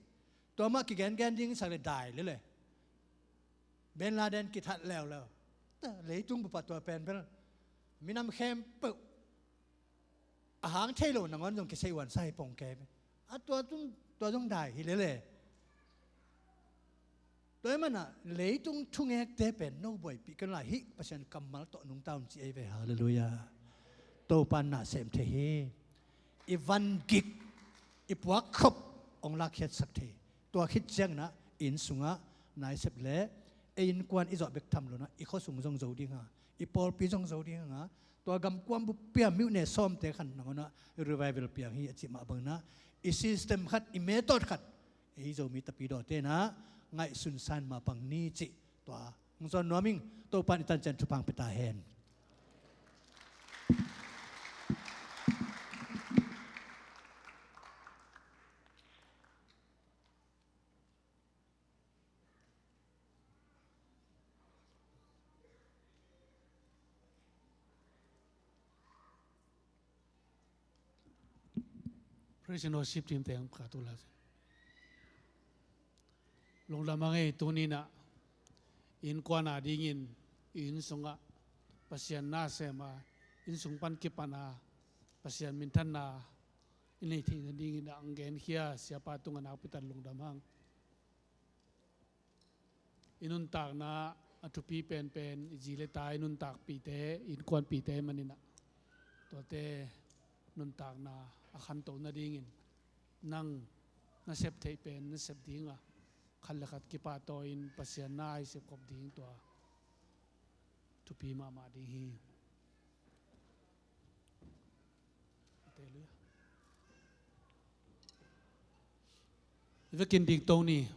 Tua mah kigengen ding sak leh dai lel e. Bin Laden kithat leuleu. Leitung bupah tua pen bel minam khempeuh a hang thei lo nangawn zong kisai uansa hi pong kei ve. A tua zong, tua zong dai hi lel e. Tua ahih manin ah leitung thungekte pen no buaipih kei un la, hih Pasian kammal tawh nungta un ci ei ve. Halleluiah. Topa in na sem thei hi. I van gik, i puak khop hong lakkhiatsak thei. Tua khit ciangin ah inn sungah na i sep leh ei innkuan i zawh bek tham lo-in ah i khuasung zong zo ding a, i pawlpi zong zo ding a, tua gamkuam buppi a miuh ne sawmte khan nangawnah i revival piang hi a cih mah banginah i system khat, i method khat ei Zomi tapidawte nah ngaihsun san mah bang ni cih tua hong zawn nuam ing. Topan i tancian thupha pia ta hen. Praise and worship team teng khat uh la. Lungdam hang ei, tuni nah innkuan a dingin inn sungah Pasian na sem a, inn sung pan kipan a Pasian minthanna i nei theihna dingin ah hong genkhia siapa tungah nakpi tak lungdam hang. I nuntakna a thupi penpen i zi le ta i nuntakpihte, i innkuanpihte maninah tuate nuntakna a khanto nadingin nang na sep theih pen na sep dinga khat le khat kipahtawi-in Pasian na i sepkhop ding tua thupi mahmah ding hi. Vekin dikto ni.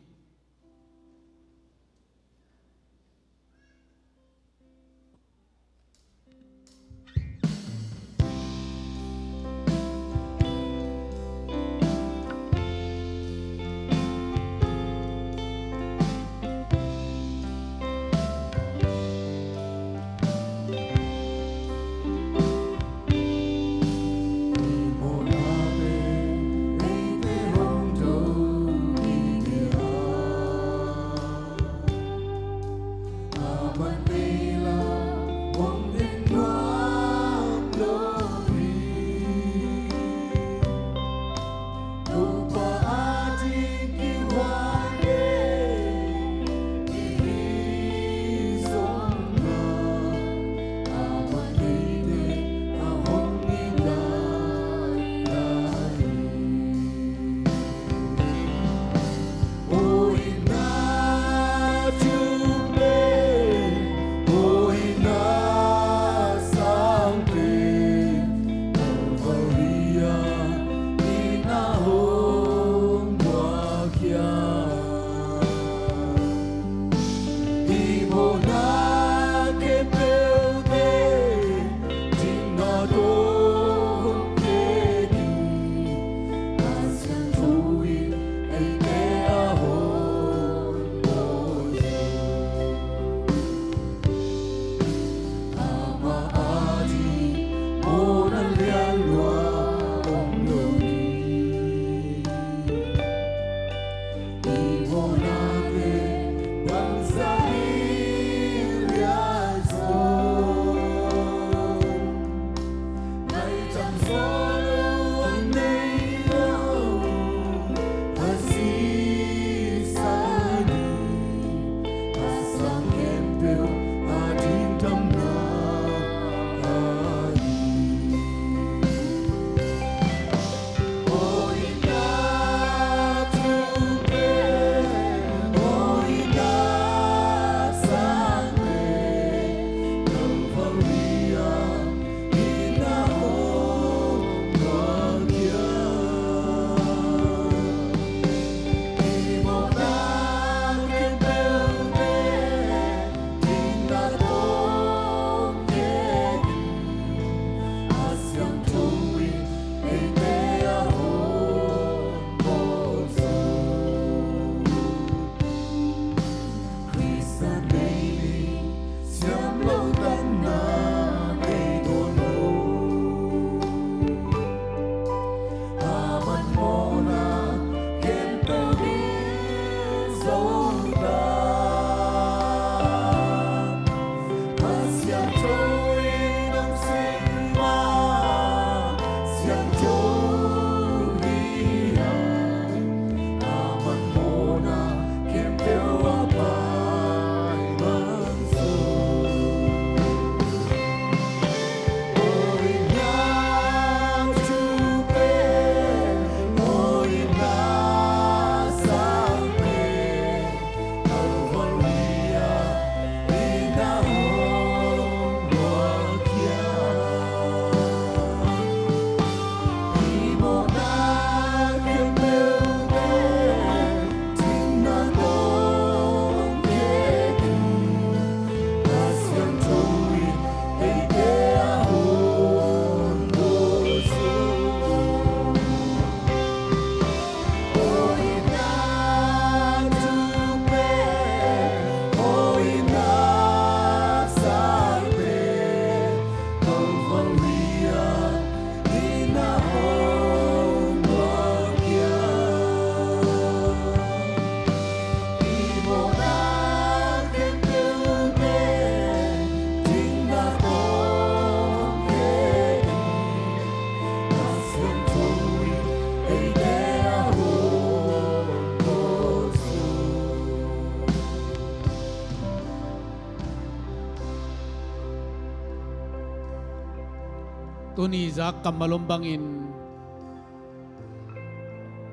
Tuni zak kammal om bangin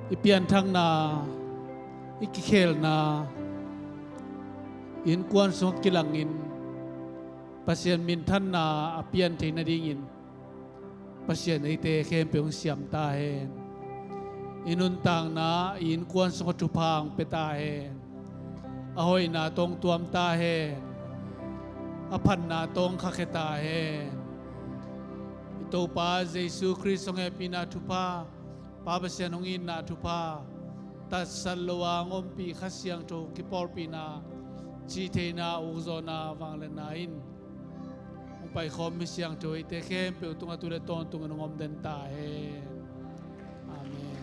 i pianthakna, i kikhelna, i innkuan sungah kilangin Pasian minthanna a pian thei nadingin Pasian eite khempeuh hong siam ta hen. I nuntakna, i innkuan sungah thupha hong pia ta hen. A hoihna tawh hong tuam ta hen. A phatna tawh hong khakhia ta hen. I Topa Jesu Khrist hong hehpihna thupha, Pa Pasian hong itna thupha, tatsat lo a hong ompih Kha Siangtho kipawlpihna, cihtheihna, ukzawhna, vangliatna in hong paikhawm mi siangtho eite khempeuh tungah tu le tawntungin hong om den ta hen. Amen.